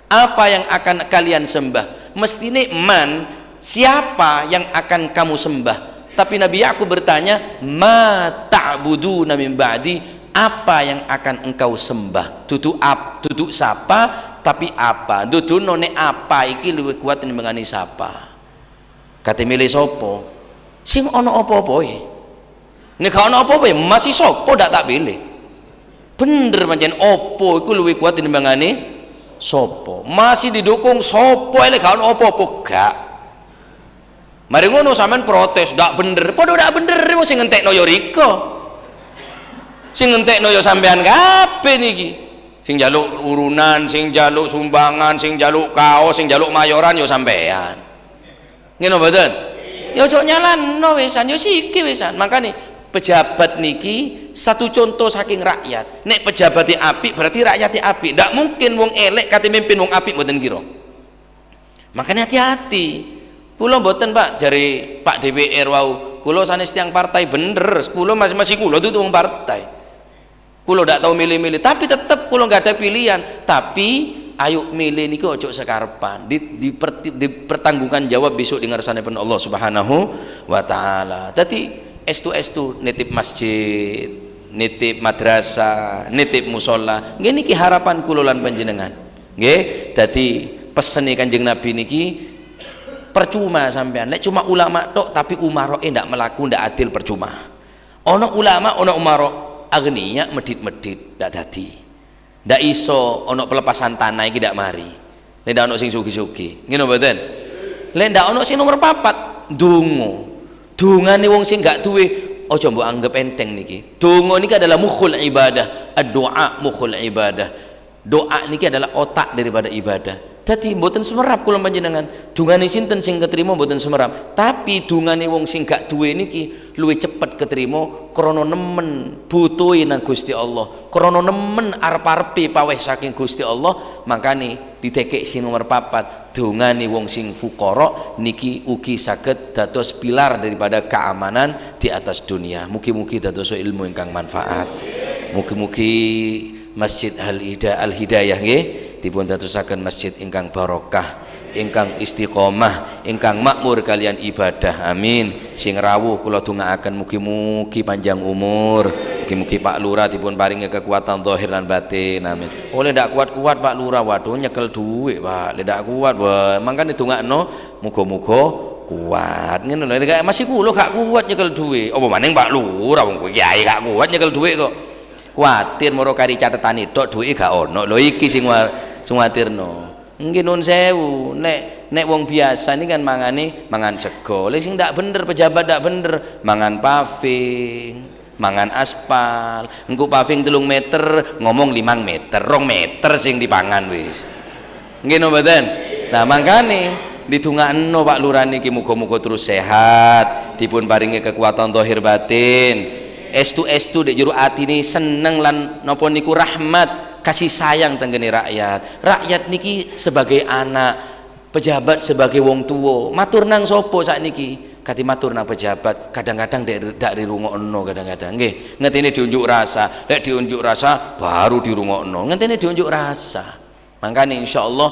Apa yang akan kalian sembah? Mestine man, siapa yang akan kamu sembah? Tapi Nabi Yakub bertanya, ma ta'buduna min ba'di, apa yang akan engkau sembah? Duduk ap, duduk sapa, tapi apa? Duduk none apa iki luwih kuat timbangane sapa. Kate milih sapa? Sing ana apa-apae. Nek gak ana apa-apa masih sapa ndak tak pilih. Bener pancen opo iku luwih kuat timbangane sapa. Masih didukung sapa elek gak ana apa-apa gak. Mari ngono sampean protes ndak bener. Padha ndak bener wong sing ngentekno ya rika. Sing ngentekno ya sampean kabeh niki. Sing njaluk urunan, sing njaluk sumbangan, sing njaluk kaos, sing njaluk mayoran ya sampean. Ngene mboten? Ya ojo nyalano wisan, ya siki wisan. Makane pejabat niki satu contoh saking rakyat. Nek pejabate apik berarti rakyate apik. Ndak mungkin wong elek kate mimpin wong apik mboten kira. Makanya hati-hati. Kula mboten Pak, jare Pak DPR wau, kula sanes tiyang partai bener, kula masih kula tuh wong partai. Kula ndak tahu milih-milih, tapi tetep kula nggak ada pilihan. Tapi ayo milih niku ojo sekarepan, dipertanggungkan jawab besok di ngarsanipun Allah Subhanahu wa taala. Dadi estu-estu nitip masjid, nitip madrasah, nitip musola. Nggih niki harapan kula lan panjenengan. Nggih, dadi pesene Kanjeng Nabi niki percuma sampean. Nek cuma ulama tok tapi umaroe ndak melaku, ndak adil percuma. Ono ulama, ono umaro agniya medit-medit ndak dadi. Ndak iso ono pelepasan tanah iki ndak mari. Nek ndak ono sing sugih-sugih. Ngene mboten? Lek ndak ono sing nomor 4, ndonga. Dongane wong sing gak duwe aja mbok anggap enteng niki. Donga niki adalah mukhul ibadah, ad-du'a mukhul ibadah. Doa niki adalah otak daripada ibadah. Dadi mboten semerap kula panjenengan. Dungane sinten sing keterima mboten semerap. Tapi dungane wong sing gak duwe niki luwih cepet keterima krana nemen butuhe nang Gusti Allah. Krana nemen arep-arepe paweh saking Gusti Allah, makane didekek sing nomor 4, dungane wong sing fuqara niki ugi saged dados pilar daripada keamanan di atas dunia. Mugi-mugi dados ilmu ingkang manfaat. Mugi-mugi Masjid Al-Hidayah nggih dipun dadosaken masjid ingkang barokah, ingkang istiqomah, ingkang makmur kalian ibadah. Amin. Sing rawuh kula dongaaken mugi-mugi panjang umur, mugi-mugi Pak Lurah dipun paringi kekuatan zahir lan batin. Amin. Oleh ndak kuat-kuat Pak Lurah, waduh nyekel dhuwit Pak, lek ndak kuat wah, mangkane dongakno muga-muga kuat. Ngono lho, nek masih kula gak kuat nyekel dhuwit. Apa maning Pak Lurah wong kiai gak kuat nyekel dhuwit kok. Kuatir moro kari catetane tok dhuwite gak ono. Lho iki sing kuwatirno. Nggih nuwun sewu, nek wong biasa ini kan mangane mangan sego. Lha sing ndak bener pejabat ndak bener mangan paving, mangan aspal. Engko paving 3 meter ngomong 5 meter, 2 meter sing dipangan wis. Nggih napa mboten? Nah mangkane didongakno Pak Lurah niki muga-muga terus sehat, dipun paringi kekuatan zahir batin. Estu-estu dek jero atine seneng lan napa niku rahmat, kasih sayang tenggene rakyat. Rakyat niki sebagai anak, pejabat sebagai wong tua. Matur nang sapa sakniki? Kati matur nang pejabat, kadang-kadang dak dirungokno, kadang-kadang nggih. Ngenteni diunjuk rasa, lek diunjuk rasa baru dirungokno. Ngenteni diunjuk rasa. Makanya insyaallah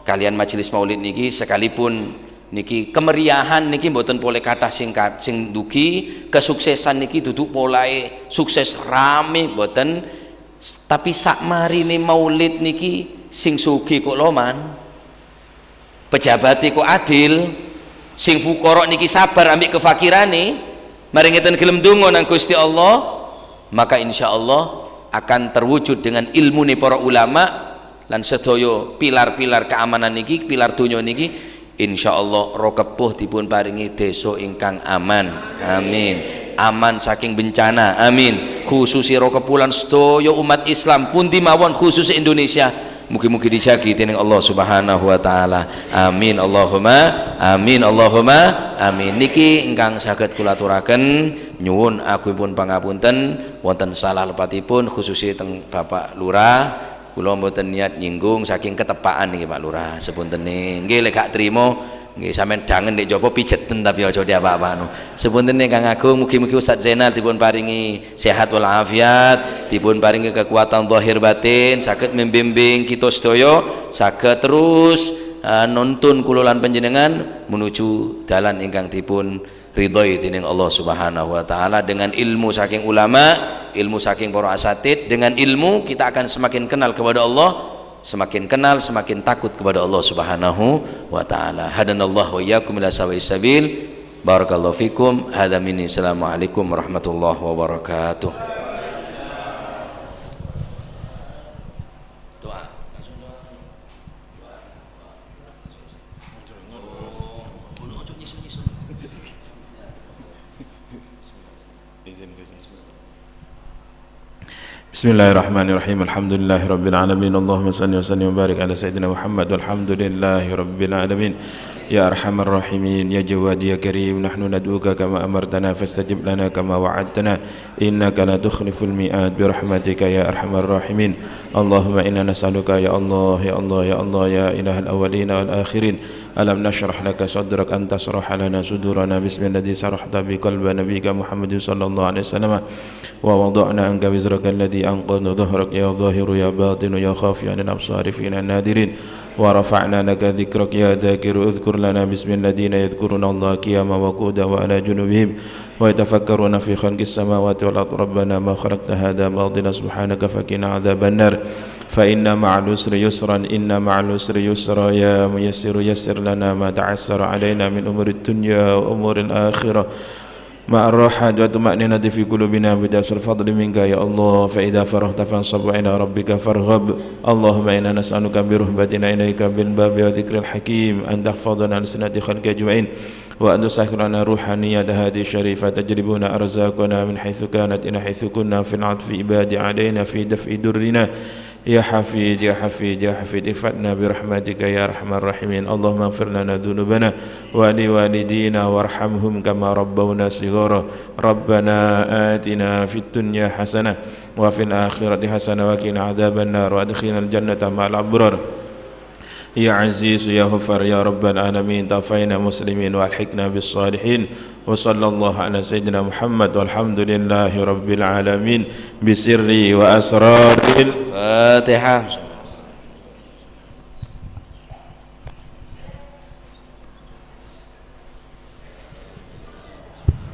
kalian majelis maulid niki, sekalipun niki kemeriahan niki mboten boleh kathah sing sing dugi, kesuksesan niki duduk polae sukses rame mboten, tapi sak marine maulid niki sing sugih kok loman, pejabat kok adil, sing fuqara niki sabar ambek kefakirane, mari ngeten gelem donga nang Gusti Allah, maka insyaallah akan terwujud dengan ilmu nih para ulama lan sedaya pilar-pilar keamanan niki, pilar donya niki, insyaallah Rokepuh dipun paringi desa ingkang aman, amin, aman saking bencana, amin, khususi Rokepuh lan sedaya umat Islam pundi mawon, khusus Indonesia, mugi-mugi dijagi dening Allah Subhanahu wa taala, amin Allahumma amin Allahumma amin. Niki ingkang saged kula aturaken, nyuwun agungipun pangapunten wonten salah lepatipun, khususnya teng Bapak Lurah. Kula mboten niat nyinggung, saking ketepaan niki Pak Lurah, sepuntene nggih lek gak trimo nggih sampean dangen nek jaba pijeten, tapi aja diapa-apano. Sepuntene Kang Agung, mugi-mugi Ustaz Zainal dipun paringi sehat wal afiat, dipun paringi kekuatan zahir batin, saged membimbing kita sedaya, saged terus nuntun kula lan panjenengan menuju dalan ingkang dipun ridhoi dening Allah Subhanahu wa taala. Dengan ilmu saking ulama, ilmu saking para asatid, dengan ilmu kita akan semakin kenal kepada Allah, semakin kenal semakin takut kepada Allah Subhanahu wa taala. Hadanallahu wa iyyakum ila sawa'is sabil. Barakallahu fikum. Hadza minni. Assalamualaikum warahmatullahi wabarakatuh. Bismillahirrahmanirrahim. Alhamdulillahi rabbil alamin. Allahumma salli wa sallim wa barik ala sayyidina Muhammad. Walhamdulillahi rabbil alamin. Ya arhamar rahimin, ya jawad ya karim, nahnu nad'uka kama amartana fastajib lana kama wa'adtana innaka la tukhliful mi'ad bi rahmatika ya arhamar rahimin. Allahumma inna nas'aluka ya Allah ya Allah ya Allah ya ilahal awwalin wal akhirin. Alam nashrah laka sadrak an tasrah lana sudurana bismilladzi sarahta bi qalbi nabiyyika Muhammadin sallallahu alaihi wasallam wa wada'na anka wizraka alladhi anqadha dhahrak ya zahiru ya batinu ya khafi anil absari fina nadirin wa rafa'na laka dhikrak ya dhakiru udhkur lana bismil ladina yadhkuruna Allah qiyama wa qu'udan wa ala junubihim wa yatafakkaruna fi khalqis samawati wal ardi rabbana ma khalaqta hadha batila subhanaka faqina adhaban nar fa inna ma'al usri yusran inna ma'al usri yusra ya muyassiru yassir lana ma ta'assara alaina min umurid dunya wa umuril akhirah مع الراحة وطمأنينة في قلوبنا بدرس الفضل منك يا الله. فإذا فرغت فانصب إلى ربك فارغب. اللهم إنا نسألك برهبتنا إليك بالباب وذكر الحكيم أن تحفظنا عن سنة خلق أجمعين وأن تسخر لنا روحانية هذه الشريفة تجلبنا أرزاقنا من حيث كانت إلى حيث كنا في العطف عباد علينا في دفع درنا يا حفيد يا حفيد يا حفيد افتنا برحمتك يا أرحم الراحمين. اللهم اغفر لنا ذنوبنا ولوالدينا وارحمهم كما ربونا صغارا. ربنا آتنا في الدنيا حسنة وفي الآخرة حسنة وقنا عذاب النار وأدخلنا الجنة مع الأبرار يا عزيز يا غفار يا رب العالمين. توفينا مسلمين والحقنا بالصالحين وصلى الله على سيدنا محمد والحمد لله رب العالمين بسر وأسرار الفاتحة.